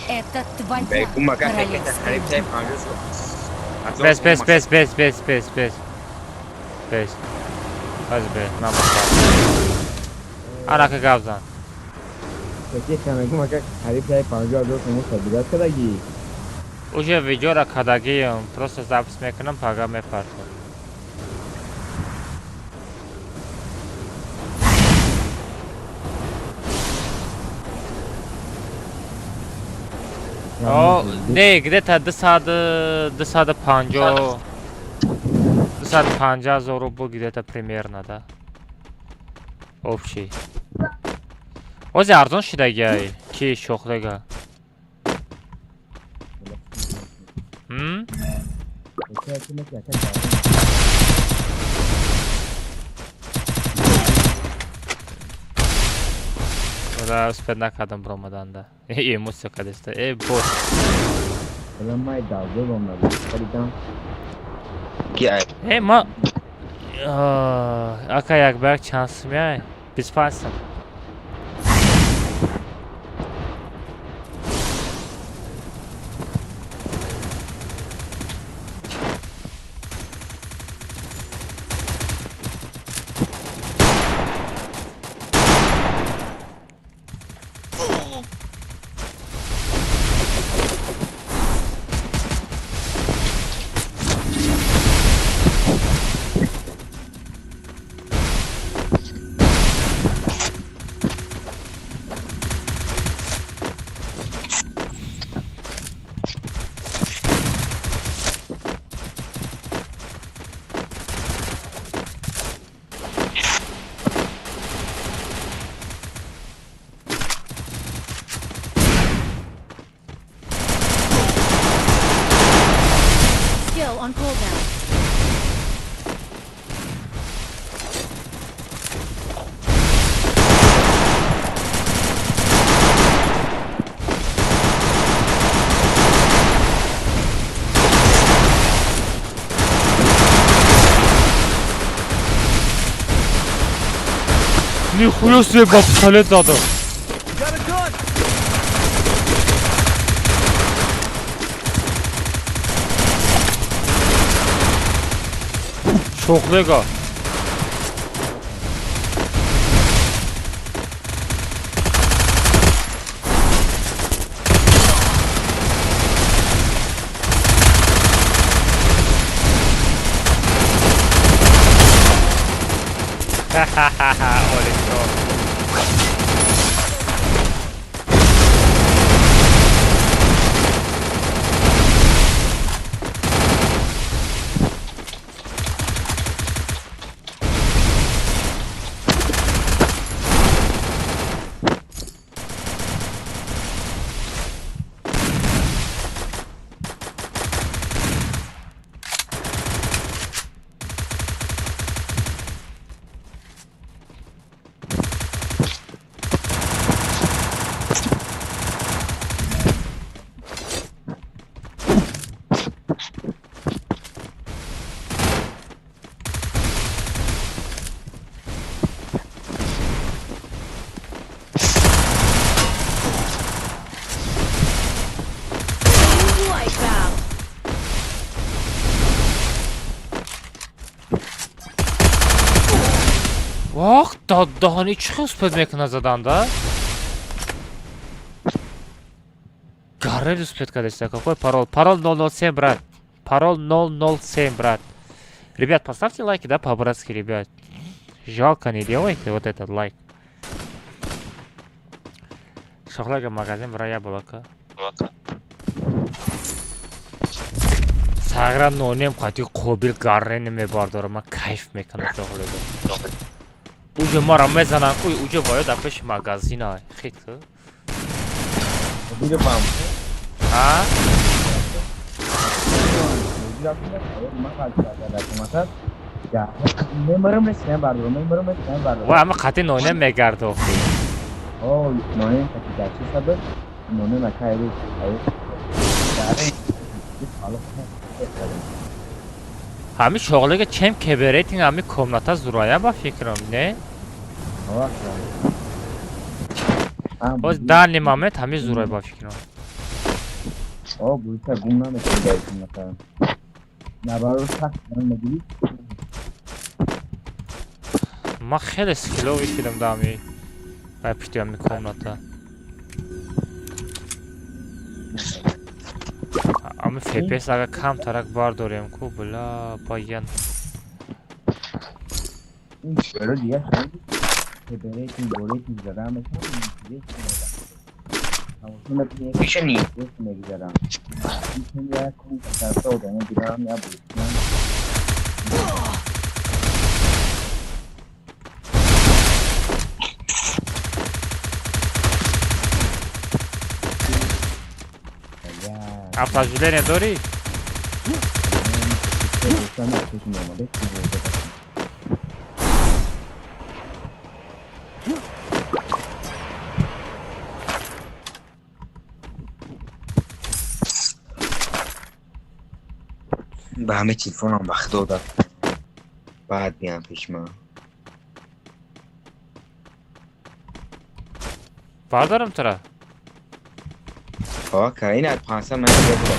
Это твоя Мегӯм, ака, ширкати королевская харид таи битва. 50 000. Бес, бес, бес, бес, бес, бес, бес. Бес. Аз бе, намоша. Анака гап зан. Ширкати, мегӯм, ака, харид таи 50 000 сомон хабидат кардагӣ. Уже видеора кардагиам, просто запись мекунам, пага мепартам. О, не, где-то 250, 250 000 рубл где-то примерно, да. Общий. Ози арзон шидагиай ки шохлега. Ра успед накардам биромаданда. Эмоция кадеста. Э бот. Э ма ака як ба як чанд сум яй? 25 сум. Skill on cooldown. Нихуя себе ба пистолет задам. Got a gun! Шохлега. Ха-ха-ха, Олечо. Wipeout. Вах, даҳани чӣ хел успед мекунад заданда? Гарел успед кардеста. Какой парол? Парол 007, брат. Парол 007, брат. Ребят, поставьте лайки, да, по-братски, ребят. Жалко не делайте вот этот лайк. Шохлега магазин бра яблоко. Сагра нонем қати қобил гарре намебардорам. Ман кайф мекунам шохлега. Уже мара мезанам, ой, уже бояд дар пеши магазина. Хит. А? Ва ама қати нонем мегард охи. Ҳами шоғлега чем кеберетинг ҳами комната зурая ба фикрам, не? Боз данный момент ҳами зурай ба фикрам. Ман хеле скилловӣ шидам да ҳами вай пушти ҳами комната. Ами FPS агар камтарак бардорем ку бла баян. Автооживление дорӣ? Ба ҳамаи телефонам вақт додам. Баъд биям пеш ман. Бардорам тура? Ака, ин аз 500 ман буда.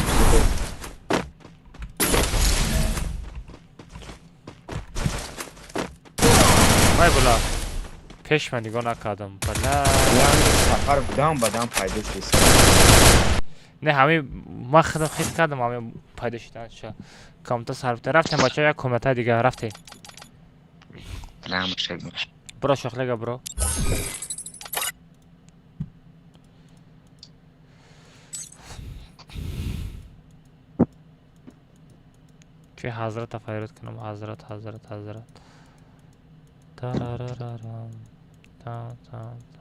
Вай була. Пеш ман нигоҳ накардам. Бала. Сафар будам, баъдан пайдо шуд. Не, ҳамин ман худам хис кардам, ҳамин пайдо шудан ша. Комната сарфта рафтем, бачаҳо, як комната дига рафтем. Бро, шохлега, бро. Ки ҳазрата файрод кунам, ҳазрат, ҳазрат, ҳазрат. Тарарарарам. Та та та.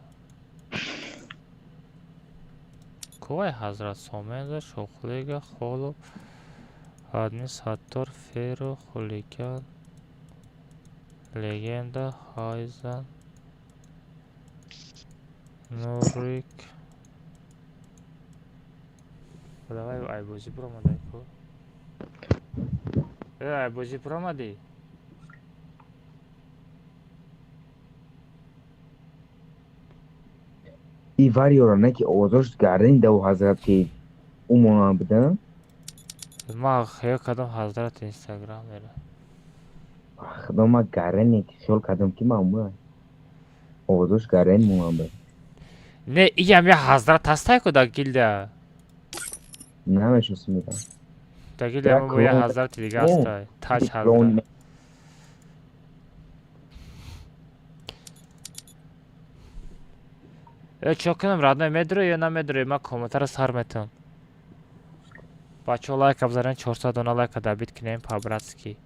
Кувай ҳазрат Соменда, Шохлега, Холов, Админ Саттор, Феро, Хулиган, Легенда, Хайзан, Нурик. Давай айбозӣ биромадай ку. Э, айбозӣ биромадӣ? И вариора не ки овозош гардани даву ҳазрат ки ӯ монанд буда? Ман хиёл кардам ҳазрат Инстаграм мера. Худо, ман гардане ки хиёл кардам ки ман ӯ овозош гардани монанд буд. Не, иям я ҳазрат ҳастай ку дар гилда. Намешносим мегам. Дар гилда мо я ҳазрати дига ҳастай. Таҷ ҳазрат. Э, чо кунам, родной, медурӣ ё намедурӣ? Ман комнатаро сар метавам. Бачаҳо, лайка бизанед, 400 дона лайка добить кунем по-братски.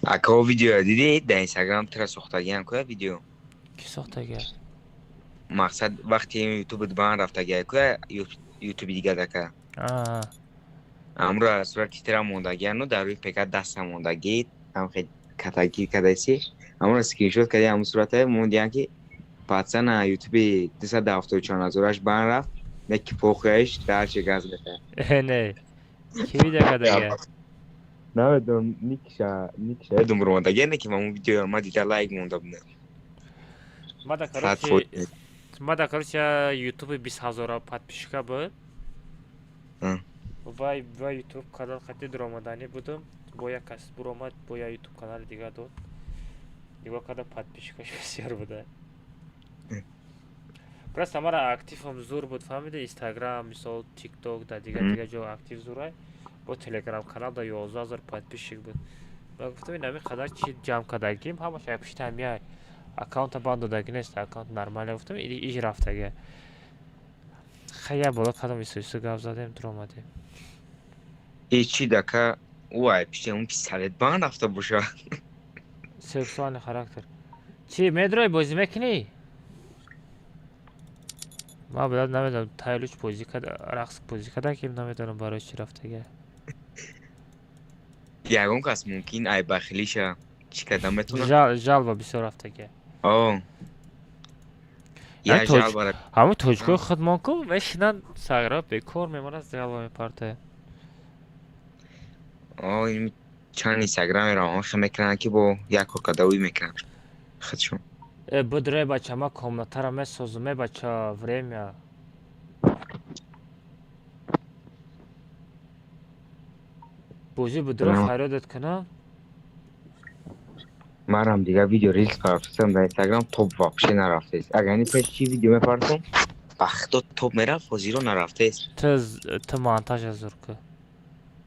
Ака, о видеоя дидӣ? Дар Инстаграм тира сохтагиам куя видео? Ки сохтагия? Мақсад вақте ютуб бан рафтагия куя ютуби дигадака. Амра сурати тира мондагиану дар рӯи пека даста мондагӣ, ам хел катагӣ кадаси. Амра скриншот кади ҳамун сурата мондиям ки пацана ютуби 274 ҳазораш бан рафт, не ки похуяш дарче газ мехоҳад. Э, не. Ки видео кадагия? Намедонам, никша, никша ёдум ромадагия, не ки ман видеоро ма дида лайк монда будам. Мада, короче, мада, короче, ютуби 20 ҳазора подписчика буд. Вай вай ютуб канал хати дуромаданӣ будам. Бо як кас буромад, бо як ютуб канали дига дод. Нигоҳ карда, подписчикаш бисёр буда. Просто мара активам зур буд, фаҳмиди? Инстаграм, мисол, тикток, дар дигар дигар ҷо актив зурай. Бо телеграм канал да 11 ҳазор подписчик буд. Ман гуфтам, ин ҳамин қадар чи ҷамъ кардагим, ҳамаш як пишти ҳамияй. Аккаунта банд додагӣ нест, аккаунт нормале, гуфтам, иш рафтага. Хай, як боло кардам, ису ису гап задем, дуромадем. Э, чи дака, ӯ ай пишти ҳамун пистолет банд рафта бошад. Сексуальный характер. Чи медрои, бозӣ мекунӣ? Ман билад намедонам, тайлуч бозӣ карда, рақс бозӣ карда ки намедонам барои чӣ рафтага. Ягон кас мумкин ай бахилиша чӣ карда метавонад? Жалба бисёр рафтага. О. Я жалбара. Ҳамун тоҷикои худмон ку мешинанд сагра бекор мемонад, жалба мепартояд. О, ин чанд инстаграмеро он хел мекунанд ки бо як кор карда ӯй мекунанд худшон. Э, будрай, бача, ман комнатаро месозум, э, бача, время. Бозӣ будро фарёдат кунам? Манам дигар видео рилс партофтам дар Инстаграм, топ вообще нарафтест. Агар ини пеш чи видео мепартом, ба худо топ мерафт, ҳозиро нарафтест. Ту монтажа зур ку.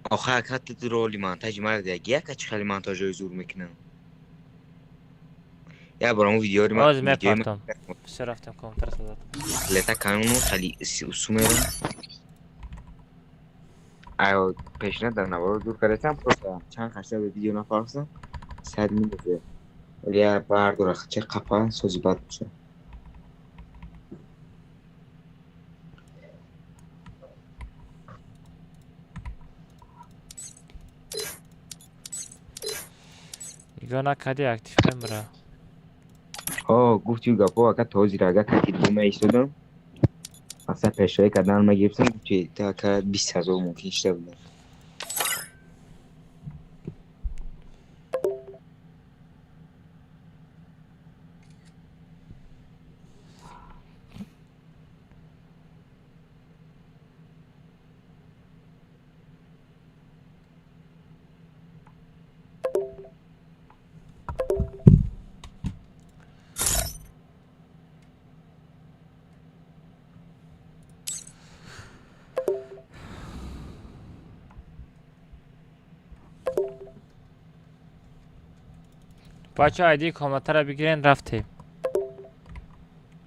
Охир, ака, ту роли монтажи мара дигаги, яка чӣ хеле монтажҳои зур мекунам. Як бор ҳамун видеоро ман Ҳозир мепартом. Всё, рафтем комнатаро созад. Лета кануну хеле усу мерам. Ай пешина дар наворо дур кардам, просто чанд хашта видео нафарстам, сад минуте. Я бардора ча қапа сози бад меша. Нигоҳ накардӣ актив мемра. О, гуфти гапо ака тозира ага каки дума истодам. Мақсад пешроӣ кардан ма гирифтам, гуфти та ака 20 000 мумкин шуда буда. Бача, айди комнатаро бигирен, рафтем.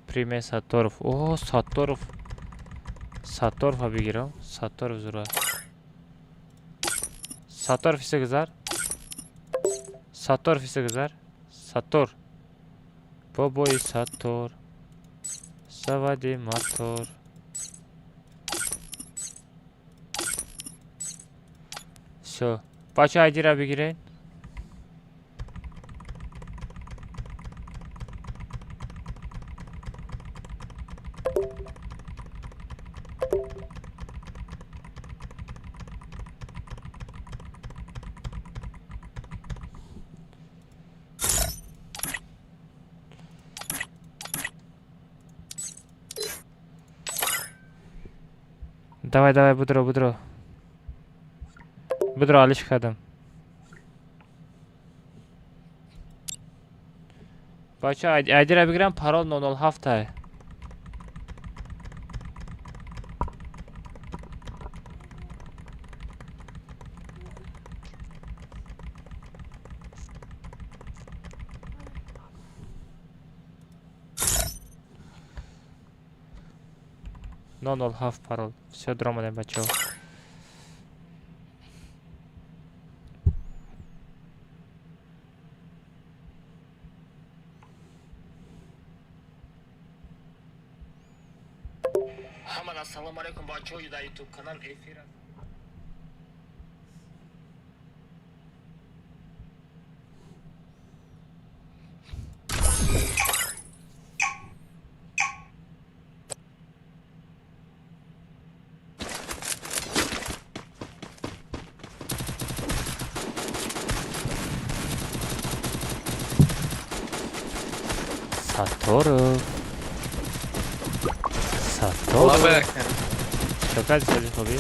Приме Сатторов. О, Сатторов. Сатторова бигирам. Сатторов зура. Сатторов иса гузар. Сатторов иса гузар. Саттор. Бобои Саттор. Заводи мотор. Всё. Бача, айдира бигирен. Давай, давай, будро, будро. Будро, алиш кардам. Бача, айдира бигирам, парол 007. 007 парол. Всё, дромадем, бачаҳо. Ҳаман ассалому алайкум, бачаҳо, дар YouTube канал эфир. Сатторов. Сатторов. Чокар сади хоби?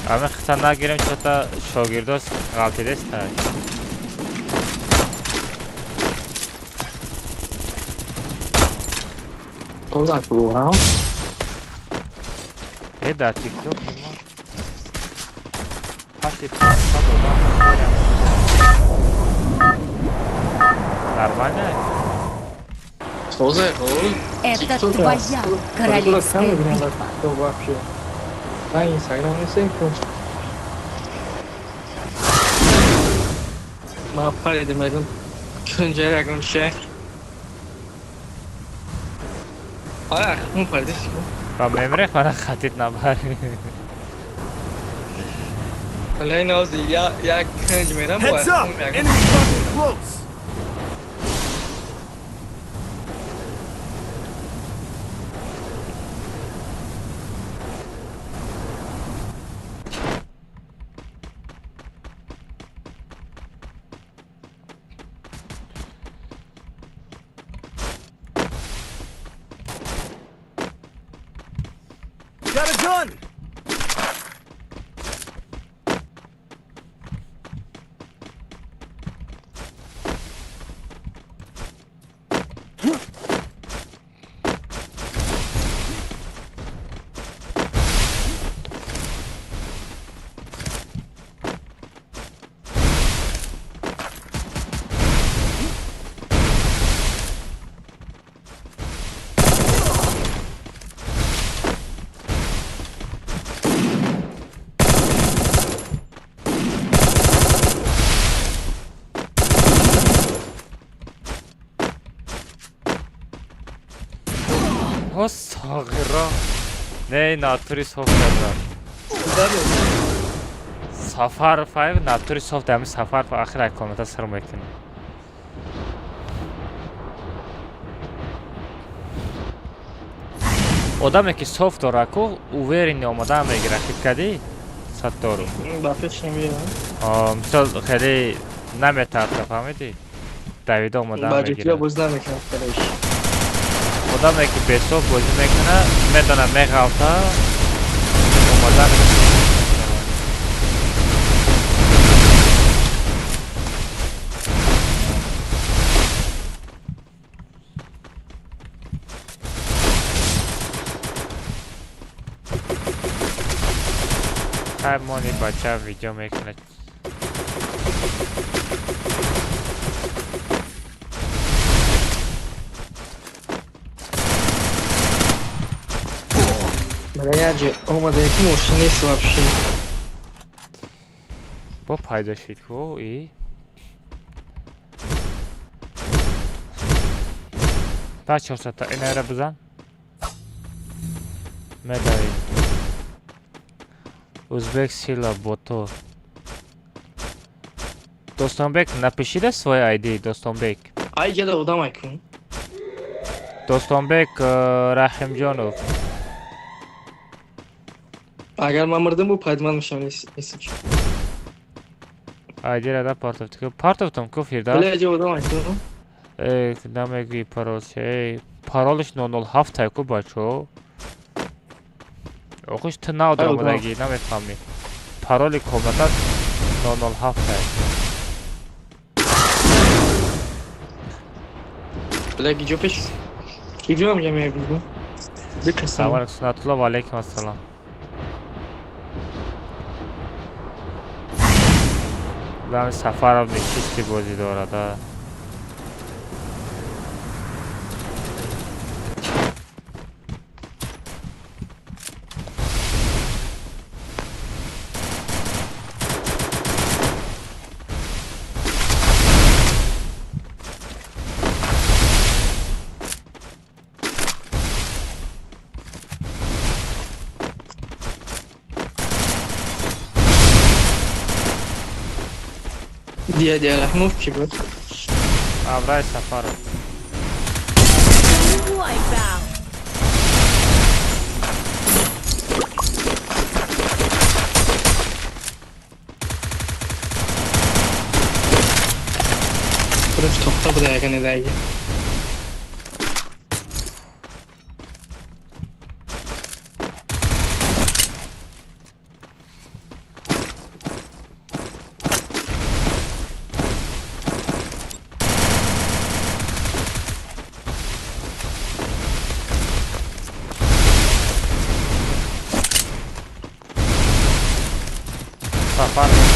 Ами хита нагирем, чота шогирдос ғалтидеста. Э, дар TikTok ма 8500 одам дорам. Нормально? Это твоя королевская битва. Вообще. На Инстаграм Ма паридим ягон кунҷа ягон шеҳр. Ая, хун паридиш. Ба мемрех мана хатит набари. Вале нози я як кунҷ мерам Heads up! Enemy dropping close! Got a gun! Соғиро. Не, натури софт дадам. Сафар файв натури софт ами сафар ахир ай комната сар мекунем. Одаме ки софт дора ку уверен омада мегира хит кади саттору. Ба пеш намеям. А, мисол хеле наметарса, фаҳмидӣ? Давида омада Ба мегира. ҷутиё боз намекунад короче. Одаме ки бесофт бозӣ мекунад, медонад меғалта, омада хай мони бача видео мекунад. Бля, я же омада яки мошин нест вообще. Бо пайдо шид ку и Ба 400 инайра бизан. Медави. Узбек сила бото. Достонбек, напиши да свой ID, Достонбек. Ай ҷада одам айкун. Достонбек Рахимҷонов. Агар ман мурдам бу пайдман мешавам нест. ID ра да партофти ку. Партофтам ку Фирдавс. Бля, ҷа одам айкун. Эй, намегӯи парол чи? Эй, паролиш 007 ай ку бачо. Охиш ту нав Ай, одам. даромадагӣ, намефаҳмӣ. Пароли комната 007 ай. Бля, гиҷо пеш. Гиҷо ҳам ҷа мебуду. Бикасам. Салом алейкум Сунатулло, ва алейкум ассалом. Лами Сафаров нечисти бозӣ дорад, а. Дия дия Раҳимов ки буд? Аврай Сафаров. Wipeout. Худаш тохта буда ягане даги. Сафаров.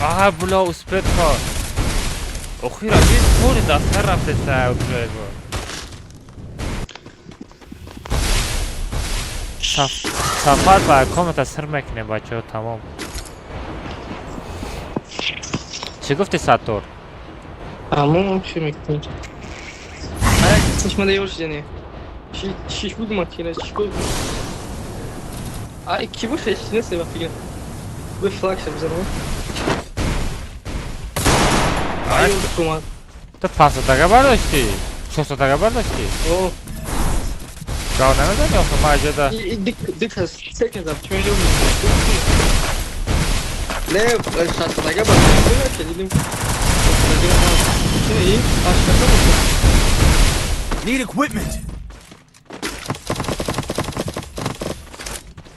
Аҳа, була успет кор. Охир аби пури дастар рафтеса ҷойго. Сафар ба комната сир мекунем бачаҳо тамом. Чӣ гуфти Саттор? Амон чӣ мекунӣ? Ая касаш мада ёр шидане. Чи чиш буд макина чиш буд? Ай ки буд хеш нест ба фикр. Бе флаг ша бизанам. Ай куман. Ту 500 тага бардоштӣ? 400 тага бардоштӣ? О, Гав намедонӣ охир ман аҷода. и дик дик ҳаст секин зап чӣ меҷо. Не, 600 тага бардоштӣ ки дидим. 400 тага ма. Чи ин? Ашката буд. Need equipment.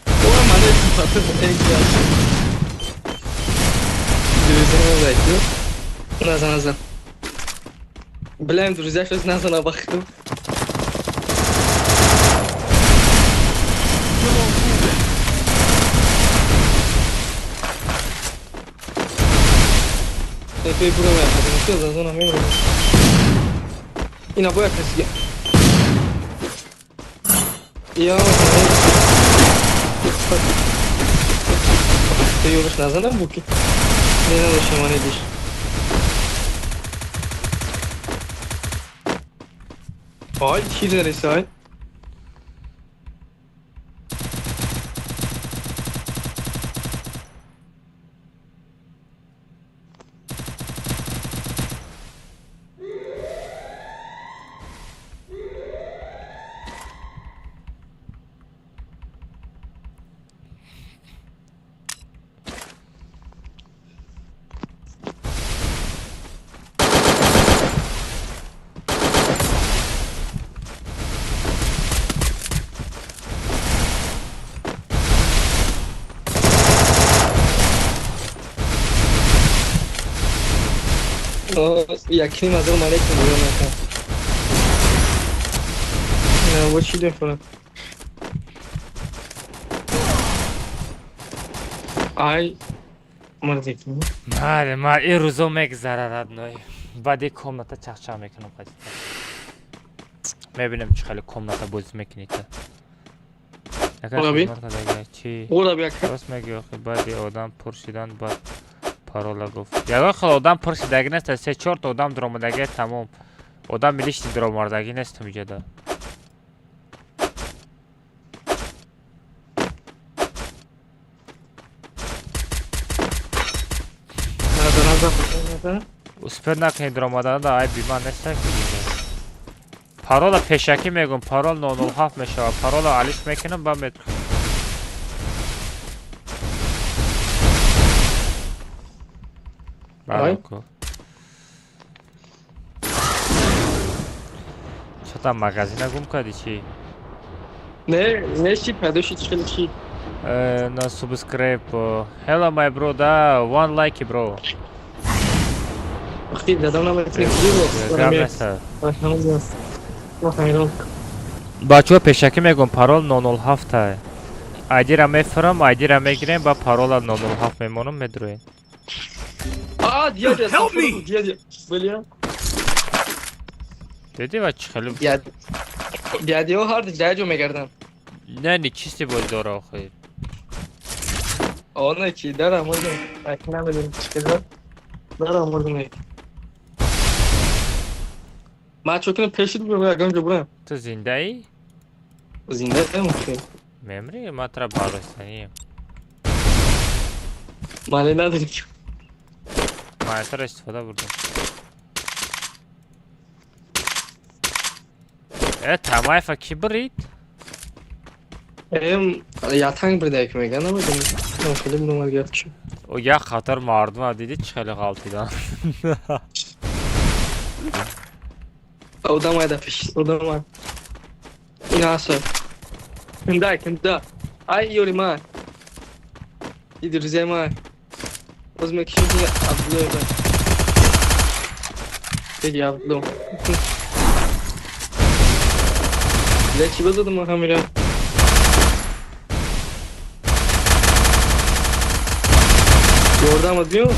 Ой, мане сифаты бутен. Друзья зайду. Назад, назад. Блин, друзья, что назад бахту. Still on cooldown. Ты бураме, потому что за зона меморӣ. Ина бояд каси. Я Ты ёрш назанам буки. Не надо шамани диш. Ай, чӣ дарисай? Якним азор малейкум буёнака. Вот чӣ дефора. Ай, мардик. Маре, ма ин рӯзо мегзара, родной. Баъди комната чахчах мекунам қадита. Мебинем, чӣ хеле комната бозӣ мекунӣ та. Ораби? Чӣ? Ораби ака. Рост мегӯӣ, охи, баъди одам пур шидан баъд парола гуфт. Ягон хел одам пур шидагӣ нест, се чорта одам дуромадагӣ, тамом. Одами лишний дуромардагӣ нестам иҷода. Назар, назар, назар. Успел накунӣ дуромаданада, айби ман неста ки дига. Парола пешакӣ мегӯм, парол 007 мешавад. Парола алиш мекунам, ба мет. Бароку. Чата магазина гум кардӣ чӣ? Не, не, чӣ пайдо шид, хеле чӣ? На subscribe. Hello my bro, да, one like bro. Вақти дадам наметавонем. Гап неста. Бачаҳо, пешакӣ мегӯм, парол 007. Айдира мефурам, айдира мегирем, ба парола 007 мемонам, медроем. А, дядя, Help me! Дядя, бля. Дидӣ ва чӣ хеле Дядяҳо ҳар ҷо мегарданд. Не, не чисти боз дора охир. Оне ки дарамурдем. Ак намедонам чӣ кардам. Дарамурдем. Ман чо кунам, пешит бурам, ягон ҷо бурам. Ту зиндаӣ? Зиндаам ки. Мемри, ман тра бардоштанием. Мане надорӣ. Ман тра истифода бурдам. Э, Тамаева ки бурид? Эм, ятанг бурда ки меган, намедонам. Ман хеле бурам гап чӣ. О, як хатар мардума дидӣ, чӣ хеле ғалтидан. Одам айда пеш, одам ай. Ина аса. Кунда, кунда. Ай, ёри ман. И друзья мои. Боз мекишем ки Абдулло бай. Беги, Абдулло. Бля, чӣ базадам ман ҳамира? Ёрдам биё.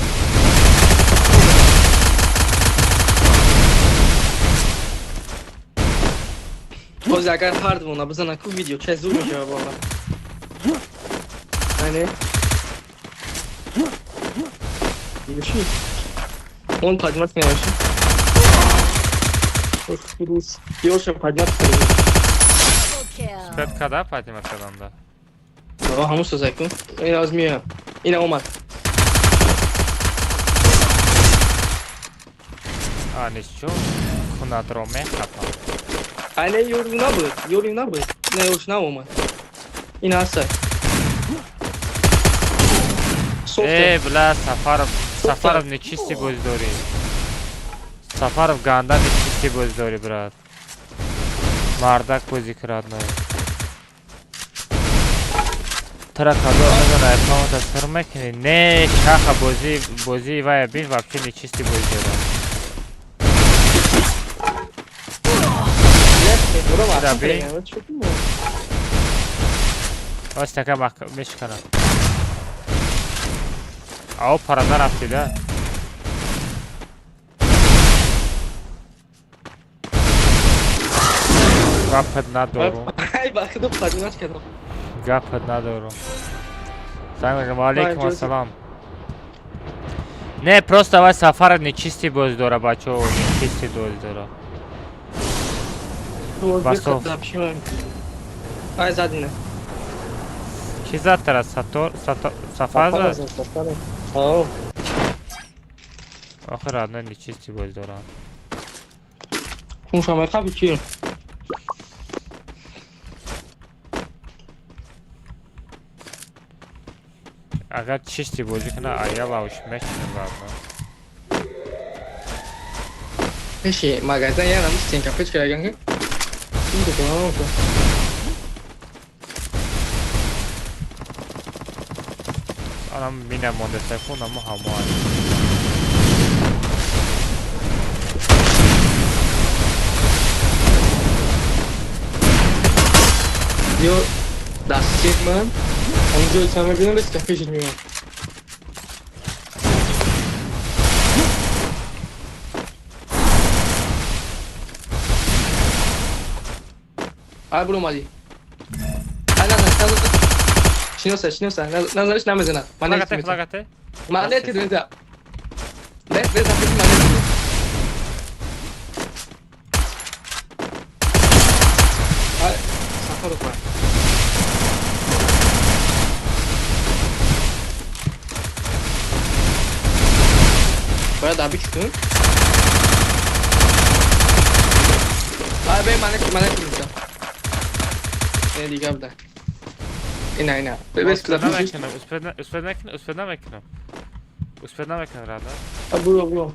Боз агар ҳар дувона бизана ку, видео чай зур мешава бора. Айне? Чӣ? Он поднимать меяши. Рус. Ёша поднимать. Успел када поднимать каданда? Ага, ҳамун созай кун. Ина аз меоям. Ина омад. А, ничего. Кунатро мехапам. Айне ёру набуд, ёру набуд. Не, ёрш наомад. Ина ҳаста. Э, бля, Сафаров, Сафаров нечистый боз дорӣ. Сафаров ганда нечистый боз дорӣ, брат. Мардак бозӣ ки родной. Тара кадо мезана аккаунта сир мекунӣ? Не, шаха бозӣ бозии вая бин вообще нечистый бозӣ дорад. Раби? Ост така мешиканам. Ао парада рафтӣ да? Гапат надорум. Ай, ба худо поднимать кардам. Гапат надорум. Салам алейкум ассалам. Не, просто вай сафар нечистый бозӣ дора, бачаҳо, нечистый бозӣ дора. Басов. Ай, задина. Чӣ зад тара? Сатор, Сафар зад? Ао. Охир родной нечистый бозӣ дорам. Хунша мехаби чи? Агар чистый бозӣ кунад, аяла уш мешинам ладно. Пеши магазин я нам стенка печка яган ки? Ин дукона ку. Анам мина монда сайфун амо ҳамо. Ё дастчик ман онҷо ча мебинам рес кафешит меоям. Ай буромадӣ. Ай назан, назан. Шиноса, шиноса. Назанаш намезанад. Флагате, флагате. Манет кидмета. Не, не запис манет. Ай, сафар кун. Бояд аби кун. Ай бе манет, манет кидмета. Не дига буда. Ина, ина. Бес куда намекунам, успед намекунам, успед намекунам. Успед намекунам, рада. А буро, буро.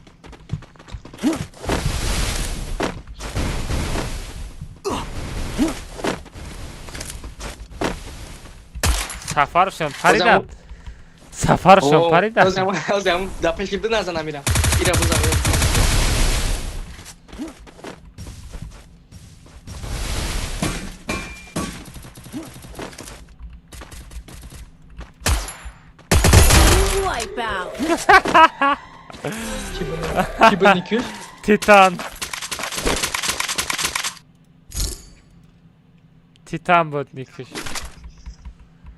Сафаршон паридан. Сафаршон паридан. Озам, да пеши биназанам ира. Ира бузам. Ки буд никюш? Титан. Титан буд никюш.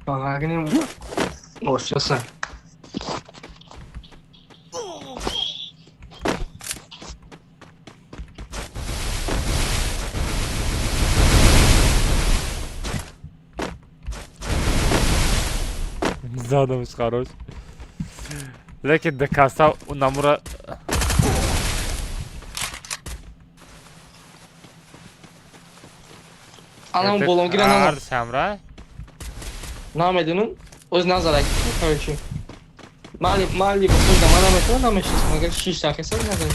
Багагнем. Ошоса. Задамш хорош. Лекин декаса намура Анам болонгира нанам. Арсамра? Намедунам. Оз назарак. Короче. Мали мали босур да мана метавонам намешнасам. Агар шиш тахеса назанам.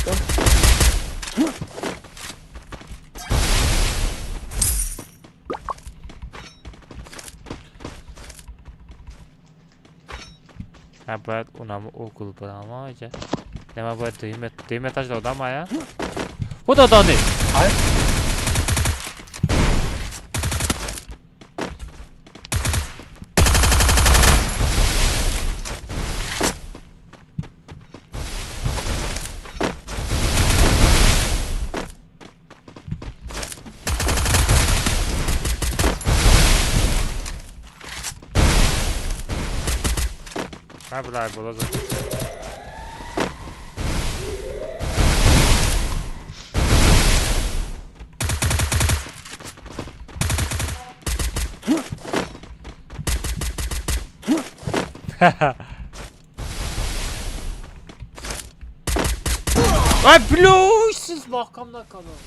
На бояд унам угул бурама иҷа. Не ма бояд дуюм этаж додам ая? Бу додони. Ай. Блай боло зад. Ай, блюй, сиз маҳкам накардам.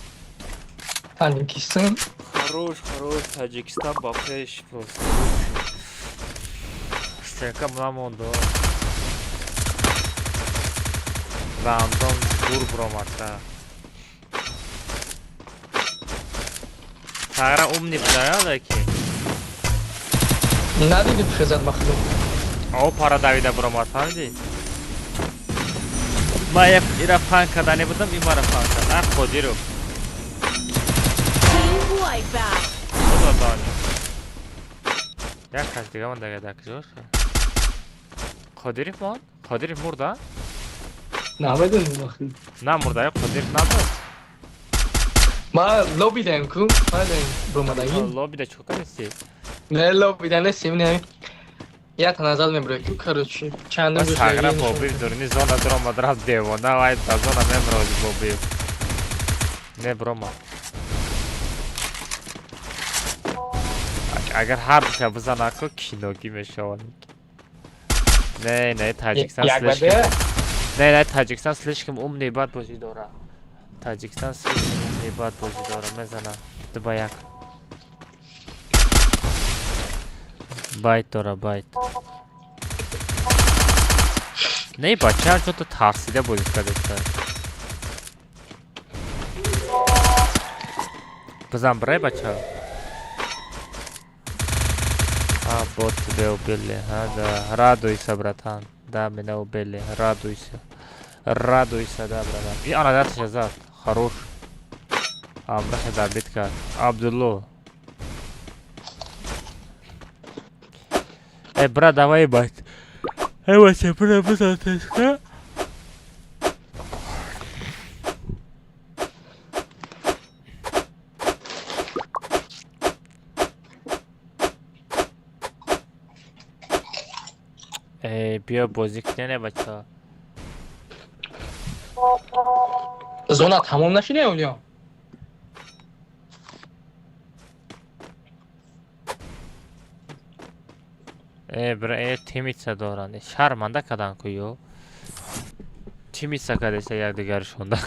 Таҷикистон. Хорош, хорош, Таҷикистон ба пеш просто. Стенка намондо. Рандом дур буромадда. Сагра умный буда, леки. Надидим хезат махлуқ. О, пара давида буромад, фаҳмидӣ? Ман ира фан кардане будам, ин мара фан кард. А, Қодиров. Худо донӣ. Як кас дига мон дага дар куҷо шуд? Қодиров мон? Қодиров мурда? Намедонем охи. На мурда, ё Қодиров набуд? Ма лобидаем ку, ма даем бромадагӣ. Лобида чӣ кардисти? Не лобида нестем, не. Як назар мебурем ку, короче. Чандум гӯш Сагра Бобиев дурни зона дромад рафт девона, вай ба зона мемрози Бобиев. Не брома. Агар ҳар душа бизана ку киногӣ мешавад. Не, не, Таҷикистон слишком. Не, не, Таҷикистон слишком умный бад бозӣ дора. Таҷикистон слишком умный бад бозӣ дора, мезана 2-1. Байт дора, байт. Не, бача чё-то тарсида бозӣ кардааст. Бизан брай бача. А, бот тебя убили. А, да. Радуйся, братан. Да, меня убили. Радуйся. Радуйся, да, братан. И она дальше зад. Хорош. А, браша добит кард. Абдулло. Эй, брат, давай ебать. Эй, Вася, брат, бизан, биё бозӣ кунем, бачаҳо. Зона тамом нашида ё? Э, бра, э, тимица доранд. Шарманда кадан ку ё. Тимица кадеса якдигаршонда.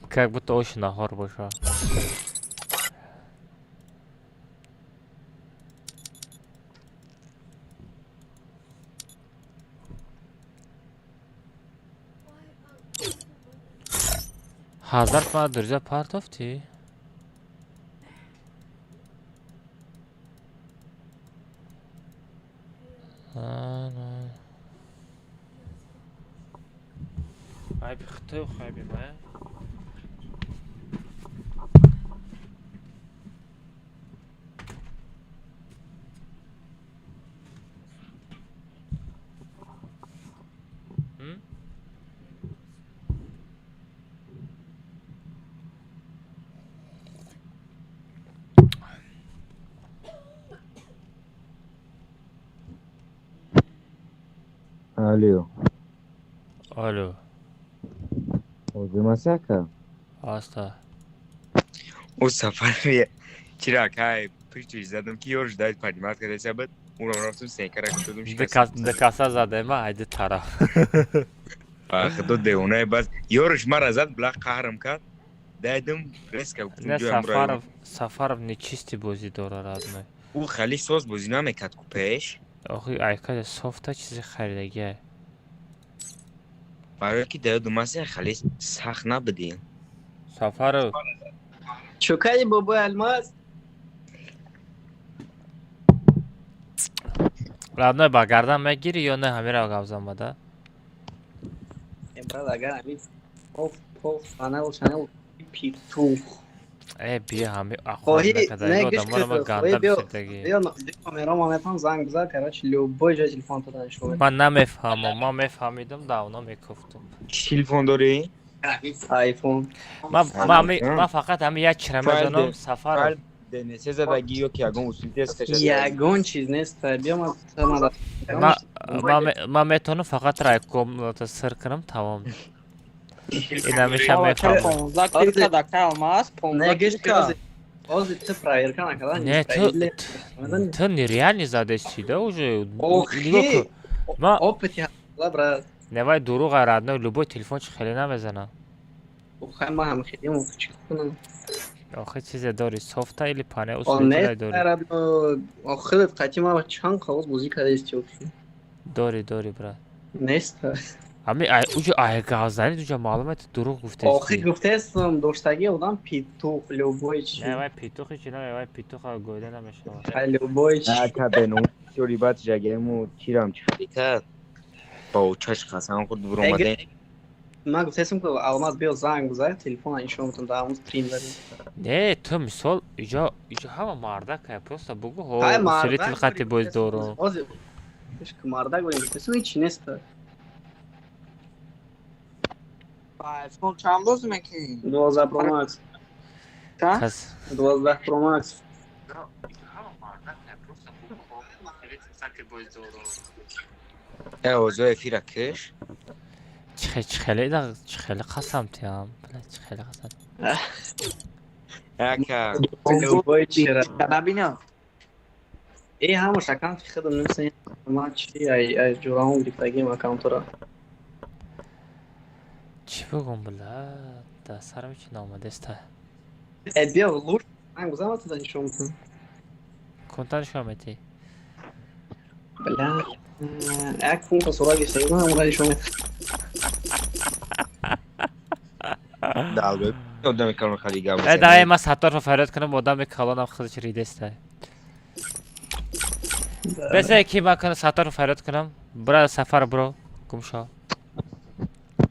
Как будто ош наҳор боша. Ҳазрат мана дурза партофтӣ? Айби хитои хайби мая? Алло. Алло. Озимасака? Аста. О сафар чира кай пишту задам ки ёр ждать поднимать когда себя урам рафтум сенкара шудум. Декаса задема айди тараф. Ах, до девонаи баз ёрш мара зад бла қаҳрам кард. Дайдам резко. Не, Сафаров, Сафаров нечистый бозӣ дора, родной. Ӯ хали соз бозӣ намекард ку пеш. Охи айкада софта чизи харидагия. Барое ки даёдум аст, хали сахт набудӣ. Сафаров. Чӯкаи бобои Алмаз. Родной, ба гардан мегирӣ ё не ҳамира гап замада? Э, брат, агар ҳамин поф поф фанел шанел питух. Э, биё ҳами ахвол накарда, одаморо ма ганда бисирдагӣ. Биё номеро метавон занг бизан, короче, любой ҷой телефон туда нишон. Ман намефаҳмам, ман мефаҳмидам, давно мекуфтум. Чӣ телефон дорӣ? Айфон. Ман фақат ҳами як чира медонам, Сафаров. ДНС задагӣ ё ки ягон усули тест кашад? Ягон чиз нест, биё ман метавонам фақат райкомната сир кунам, тамом. Ин ҳамеша мефаҳмам. Ози ту проверка накарда. Не, ту нереально задести, да, уже? Охи, опыти брат. Не, вай дурӯға, родной, любой телефон чи хеле намезана. Охай, ман ҳам хеле чӣ кунам? Охи чизе дори, софта или панел усулитра дори? Охират қати ман чанд қоғоз бозӣ кардаисти охи. Дори, дори, брат. Нест. Ами ай уҷа ай гавзани уҷа маълум аст, дурӯғ гуфтести. Охи гуфтестам, доштаги одам питух, любой чи. Не, вай петухи чи не, вай петуха гойда намешавад. Ай любой чи. Ака беном чори баъд жагему чирам чи хали кард. Ба очаш қасам хӯрд буромадем. Ман гуфтестам, ки Алмаз биё занг бизан, телефона нишон бутам, дар ҳамон стрим задем. Не, ту мисол иҷо иҷо ҳама мардакая, просто бугу ҳо Ай усилитель мардак хати боз дорум. Ҳозир ки мардак борем гуфтестам, ҳеч чи нест. Айфон чанд боз мекунӣ? 12 Pro Max. Кас 12 Pro Max. Э озо эфира киш. Чихе чихеле да чихеле қасам тиам. Бля, чихеле қасам. Ака Любой чира. Набина. Э ҳамаш аккаунти худам намесен. Ман чи ай ай ҷураон гирифтагим аккаунтора. Чӣ бугум, бля? Да сарам чи наомадеста. Э биё луш занг бизан, ва туда нишон бутам. Кунта нишон метӣ? Бля, як фунта сурат гирифтагим, ҳамонро нишон метам. Далбе одами калон хали гап. Э давай ман Сатторро фарёд кунам, одами калонам худаш ридеста. Бесе ки ман кунам Сатторро фарёд кунам. Бра Сафар бро, гумшо.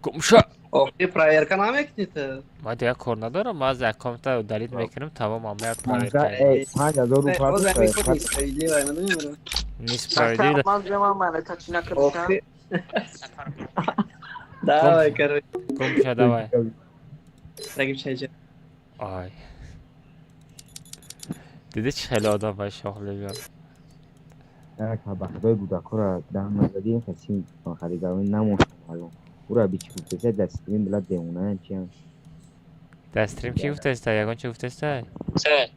Гумшо. Охи проверка намекунӣ ту? Ман дигар кор надорам, ман аз аккаунта удалить мекунам, тамом ам як проверка. Э 5000 рупия. Боз ҳамин худ несправедливо, медонӣ? Несправедливо. Ман ҷамъ малака чи накардам? Охи. Давай, короче. Гумша давай. Рагиб чайҷа. Ай. Диди чи хеле одам ба шохле биёд. Ака ба худои гудакора даҳан назадӣ хасим хари гап намошам маълум. Ура би чи гуфтеса дар стрим била девонаям чиям. Дар стрим чӣ гуфтеста? Ягон чӣ гуфтеста?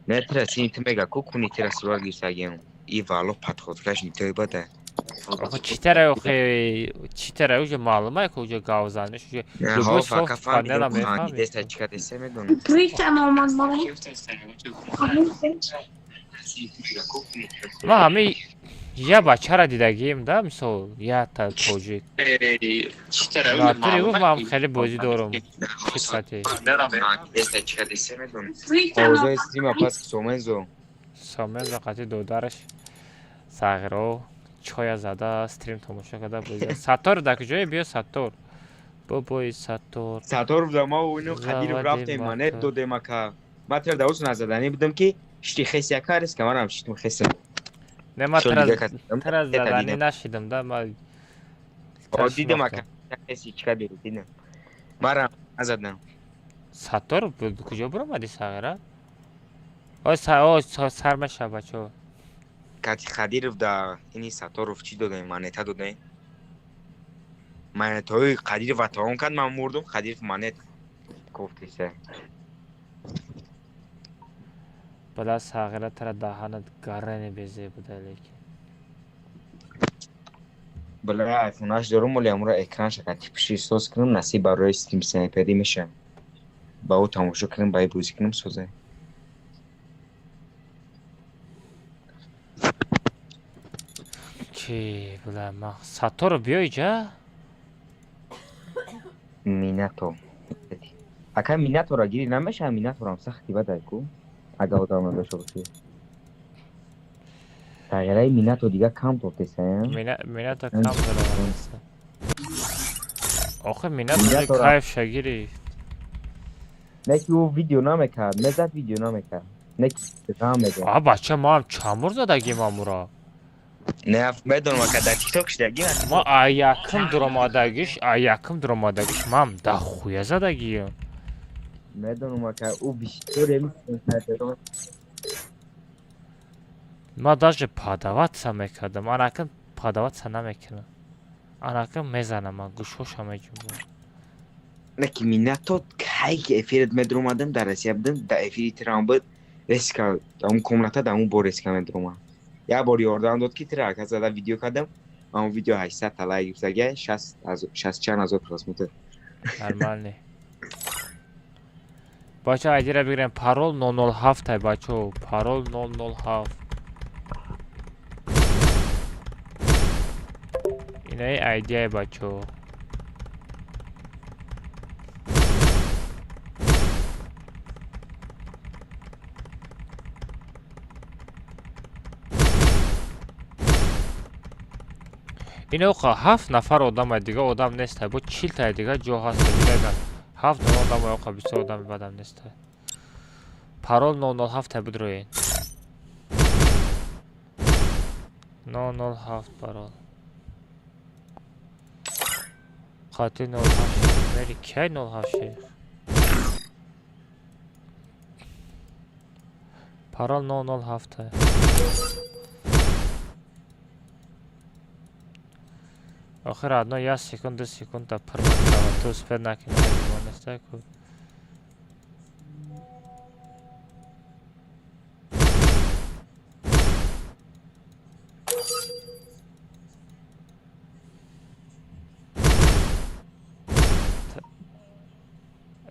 Не тира сини ту мега ку куни тира сурат гирифтагиам. И вало падходкаш нитои бада. Охо чӣ тара охе чӣ тара уже маълума ки уже гавзаниш уже любой софт панела мефаҳми. Деста чӣ кадеса медонам. Притам омад мама. Ман ҳами я бачара дидагием да, мисол я та тоҷик. Натури гуфт ман хеле бозӣ дорум. Чӣ қати? Деста чӣ кадеса медонам. Овозои стрима пас Сомензо. Сомензо қати додараш Сағиро чоя зада стрим тамошо карда бозӣ. Саттор дар куҷое? Биё Саттор. Бобои Саттор. Саттор буда ма ину Қадиров рафтем монет додем ака. Ман тира давос назаданӣ будам ки шти хеси ака реска манам шитм хеса. Не ман тира заданӣ нашидам да ман. Дидам ака хеси чика дидам. Марам назадам. Саттор куҷо буромадӣ Сағира? Ой сар мешава бачаҳо. Кати Қадиров да ини Сатторов чӣ додем, монета додем. Монетаҳои Қадиров атаон кард, ман мурдум, Қадиров монет кофтеса. Бала Сағира тара даҳанат гаране безе буда лекин. Бала айфонаш дорум, оли амура экранша кати пиши соз кунам, насиб барои стрим снайперӣ мешам. Ба ӯ тамошо кунам, ба ӣ бозӣ кунам созе. Чи била ман Сатторо биё иҷа? Минато. Ака Минатора гири намеша, Минаторам сахти бадай ку. Ага одам надошта бошӣ. Тағйираи Минато дига кам тотеса. Минато кам даромадеста. Охе Минато кайф шагири. Не ки ӯ видео намекард, мезад видео намекард. Не ки ғам мезад. А бача ман чанд бор задагим амура? Не, медонам ака дар тикток шидагӣ. Ма аякм дуромадагиш, аякм дуромадагиш мам дахуя задагиям. Медонам ака ӯ бисёр эми. Ма даже подаваться мекардам, анакам подаваться намекунам. Анакам мезанам, ман гӯшҳоша меҷунбам. Не ки Минато кай ки эфират медуромадам, дар Россия будам, дар эфири тирам буд, резка он комната дар он бор резка медуромад. Як бор ёрдам дод ки тира ака зада видео кардам, он видео 800 та лайк гирифтага, 60 чанд ҳазор просмотр. Нормально. Бача айдира бигирем, парол 007 ай бачо, парол 007. Инаи айдияй бачо. Ин оқа 7 нафар одамай, дига одам нестай. Бо 40 тай дига ҷо ҳаст. Дига 7 дона одамай оқа бисёр одами бадам нестай. Парол 007 тай бидроен. 007 парол. Қати 07. Мери кай 07 шейх? Парол 007 тай. Охир одно я секунд, 2 секунд та пур мекунам, ту успед накунӣ, нестай ку.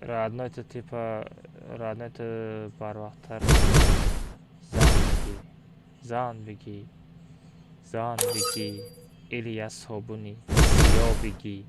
Родной ту типа, родной ту барвақттар зан бигӣ, зан бигӣ, или я собуни сиё бигӣ.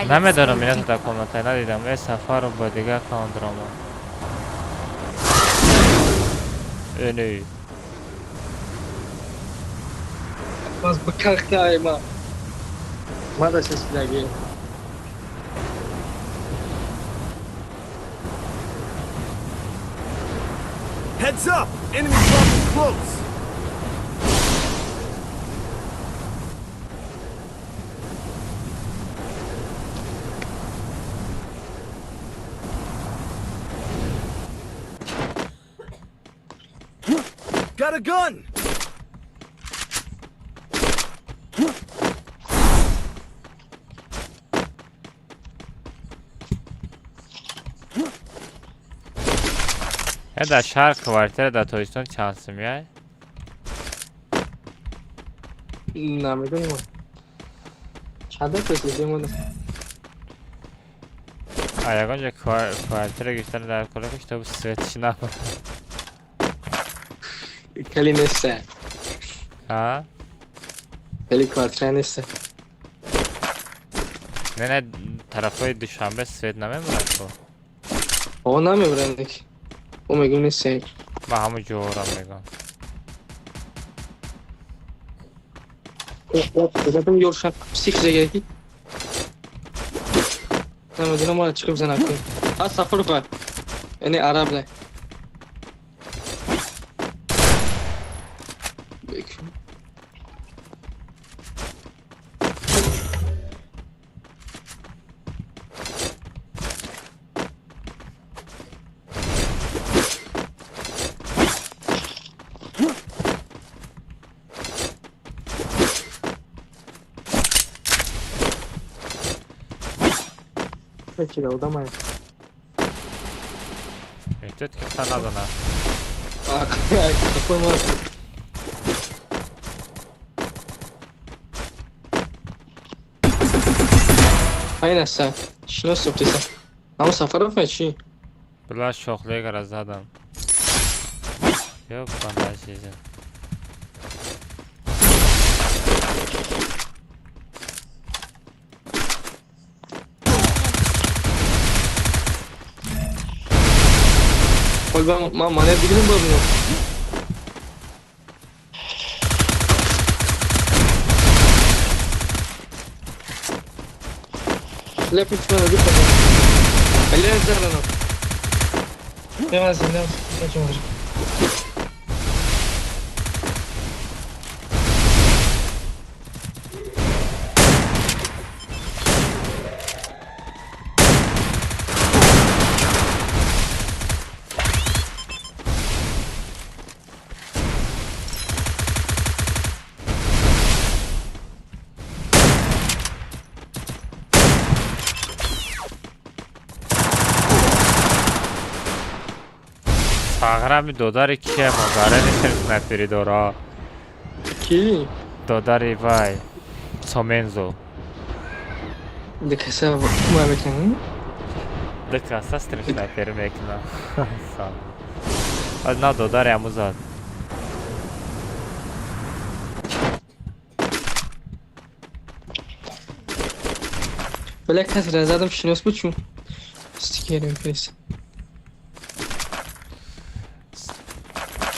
Намедонам ино дар комната надидам. Э Сафаров ба дигар аккаунт ромад. Эне. Бас бикахтай ма. Мада часпидаги. Heads up! Enemy dropping close! Got a gun! Я дар шаҳр квартира дар Тоҷикистон чанд сум яй? Намедонам. Чанда пурсидем? А ягон ҷо квартира гирифтан дар кора ки чтобы светиш набуд. Хеле неста. А? Хеле квартира неста. Не, не, тарафҳои Душанбе свет намебурад ко? О, намебурад. О, мегум неста. Ман ҳамон ҷоҳоро мегӯям. Задам ёршан псих загаки. Намедонам мара чӣ бизанад. А Сафаров яъне араб не. Peki odamay. Эҳтиёт ки хата назанад. Айн аста. Шинос сӯхтиса. Ҳамо Сафаров ма чӣ? Била шохлегара задам. Ёбана чиза. Ман манер бигирем бабинам. Лепи чмана дупа. Ле зарано. Нема се, нема се, нема може. Бағрами додари кия модарани снайпери дора. Ки? Додари вай. Сомензо. Декаса ма мекунам? Декаса стрим снайпери мекунам. На додари аму зад. Бля, кас разадам шинос буд чун. Стикер мефирист.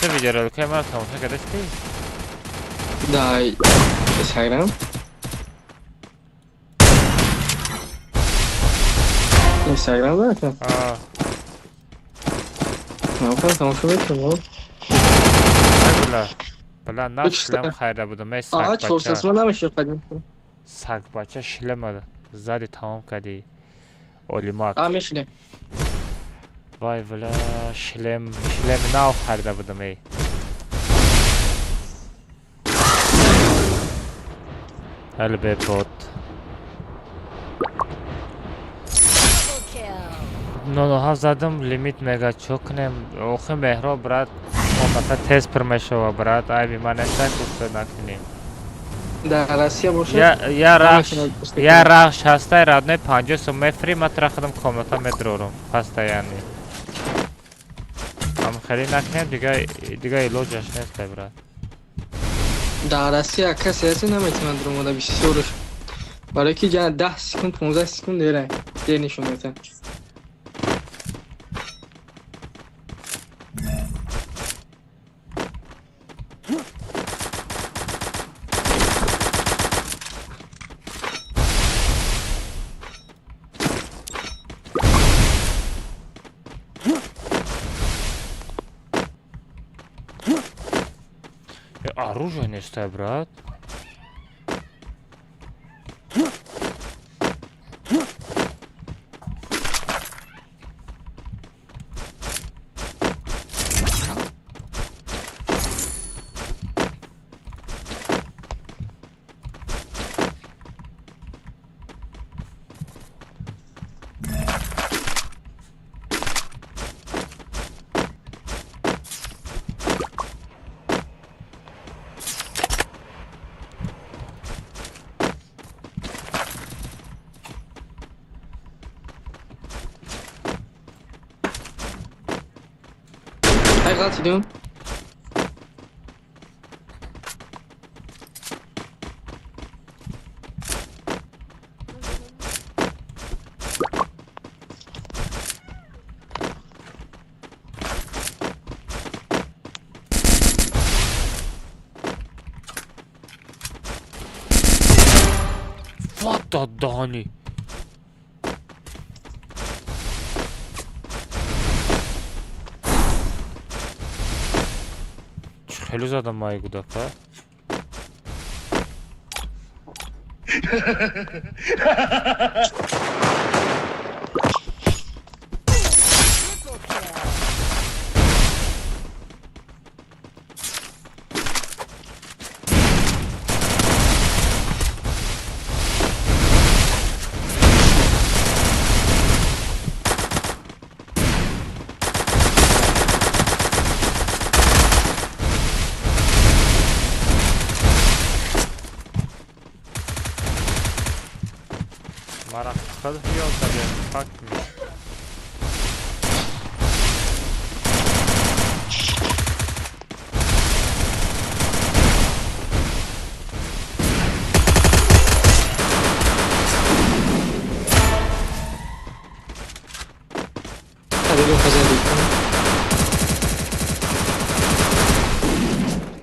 Чӣ видеороликҳои маро тамошо кардастӣ? Да, Инстаграм. Инстаграм да? Аа. Ман тамошо мекунам. Бля. Бля, на шлем хайра будам. Эй, саг бача. Аа, 400 намешад қадим. Саг бача шлем зади тамом кардӣ. Олимак. Аа, мешинем. Вай, бля, шлем, шлем нав харида будам, эй. ЛБ бот. 07 задам, лимит мега чо кунем? Охи Меҳроб, брат, комната тез пур мешава, брат, айби ман неста гуфта накунем. Да, Россия бошад. Я рахш, я рахш ҳастай, родной 50 сум мефри, ма тра худам комната медрорум, постоянно. Ам хеле накунем, дига илоҷаш нестай, брат. Да, Россия касе ҳаст наметавонад ромада бисёрш. Барои ки ҷана 10 секунд, 15 секунд дера, дер нишон медиҳад. Оружие нестай, брат. Ғалтидум. What the Donny? Хеле задам май гудака. Мара худ ёд дадем, fuck me.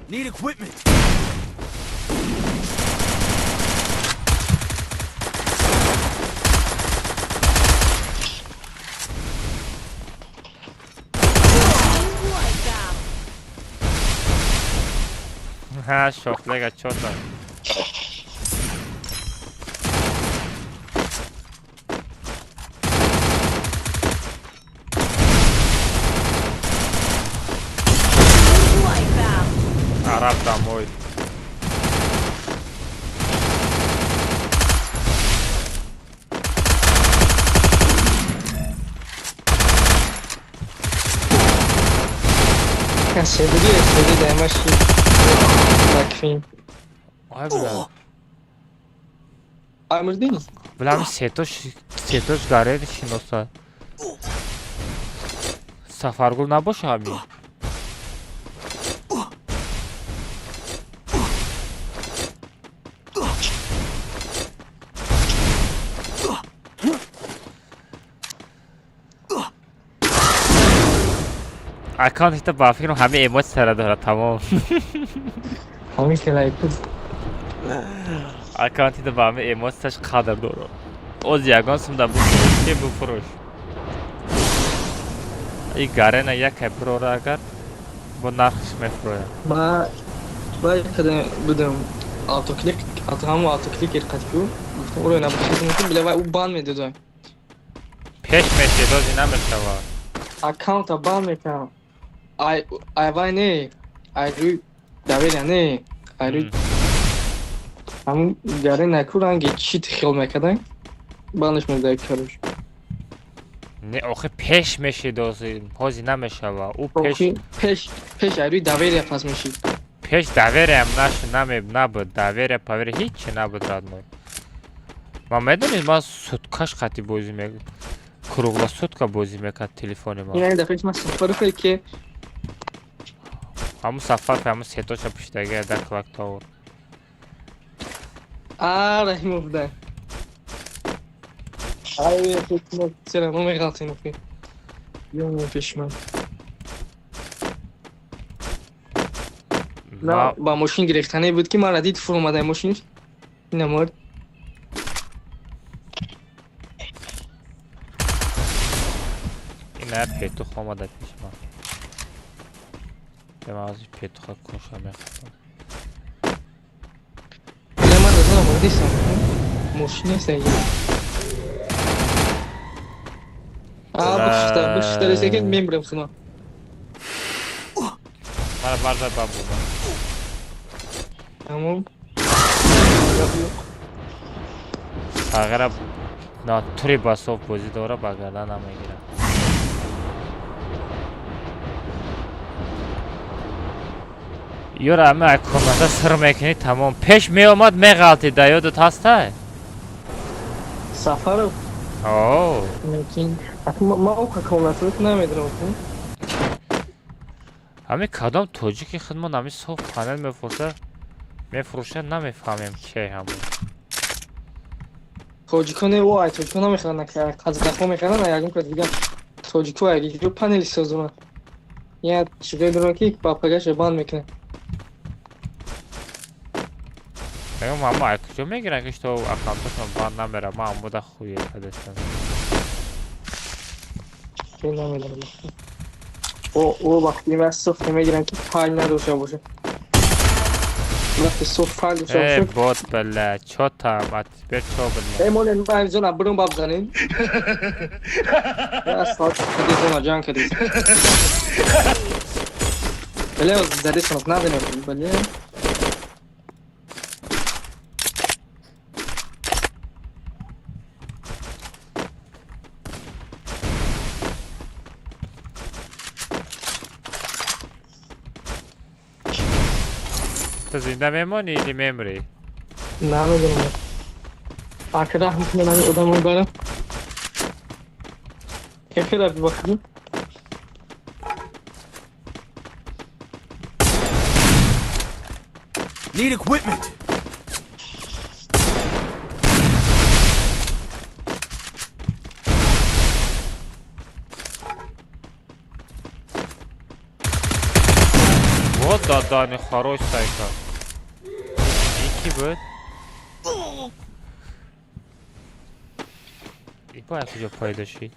Need equipment. Ха, шохлега чё-то. Араб домой. Ака седи седи даймаши. Бакфин. Ай бля. Ай мурдин? Бля, ами сетош сетош гарен шиноса. Сафаргул набоша ами. Аккаунт та ба фикрам ҳама эмоция дорад тамом. Ҳамин хелай куд. Аккаунти та ба ҳама эмоцияш қадр дорад. Оз ягон сум да буфурӯш ки буфурӯш. И гарена якай бирора агар бо нархш мефурӯяд. Ма бай кадам будам автоклик, авто ҳамон автокликер қатку гуфтам уро набошад мумкин била вай ӯ бан медодам. Пеш мешед ози намешавад. Аккаунта бан мекунам. Ай ай вай не, ай рӯй доверия не, ай рӯй ҳамун гарена ку ранги чит хел мекардан банаш медода короче. Не, охи пеш мешед ози, ҳози намешава. Ӯ пеш пеш пеш ай рӯй доверия пас мешид. Пеш довериям нашу наме набуд, доверия поверия ҳичи набуд родной. Ман медонед, ман суткаш қати бозӣ мек круглосутка бозӣ мекард телефони ман. Ин дафъа ман сафар ки ҳамун сафар ҳамун сетоша пуштага дар Клак Тауэр. А, Раҳимов да. Ай, чера мо меғалтем охи. Ё пеш ман. На, ба мошин гирифтане буд ки ман радид фуромадай мошин. Ина морд. Ина петух омада пеш ман. Ба ман петуха куша мехоҳам. Бля, ман дазона мордисам. Мошин нест инҷа. А, бушта, бушта ресеки мембрем худам. Мара барда бабу. Тамом. Тағира натури басоф бозӣ дора ба гардан намегирад. Ёра ами комната сир мекунӣ тамом. Пеш меомад меғалтид, да ёдат ҳастай? Сафаров? О. Мумкин. Ма оқа комнатаро намедонам. Ами кадом тоҷики худмон ами соф панел мефурӯшад, мефурӯшад намефаҳмем кие ҳамон. Тоҷико не, о, ай тоҷико намехаранд, қазоқҳо мехаранд, ягон кас дигар тоҷико ягиҷо панели созуманд. Я чизое дорам ки ба пагаша банд мекунад. Мегам ҳама ай куҷо мегиранд ки што аккаунташон банд намера, ман амуда хуе кадестам. Намедонам. О, о вақти ман софт мегирам ки файл надошта бошад. Вақти софт файл дошта Э, бошад. бот бля, чё там, а теперь чё, бля? Э, молен ман зона бурун баб занем. Я соат кади зона ҷанг кадис. Бля, задисонов надонем, бля. Ту зинда мемонӣ или мемрӣ? Намедонам. Ака раҳм кунам ҳамин одамо барам. Хеле бибахшид. Need equipment. Вот да, да, хорош сайка. Ики буд? И бояд куҷо пайдо шид?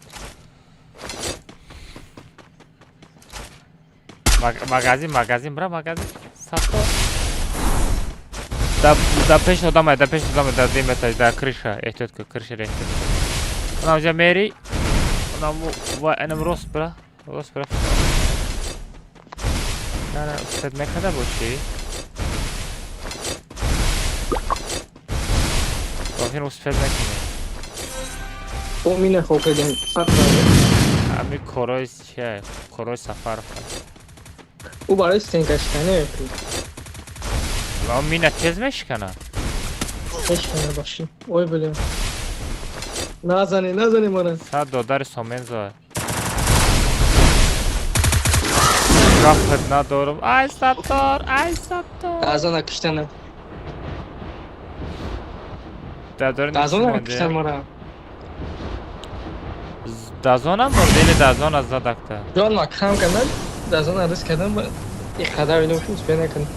Магазин, магазин, бра, магазин. Сато. Да, да пеш одамай, да пеш одамай, да дим этаж, да крыша, эҳтиёт кун, крыша эҳтиёт кун. Онам ҷа мери, онам ва энам рост бра, рост бра. На, на, устад мекарда бошӣ? Охир успед мекунӣ. О, мина хоб кардем. Фарқ надорад. Ами корои чия? Корои Сафаров. Ӯ барои стенка шиканӣ. Ва мина тез мешикана. Мешикана баши. Ой блин. Назани, назани мана. Сад додари Сомензо. Гапат надорам. Ай Саттор, ай Саттор. Азона киштана. Дадор Азона киштан мара. Дазона мурд или дазона задакта? Ҷон ма кам кардам, дазона рис кардам, ин қадар ино успе накардам.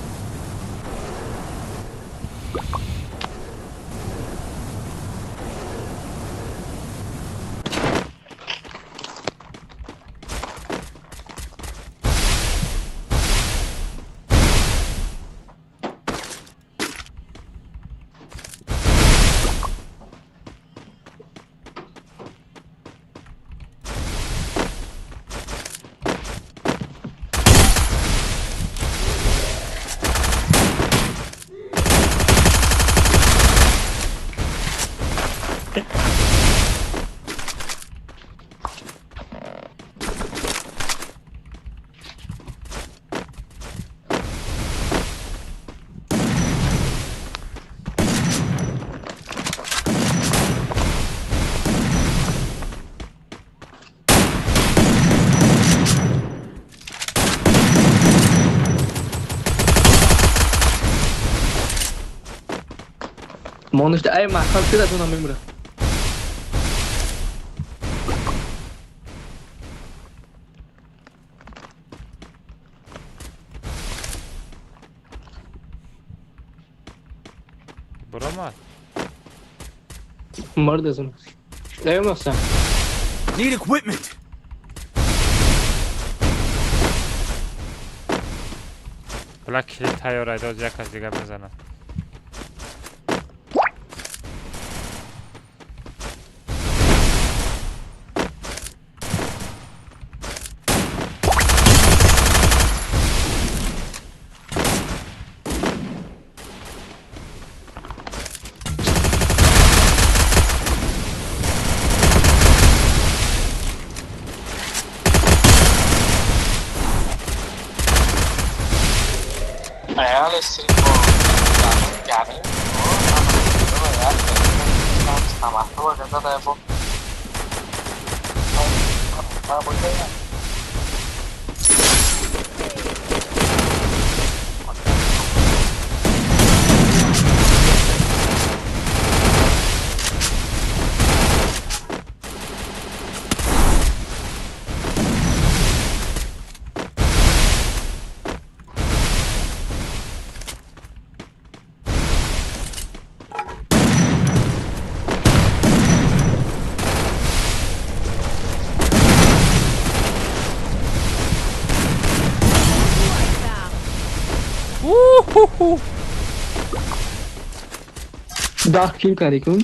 Монушда ай маҳкам шуда аз онам мемура. Буромад. Мард аз он. Даёмаса. Need equipment. Бла кили тайёр айдоз як аз дига мезанад. Даҳ кил кардӣ кун?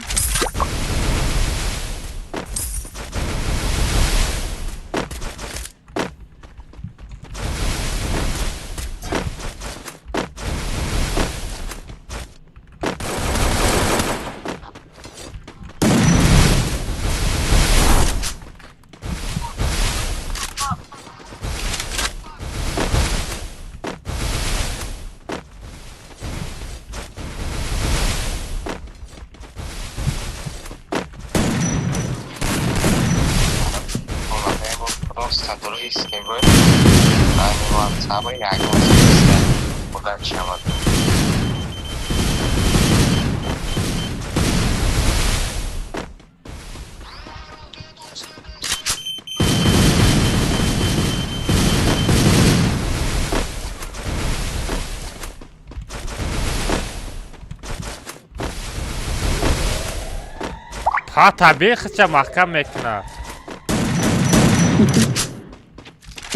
Ҳа табиӣ хича маҳкам мекунад.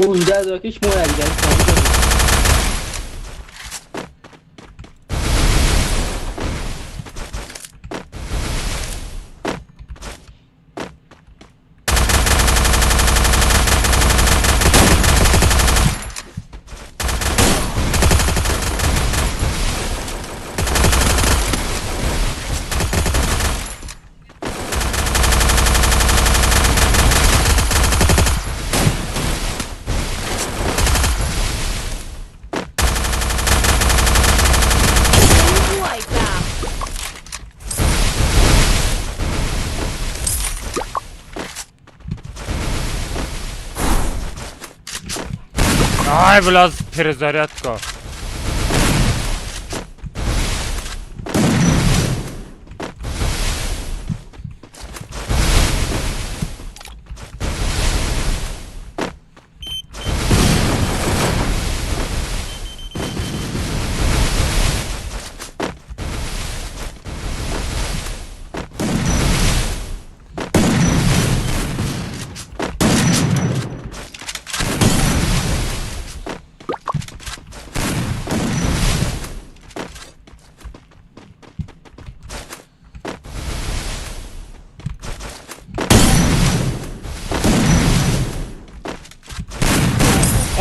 Унҷа докиш мо якҷай. Ай, бля, перезарядка.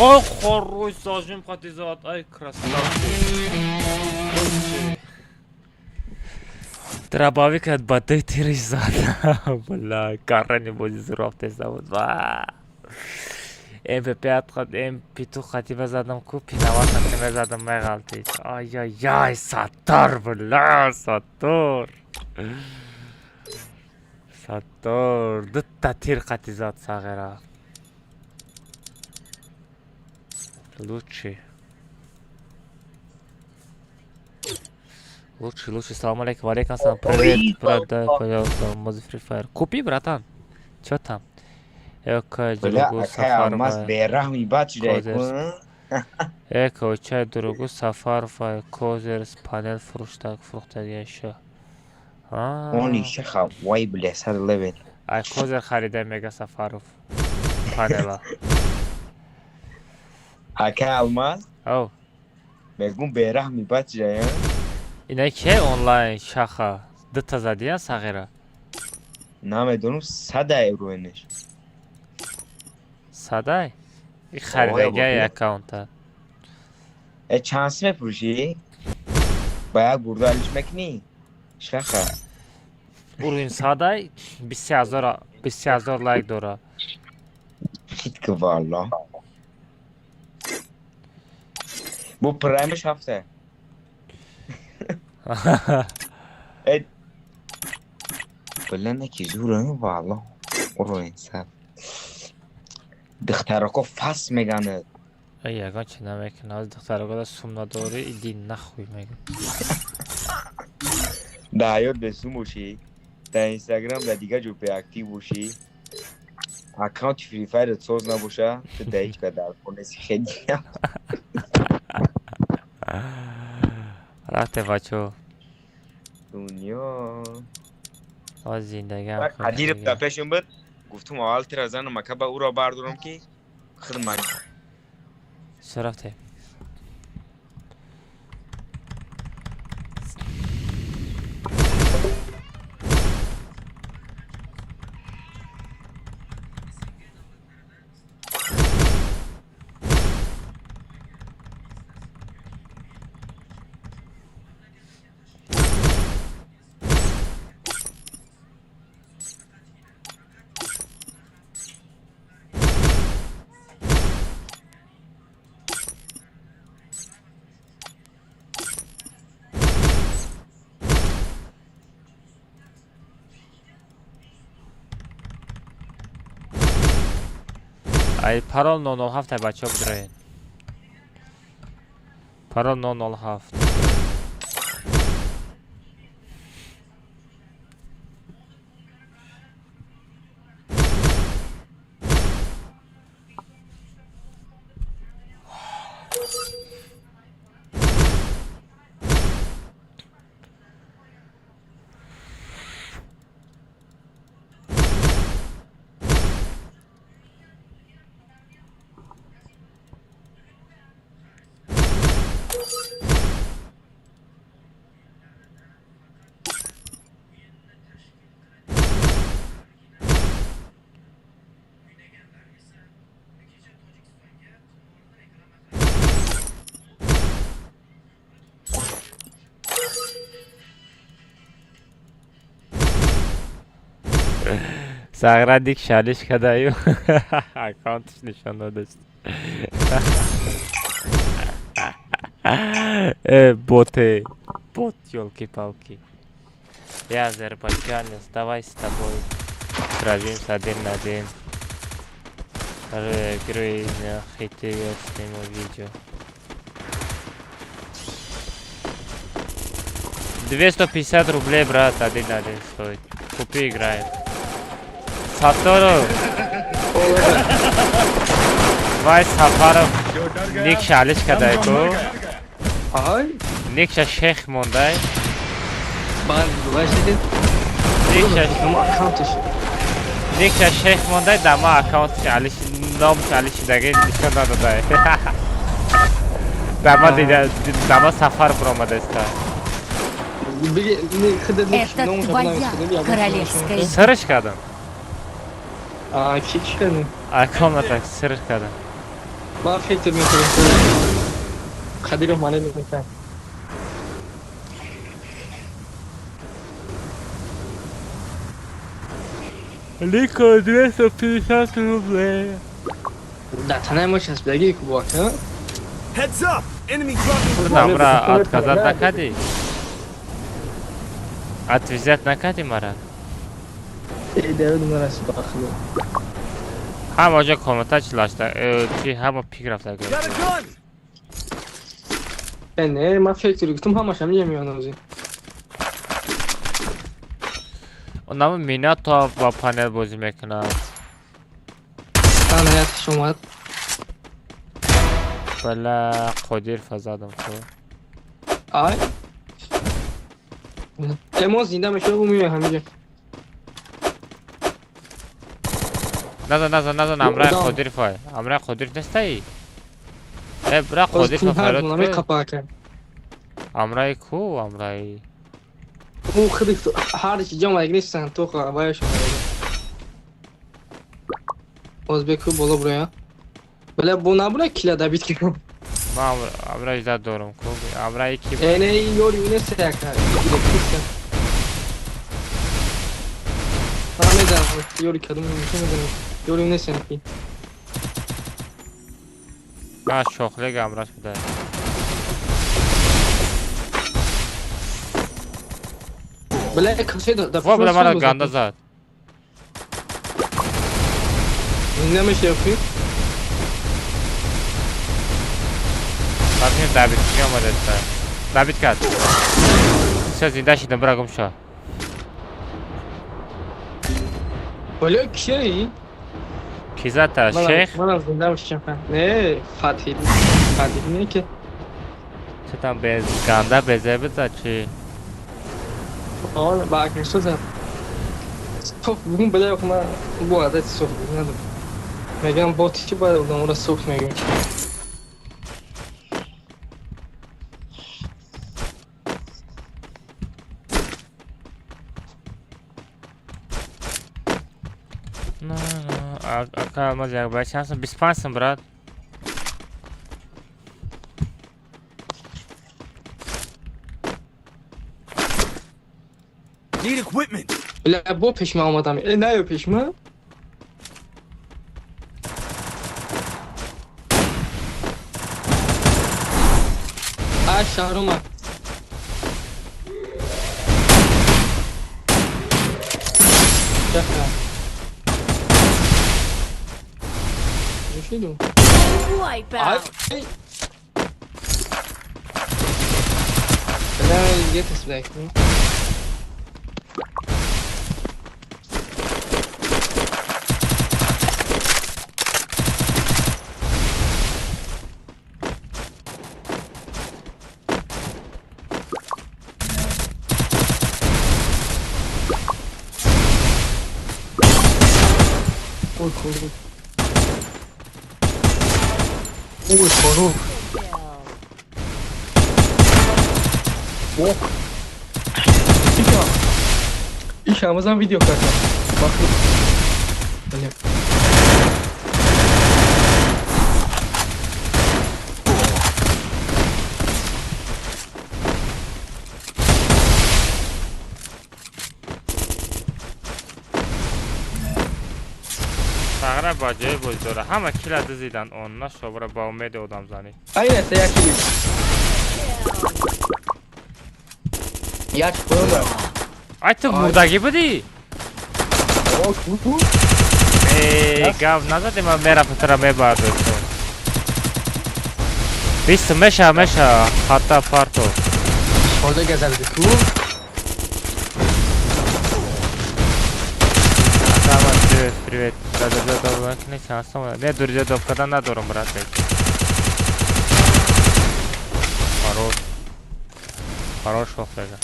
Ой, хорой зажим хатизат, ай красавчик. Дробовик от баты тириш зад. Бля, кара не будет зуров ты зовут. МП5 хат, МП2 хатиба задам ку, пинава хатиба задам меғалтид. Ай-яй-яй, Саттор, бля, Саттор. Саттор, дутта тир хатизат сағира. Лучший. Лучший, лучший. Салам алейкум, алейкум салам. Привет, брат, дай, пожалуйста, Мози Free Fire. Купи, братан. Чё там? Эка, Бля, Дуругу акай Алмаз Сафарова. бераҳми бад шуда. Козерс. Эка, очай Дуругу Сафарова, Козерс, панел фурӯштаг, фурӯхтагия ша. Они шаха, вай бля, сад левел. Ай, Козер харида мега Сафаров. Панела. Акай Алмаз? Ау. Мегум бераҳми бад шуда. Ина ке онлайн шаха? Дута задия сағира? Намедонам, сада евроенеш. Садай? И харидагиай аккаунта. Э, чанд сум мефурӯшӣ? Ба як бурда алиш мекунӣ? Шаха. Уровень садай, 23000, 23000 лайк дора. Хит ки валло. Бу праймаш ҳафта. Э, бля, наки зура, валло. Уровень сад. Духтарако фас меганад. Ай, ягон чи намекунад. Аз духтаракода сум надорӣ, иди нахуй мегӯ. Дар ҳаёт бесум бошӣ, дар Инстаграм, дар дигар ҷо беактив бошӣ, аккаунти Free Fire соз набоша, ту дар ҳеҷ ка дар кор нести хеле. Рафте, бачо. Дунё. Аз зиндагиам Қадиров дар пешам буд, гуфтум аввал тира занам ака ба ӯро бардорам ки хидмат. Всё, рафте. Ай, парол 007 ай, бачаҳо, бидроед. Парол 007. Сағра дик шалиш кардаю аккаунташ нишон додашт. Э, боте, бот, ёлки-палки. Я азербайджанец, давай с тобой сразимся один на один. Игры хиты, я сниму видео. 250 рублей, брат, один на один стоит. Купи, играем. Саторов. Вай Сафаров. Ник шалиш кадай ку. Ай? Ник ша шех мондай. Бан, башидин. Ник ша шех мондай, дама аккаунт шалиш, ном шалиш даги нишон надодай. Дама дида, дама Сафар бромадаста. Это твоя королевская. Сырыш кадам. А, чи чи кардем? А комната сырыш кадам. Ман фикр мекунам. Қадиров мане мекунам. Лико 250 рублей. Да, танаи мо часпидаги ку бо ака. Heads up! Enemy dropping. Намра отказать накади? Отвязать накади мара? Эй, давид нарасид ба худо. Ҳама ҷо комната чилашта, чи ҳама пик рафта. Got a gun! Э, не, ман фикр гуфтам ҳамаш ҳамиҷа меён озин. Онама мина то ба панел бозӣ мекунад. Ана ятиш омад. Бала Қодир фазадам ку. Ай. Э, мо зинда мешавем, меоем ҳамиҷа. Назан, назан, назан, амрай Қодир фай. Амрай Қодир нестаи? Э, бра Қодир фа фарод ку. Амрай ку, амрай. Ӯ худи ҳар чи ҷом як нестан то ха ваяш. Озбеку боло буроя. Бала бу набура кила дабит ки. Ман амрай зад дорам ку. Амрай ки. Э, не, ёри унеста яка. Ман медонам, ёри кадом медонам. Ёри унеста ки. А шохлег амраш буда. Бля, касе да. Во бля мара ганда зад. Намеше охи. Бабин Давид чи омадаста? Давид кард. Всё, зинда шидам, бра гум шо. Бля, кияи? Ки зад та? Шех? Манам зинда мешам. Не, Фатҳи. Фатҳи не ки. Чӣ там без ганда безе бизад чи? Ор, ба акнишо зад. Соф бугун бля, ман бу адати соф надорам. Мегам боти чи бояд одамро соф мегӯям. На, на, ака, алмаз як бай чанд сум? 25 сум, брат. Need equipment. Бля, бо пешма омадам. Э, наё пешма? А, шаҳрума. Шаҳра. Шиду. Wipeout. Ай. Бля, где ты сюда? Ой, хорош. Ой, хорош. Ох. Иша, амазан видео карта. Баху. Бля. Сағра ба ҷои боз дора. Ҳама кила дизидан он нашобра ба умеди одамзанӣ. Айна се як кили. Як поён. Ай ту мурдагӣ будӣ? Эй, гап назадем, ман мерафтам тура мебардоштам. Бист меша, меша, хата парто. Шолега зади ку? Салам, привет, привет. Да, да, да, да, не, друзья, когда надором, брат. Хорош. Хорош, шохлега.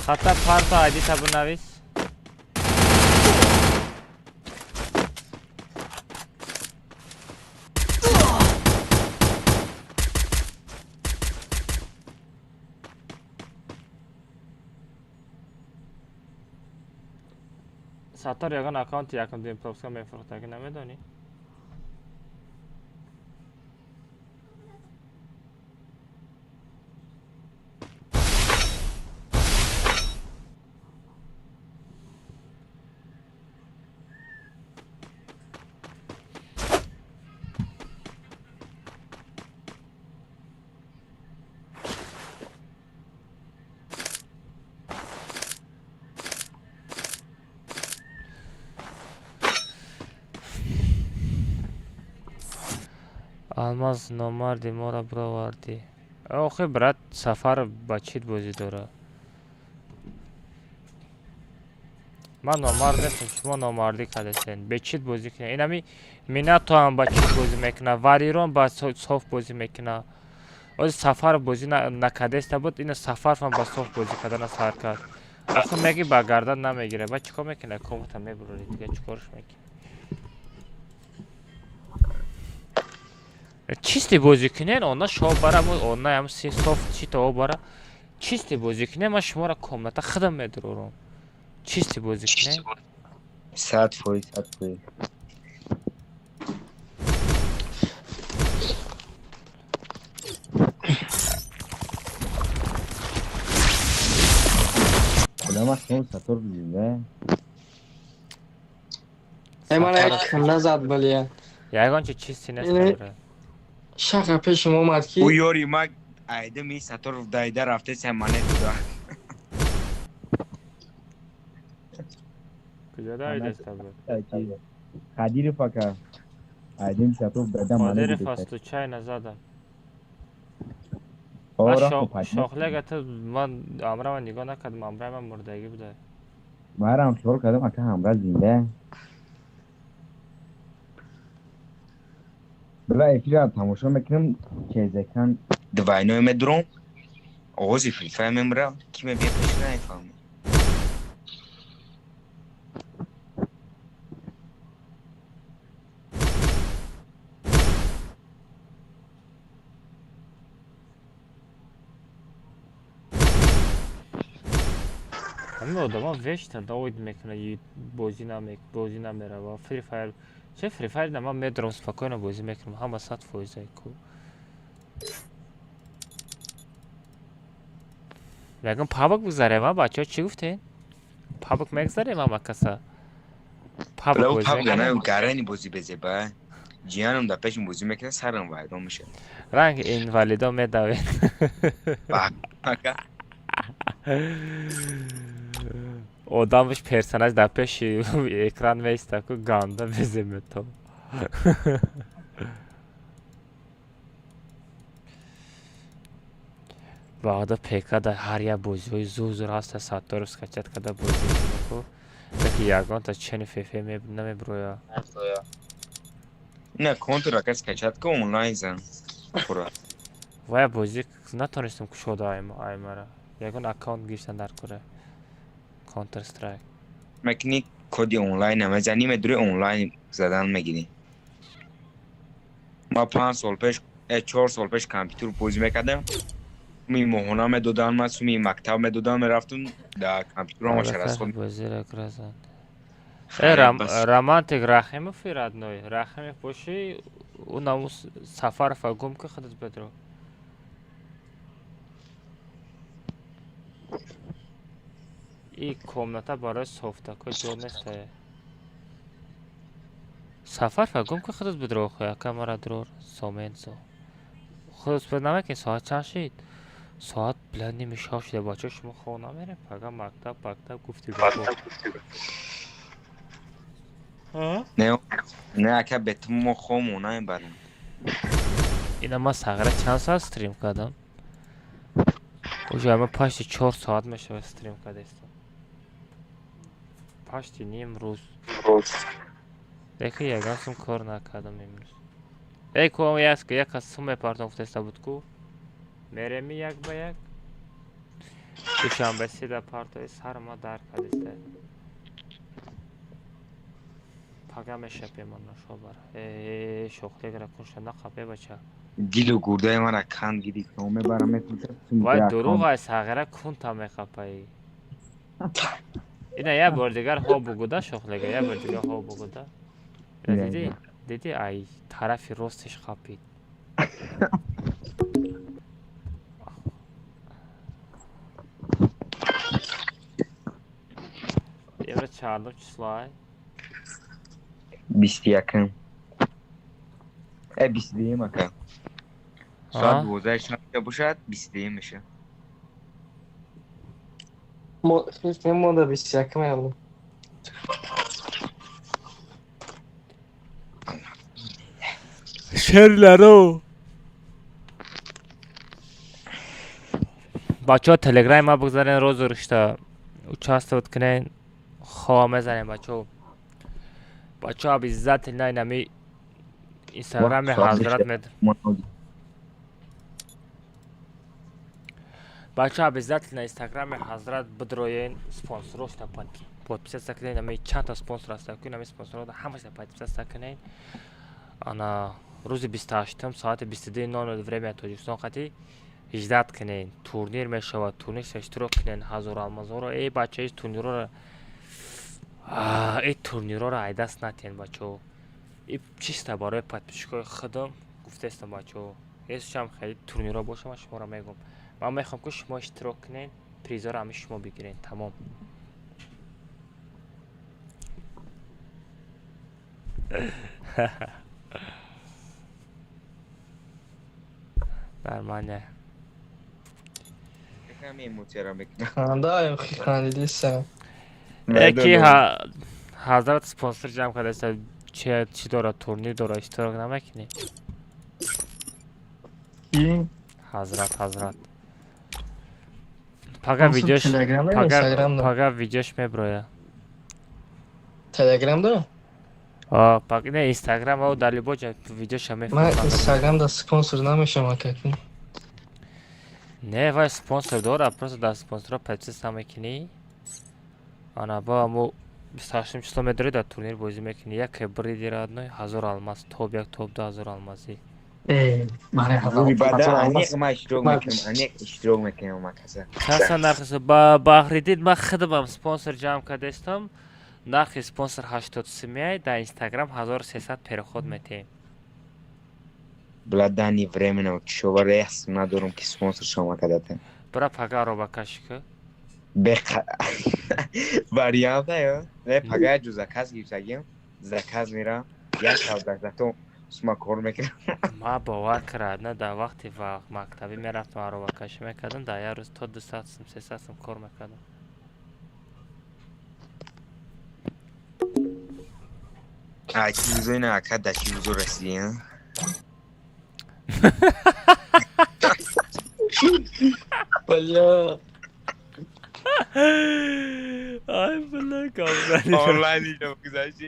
Хата парта айди табу навис. Саттор ягон аккаунти якум дим пропуска мефурӯхтагӣ намедонӣ? Алмаз номарди моро бировардӣ. Охи брат, Сафаров ба чит бозӣ дорад? Ман номард нестам, шумо номардӣ кардастен. Бе чит бозӣ кунед. Инами Минатоам ба чит бозӣ мекунад, Варирон ба соф бозӣ мекунад. Ози Сафаров бозӣ накардаиста буд, ина Сафаровам ба соф бозӣ кардана сар кард. Охи меги ба гардан намегирад. Ба чӣ кор мекунад? Комната мебурорӣ, дига чӣ корш мекунӣ? Чисти бозӣ кунен, она шо бара, она ям си софт чита о бара. Чисти бозӣ кунен, ман шуморо комната худам медурорам. Чисти бозӣ кунен. 100%, 100%. Худама хем сатор будем, да? Эй, ман як назад балия. Ягон чи чисти нест. Шаха пешам омад ки ӯ ёри ма айдами Сатторов дайда рафте самане туда. Куҷо дайдаста буд? Қадиров ака. Айдим Сатторов дайда мане. Қодиров случайно задам. Шохлега ту ман амрама нигоҳ накардам, амраи ман мурдагӣ буда. Марам хиёл кардам ака ҳамра зинда. Била эфира тамошо мекунам, кезекан двойной медурам, оғози Free Fire мемра, ки мебия пеш намефаҳмам. Ҳамин одамон вешта давид мекунад, бозӣ намерава. Free Fire че Free Fire на ман медорам, спокойно бозӣ мекунам, ҳама 100% ку. Ягон пабг бигзарем, а бачаҳо чӣ гуфтед? Пабг мегзарем ҳама каса? Пабг бозӣ мекунем? Гарани бозӣ безеба. Ҷиянам дар пешам бозӣ мекунад, сарам вайрон мешавад. Ранг инвалидо медавед. Одамаш персонаж дар пеши экран меиста ку ганда меземето. Баъда ПК дар ҳар як бозиҳои зур зур ҳаста, Сатторов скачать карда бозӣ мекунад ку. Леки ягонта чени ФФ намеброя. Не, контур ака скачать ку онлайн зан. Пура. Вая бозӣ натонистам кушода аймара. Ягон аккаунт гирифтан дар кура. Counter Strike. Мекунӣ коди онлайн намезанӣ, медури онлайн задан мегирӣ. Ма 5 сол пеш, 4 сол пеш компютер бозӣ мекардам. Суми моҳона медодан, ман суми мактаб медодан, мерафтум дар компютерам ашар худ. Бозиро гразанд. Э, Романтик Рахимов и родной. Рахимов боши, ӯ намус Сафарова гум ки худат бедро. И комната барои софтако ҷо нестае. Сафар фа гум ки худат бидро хӯ, яка мара дрор соменсо. Худат бид намекунӣ, соат чанд шид? Соат бля ними шаб шуда, бачаҳо, шумо хоб намерем, пага мактаб, мактаб гуфти гапо. Не, не, ака, бе ту мо хому намебарем. Ина ман сағира чанд соат стрим кардам? Уже ман пашти 4 соат мешавад стрим кардастам. Пашти ним рӯз. Лекин ягон сум кор накардам имрӯз. Эй, ку яска як сум мепартом гуфтаста буд ку? Мереми як ба як? Душанбе сида партои сар ма дар кардиста. Пага мешапем нашобар. Э, шохлегра кунша нақаб, э бача. Дилу гурдаи мара канд гирифт, мебарам мефурӯшам. Вай дурӯғ ай, сағира кунта меқапаӣ. Ина як бор дигар ҳо бугуда, шохлега, як бор дигар ҳо бугуда. Дидӣ? Дидӣ, ай тарафи ростиш қапид. Имрӯз чандум число ай? 21-м. Э, 22-м, ака. Соат 12 шаб бошад, 22-м меша. Мо да 21-м яло. Шерларо. Бачаҳо, телеграми ма бигзарен, розыгрышта участвовать кунен, хова мезанем, бачаҳо. Бачаҳо, обязательно инами инстаграми ҳазрат мед. Бачаҳо, обязательно инстаграми ҳазрат бидроен, спонсорошта подписаться кунен, ами чандта спонсор ҳаста ку, инами спонсорҳо ҳамашта подписаться кунен. Ана рӯзи 28-ум соати 22:00 время Тоҷикистон қатӣ ждать кунен. Турнир мешавад, турнирша иштирок кунен, ҳазор алмазҳоро, эй бача, ин турнирҳоро, эй турнирҳоро айдаст натиҳен, бачаҳо. И чисто барои подписчикои худам гуфтаистам, бачаҳо. Ҳечам хеле турнирҳо боша, ман шуморо мегӯм. Ман мехоҳам, ки шумо иштирок кунед, призҳоро ҳамин шумо бигиред, тамом. Нормально. Ханда, хандидисам. Ки ҳазрат спонсор ҷамъ кардааст, чи дорад, турнир дорад, иштирок намекунӣ? Ҳазрат, ҳазрат. Пага видеош, пага видеош меброя. Телеграм да? Не, инстаграм ва дар любой ҷо видеоша. Ман инстаграм да спонсор намешавам, акакун. Не, вай спонсор дорад, просто дар спонсорҳо подписаться мекунӣ. Ана ба амо 28 число медорӣ, дар турнир бозӣ мекунӣ. Яке бриди родной, 1000 алмаз, топ як, топ ду 1000 алмазӣ. Иштирок мекунем. Каса нархи ба Баҳриддин, ман худамам спонсор ҷамъ кардастам. Нархи спонсор 80 сумия, дар инстаграм 1300 переход метиҳем. Бла, дани времена кишовар эҳс надорум, ки спонсор шума кардата. Бира, пага робакаши ку. Вариант ё не, пага ҷу заказ гирифтагим, заказ мера, як шаб дар зато сума кор мекунам. Ма бовар карад, на дар вақти мактабӣ мерафтам, аробакашӣ мекардам, дар як рӯз то 200 сум, 300 сум кор мекардам. А чӣ рӯзо ина, ака, да чӣ рӯзо расидӣ? Бля. Ай, бля, гап онлайн иҷо гузашти.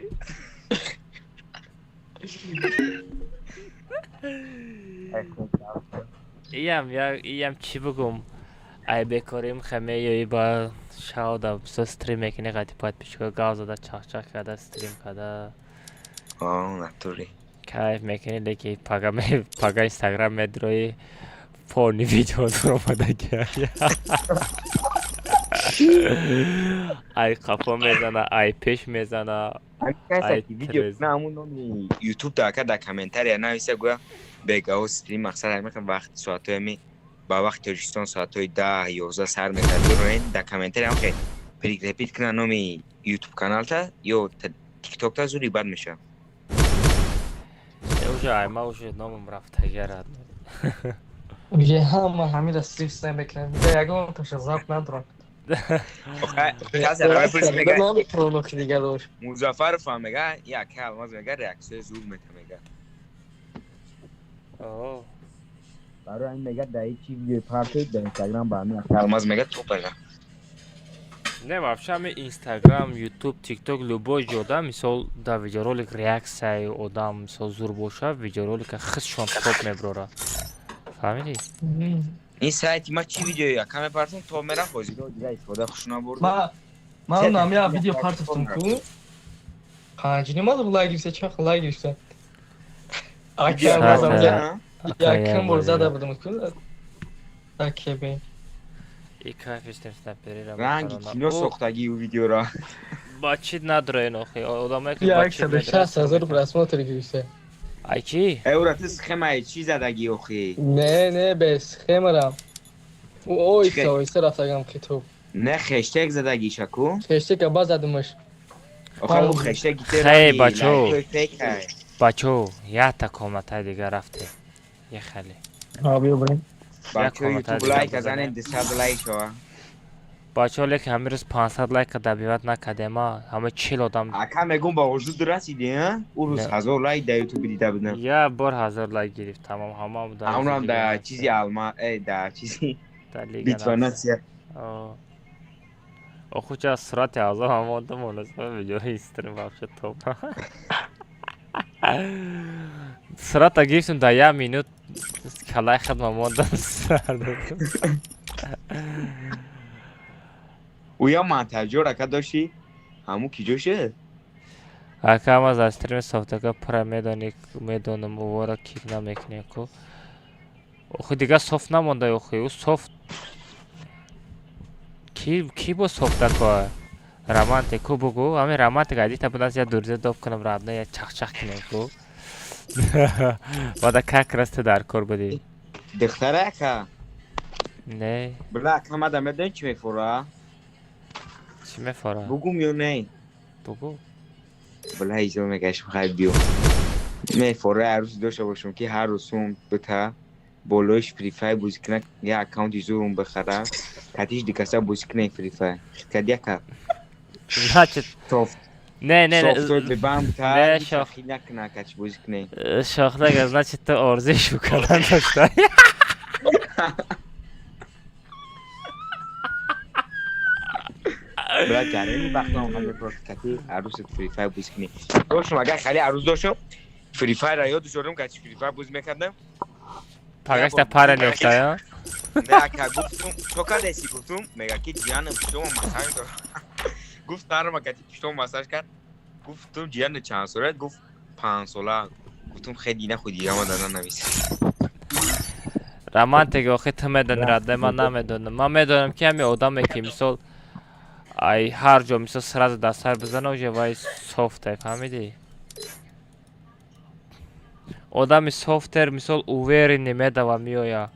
Иям иям чӣ бигум, ай бекорим хаме ёи ба шавда бисо стрим мекунӣ, қати подписчико гав зада, чахчах карда, стрим карда. Натури. Кайф мекунӣ, леки пага инстаграм медрои, фони видео омадаги, ай қафо мезана, ай пеш мезана. Видео на ҳамун номи ютуб да, ака, дар комментария нависа, гӯя бегаҳо стрим, мақсад ҳамин вақт, соатҳои ами ба вақти Тоҷикистон соатҳои 10, 11 сар мекард, дуроен дар комментария ҳам прикрепить кунад номи ютуб каналта ё тиктокта, зуди бад мешавад. Уже айма уже номам рафтагарад. Уже ҳама ҳамира слив сай мекунанд. Дига ягон таша забт надорам. Музаффаров ҳам мега, як Алмаз мега, реаксия зур мета мега. Барои ин мега дар чи видеои партоид дар Инстаграм ба ҳамин Алмаз мега топ мега. Не, вообще ҳами Инстаграм, Ютуб, Тикток, любой ҷода, мисол, дар видеоролик реаксияи одам, мисол, зур боша, видеоролика хисшон топ меброра. Фаҳмидӣ? Ин сайти ма чи видеои яка мепартом, то мерафт бозиро дига истифода хуш набурд. Ма нам я видео партофтум ку. 5.5 ҳазор лайк гирифта, чанд лайк гирифта. Якм бор зада будам ку. Акебе. И кайф истем снайперира. Ранги кино сохтаги у видеора. Ба чӣ надроен охи? Одамое ки ба чӣ 160 ҳазор просмотр гирифта. Ай чӣ? Эура ту схемаи чӣ задаги охи? Не, не, бе схемарам. Ойса, ойса рафтагам китоб. Не, хештег задаги шаку? Хештега ба задумаш. Охи ӯ хештеги те Хей, бачо. Бачо, якта комнатай дига рафте. Е хеле. Ҳа, биё барем. Бачо, ютуб лайка занен, 200 лайк шава. Бачо, лекин ҳамин рӯз 500 лайка добивать накардема, ҳама 40 одам. Ака мегум ба орзу расиди, а? Ӯ рӯз 1000 лайк дар ютуб дида будам. Я бор 1000 лайк гирифт, тамом, ҳама дар. Ҳамонам дар чизи алма, дар чизи битва нация. Оху ча сурати азо ҳама одам монаса видеои стрим вообще топ. Сурата гирифтем дар як минут, калаи хидма мондам сар. Уя монтажёр ака дошти? Ҳамун ки ҷо шуд? Ака, ман аз стрими софтака пура медони, медонам, увора кик намекунем ку. Охи дига софт намонда охи, ӯ софт ки бо софтако? Романтик ку бугу, ҳамин романтик айдита будааст, я дурзе доб кунам радна, я чахчах кунем ку. Бада как раз ту дар кор будӣ. Духтара ака? Не. Бла, ака мада медонӣ чӣ мефора? Чӣ мефора? Бугум ё не? Бугу. Бла, изо мегашм хай биё. Мефора арӯс дошта бошам ки ҳар рӯз сум бита болоиш Free Fire бозӣ кунад, я аккаунти зурум бихара, катиш дикаса бозӣ кунад Free Fire. Хиткади ака. Значит, софт. Не, не, не. Софтвер бибам та. Не, шох. Накна кач бозӣ кунад. Шохлага, значит, ту орзуи шу кардан дошта. Бла, ҷарени вақтам ҳаме просто кати арӯсат Free Fire бозӣ кунӣ. Доштам, агар хеле арӯс доштам, Free Fire-ро ёд дорам, кати Free Fire бозӣ мекардам. Пагашта пара меафта, я? Не, ака, гуфтум, чо кардеси, гуфтум, мега ки ҷияна пиштома массаж дорам. Гуфт, нарма кати пиштома массаж кард. Гуфтум, ҷияна чанд сола? Гуфт, 5 сола. Гуфтум, хеле дина худ дигама дана навис. Романтик, охи ту медони, радне, ман намедонам. Ман медонам ки ҳамин одаме ки мисол ай ҳар ҷо мисол сразу дастар бизана, уже вай софте, фаҳмидӣ? Одами софтер мисол уверенный медава меоя.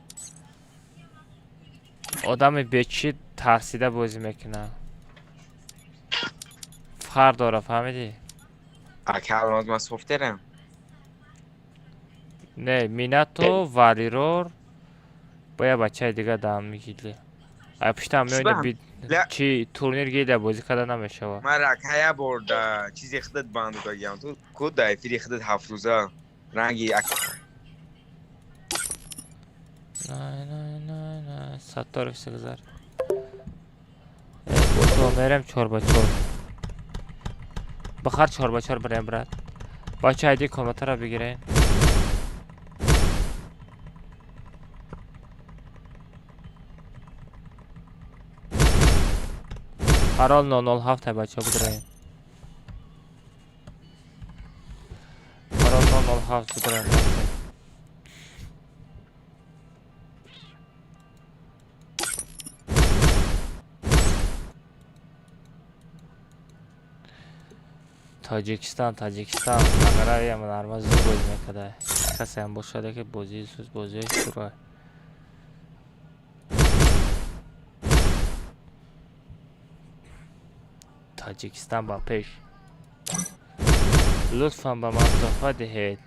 Одами бечи тарсида бозӣ мекунад. Фарқ дора, фаҳмидӣ? Ака, Алмаз, ман софтерам. Не, Минато, Валирор, бо як бачаи дига даам мегидли. Ай пуштам меояд чи турнир гида бозӣ карда намешавад. Ман ака як бор да чизи худат банд додагиам. Ту ку да эфири худат 7 рӯза ранги Не, не, не, не, Сатторов сигзар. Бо мерем 4 ба 4. Бахар 4 ба 4 барем брат. Бача айди комнатаро бигирен. Парол 007 бача бидроен. Парол 007 бидроен. Тоҷикистон, Тоҷикистон, нағараям нарма зуд бозӣ мекарда. Касеам бошада ки бозии суз бозии шура. Тоҷикистон ба пеш. Лутфан ба ман туҳфа диҳед.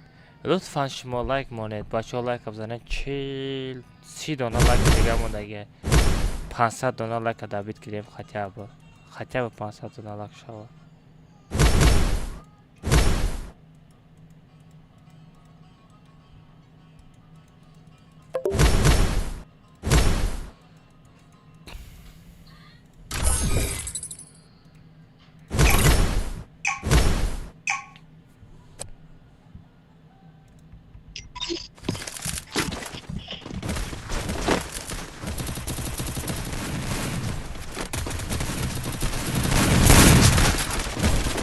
Лутфан шумо лайк монед, бачаҳо, лайка бизанед. 40, 30 дона лайк дига мондагия. 500 дона лайка добить гирем, хотя бы 500 дона лайк шава.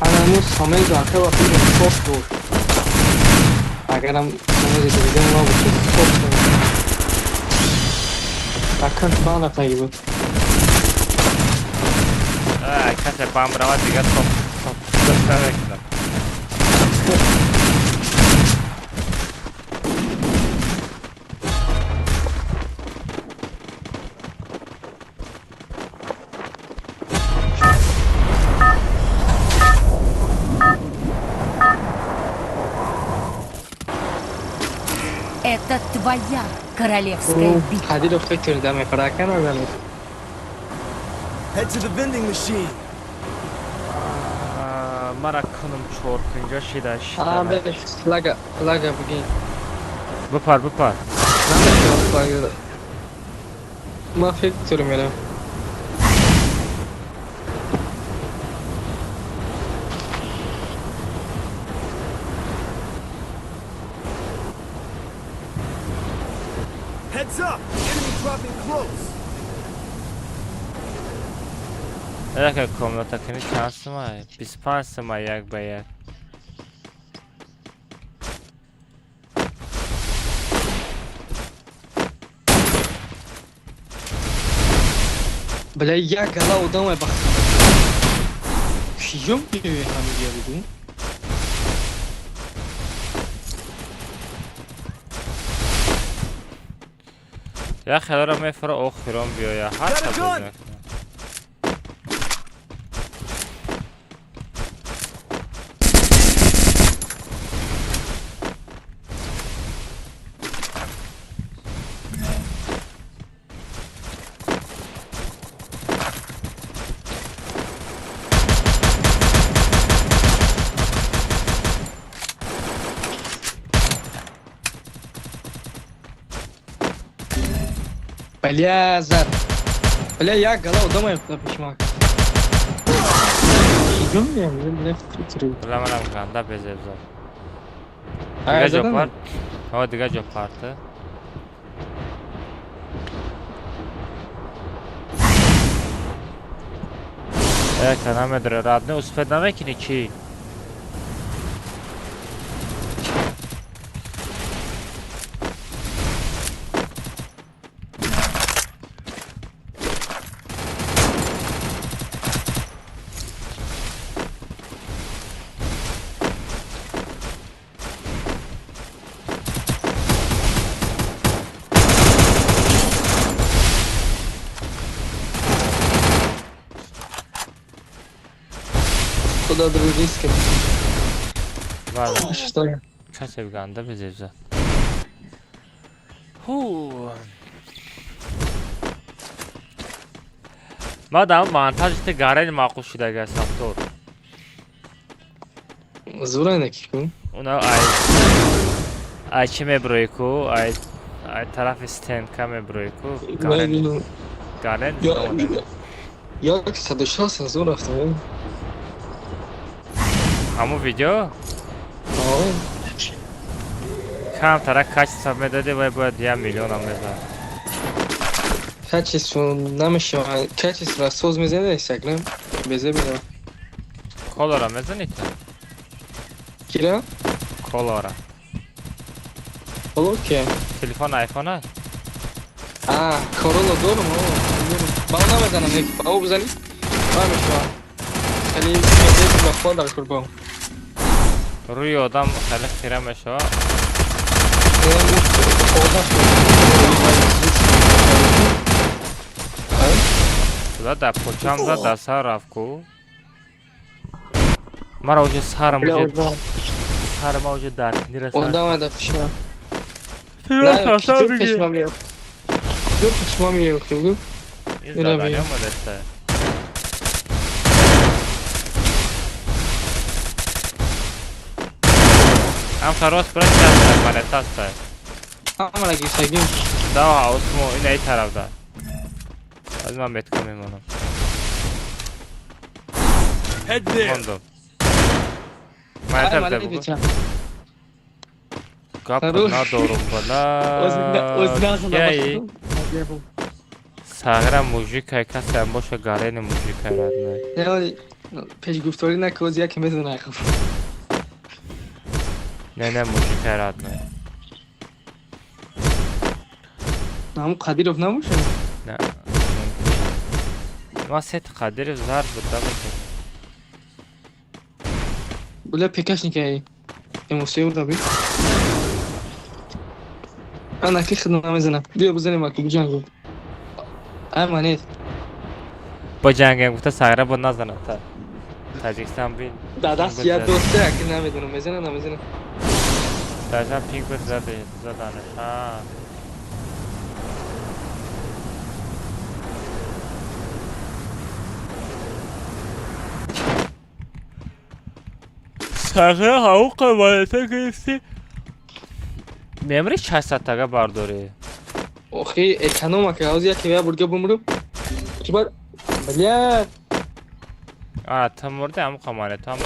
Анаму самезу ака ва филм софт буд. Агарам самези дидем ма буд, софт буд. Акан бан рафтаги буд. Касе бам равад, дига софт софт намекунад. Это твоя королевская битва. Ҳадидов фикр да мехӯрад, ака назанед. Head to the vending machine. Мара кунум чоркунҷо шида. А, бе, флага, флага бигин. Бипар, бипар. Намешавад флага. Ма фикр мерам. Heads up! Enemy dropping close. Яка комната кини чанд сумай? 25 сумай як ба як. Бля, як гала одамай бахт. Киём биёи ҳамига бугу? Як хелара мефара, охирон биёя. Ҳар Got a та gun! бозӣ. Бля, зад. Бля, як гала одамай пешма. Киём биём, бля, фикр. Бля, манам ганда безеб зад. Ай, Дига ҷо задан? пар. Ҳо, дига ҷо парта. Яка намедора, родной, успеть намекунӣ чӣ? Худо дружиска. Бале. Что? Касе ганда безеб зад. Ҳу. Мадам монтажи гарен маъқул шудага сафтор. Зура неки ку? Уна ай чӣ меброи ку? Ай тарафи стенка меброи ку? Гарен. Гарен. Як 160 зур рафтам. Ҳамун видео? Камтара качество медоди, вай бояд 1 миллионам мезад. Качество намешавад. Качество соз мезанед Инстаграм. Безе бинам. Колора мезанӣ ту? Кира? Колора. Колор ки? Телефон айфон аст? А, Короло дорум, о, дорум. Ба намезанам, нек, ба о бизанӣ? Ба мешавад. Хеле безе ба хол дар курбон. Рӯи одам хеле хира мешавад. Одам Худо дар почам зад, дар сар рафт ку. Мара уже сарам Бля, уже одам. Хар ма уже дар нираса. Одам да пишма. Ты сам беги. Ду пишма меёхту. Ин задание омадаста. Ам фарос брат часта монетаста. Ҳамара гирсагим. Да, осмо ин ай тарафда. Аз ман метка мемонам. Head there. Мондам. Монета буда бугу. Гап надорум бала. Яй. Сагра мужик ай касе боша гарени мужик ай родной. Не, пешгуфторӣ накоз яке мезана хаб. Не, не мужик ай родной. Нам Қадиров набошад? Не. Ма сет Қадиров зард буд да. Бля пекашник ай. Эмоция да би. Ана ки хидма мезанам. Биё бизанем аку биҷангем. Ай монет. Биҷангем гуфта сагра бо назанад та. Таҷикистон бин. Да даст я дӯсте аки намедонам мезана намезана. Таҷикистон пинг буд заде заданаш. Ҳа. Сагра ҳавқа монета гирифти. Мемри 600 тага бардорӣ. Охи эконома ки ҳози яке я бурга бумру. Ки бар бля. А, ту мурди ҳамқа монета ҳам.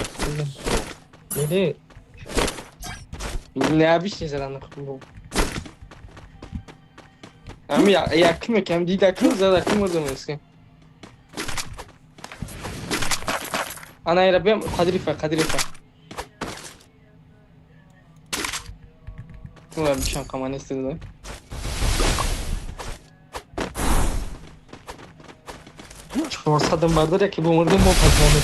Не. Не абиш задан хуб. Ами як мекам дида ку зада ку мурдам эски. Ана ира бем Қадирифа Қадирифа. Ла бишан қаманест да. 400 бардор яке бумурдум мо пазмонем.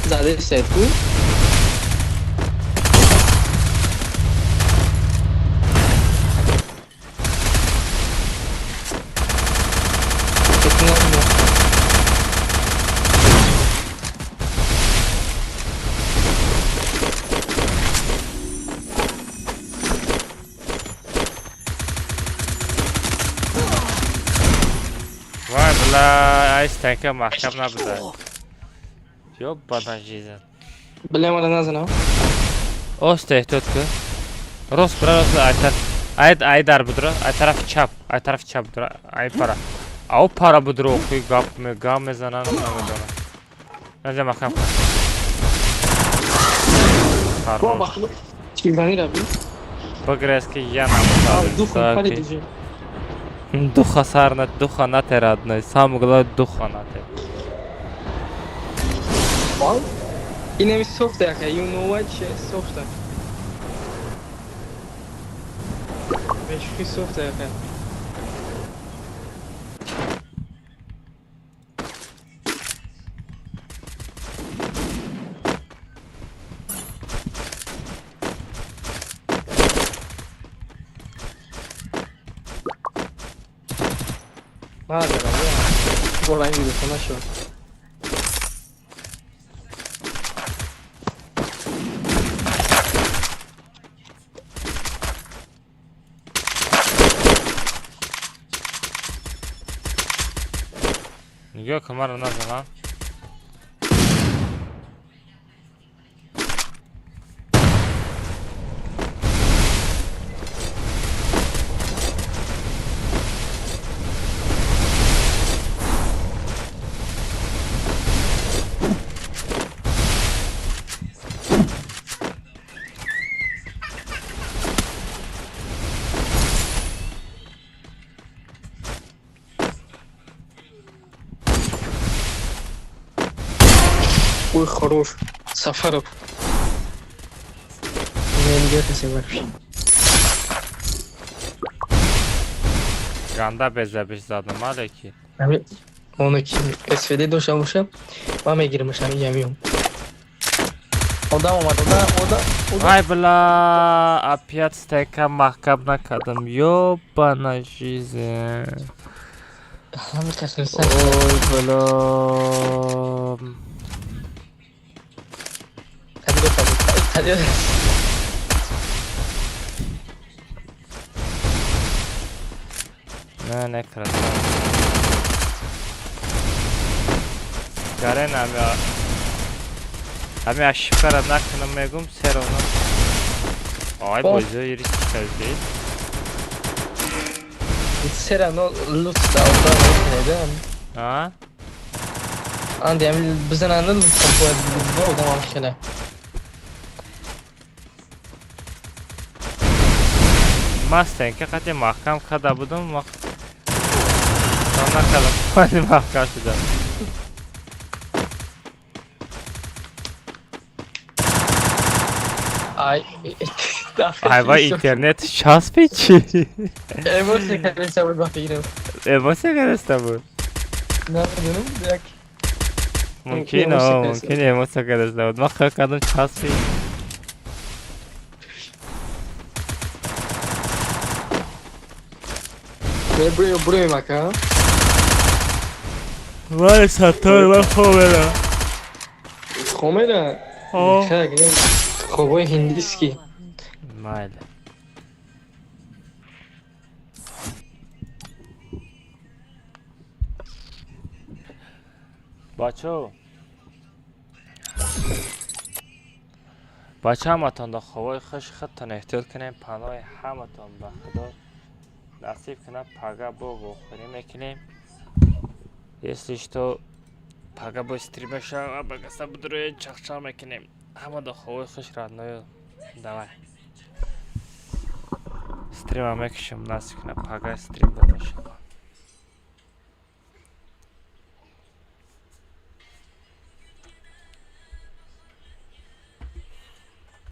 Заде сетку. Вай бля, ай стенка маҳкам набуда. Ёбана жизнь. Бля, мара назанам. Оста эҳтиёт кун. Рост бира, рост ай тараф. Ай ай дар будра, ай тарафи чап, ай тарафи чап будра, ай пара. Ау пара будра, охи гап ме гам мезанам, намедонам. Наза маҳкам кун. Хорош. Чизани раби? Багрески я намудам. Духа сар на духа нате родной, самое главное духа нате. Инами софта яка, you know what, софта. Бешухи софта яка. Мадара, бля. Болайн видео, нашел. Нигоҳ кун маро назанам. Ой, хорош. Сафаров. Не, дига касе вообще. Ганда безабиш задам, алеки. Ами, оно ки СВД дошта бошам, ман мегирамаш ҳамин ямиём. Одам омад, одам, одам. Вай бла, опять стека маҳкам накардам. Ёбана жизнь. Ҳамин қаср. Ой, бла. Қадир, қадир. Не, не красава. Гарен ами ошибкара накунам мегум, все равно. Ай, бозиё ирис кардӣ. Все равно лут да одам мекунед. А? Анди ами бизананда лут бояд одам ҳам хеле. Ман стенка қати маҳкам карда будам, накардам, вали маҳкам шуда. Ай, Ай, вай интернет часпи чи? Эмоция кардаста буд ба фикрам. Эмоция кардаста буд? Намедонам, як Мумкин, о, мумкин эмоция кардаста буд. Ман хаёл кардам часпи. Буроем, буроем, ака. Вай, Саттор, ман хобера. Хомера? Хобои ҳиндиски. Майли. Бачо. Бача ҳаматон да хобои хуш, худтон эҳтиёт кунем, паноҳи ҳаматон ба Худо насиб кунад, пага бо вохӯрӣ мекунем. Если что, пага бо стрим мешава, багаса будрои чахчах мекунем. Ҳама да хобои хуш, родною. Давай. Стрима мекушам, насиб кунад, пага стрим бо мешава.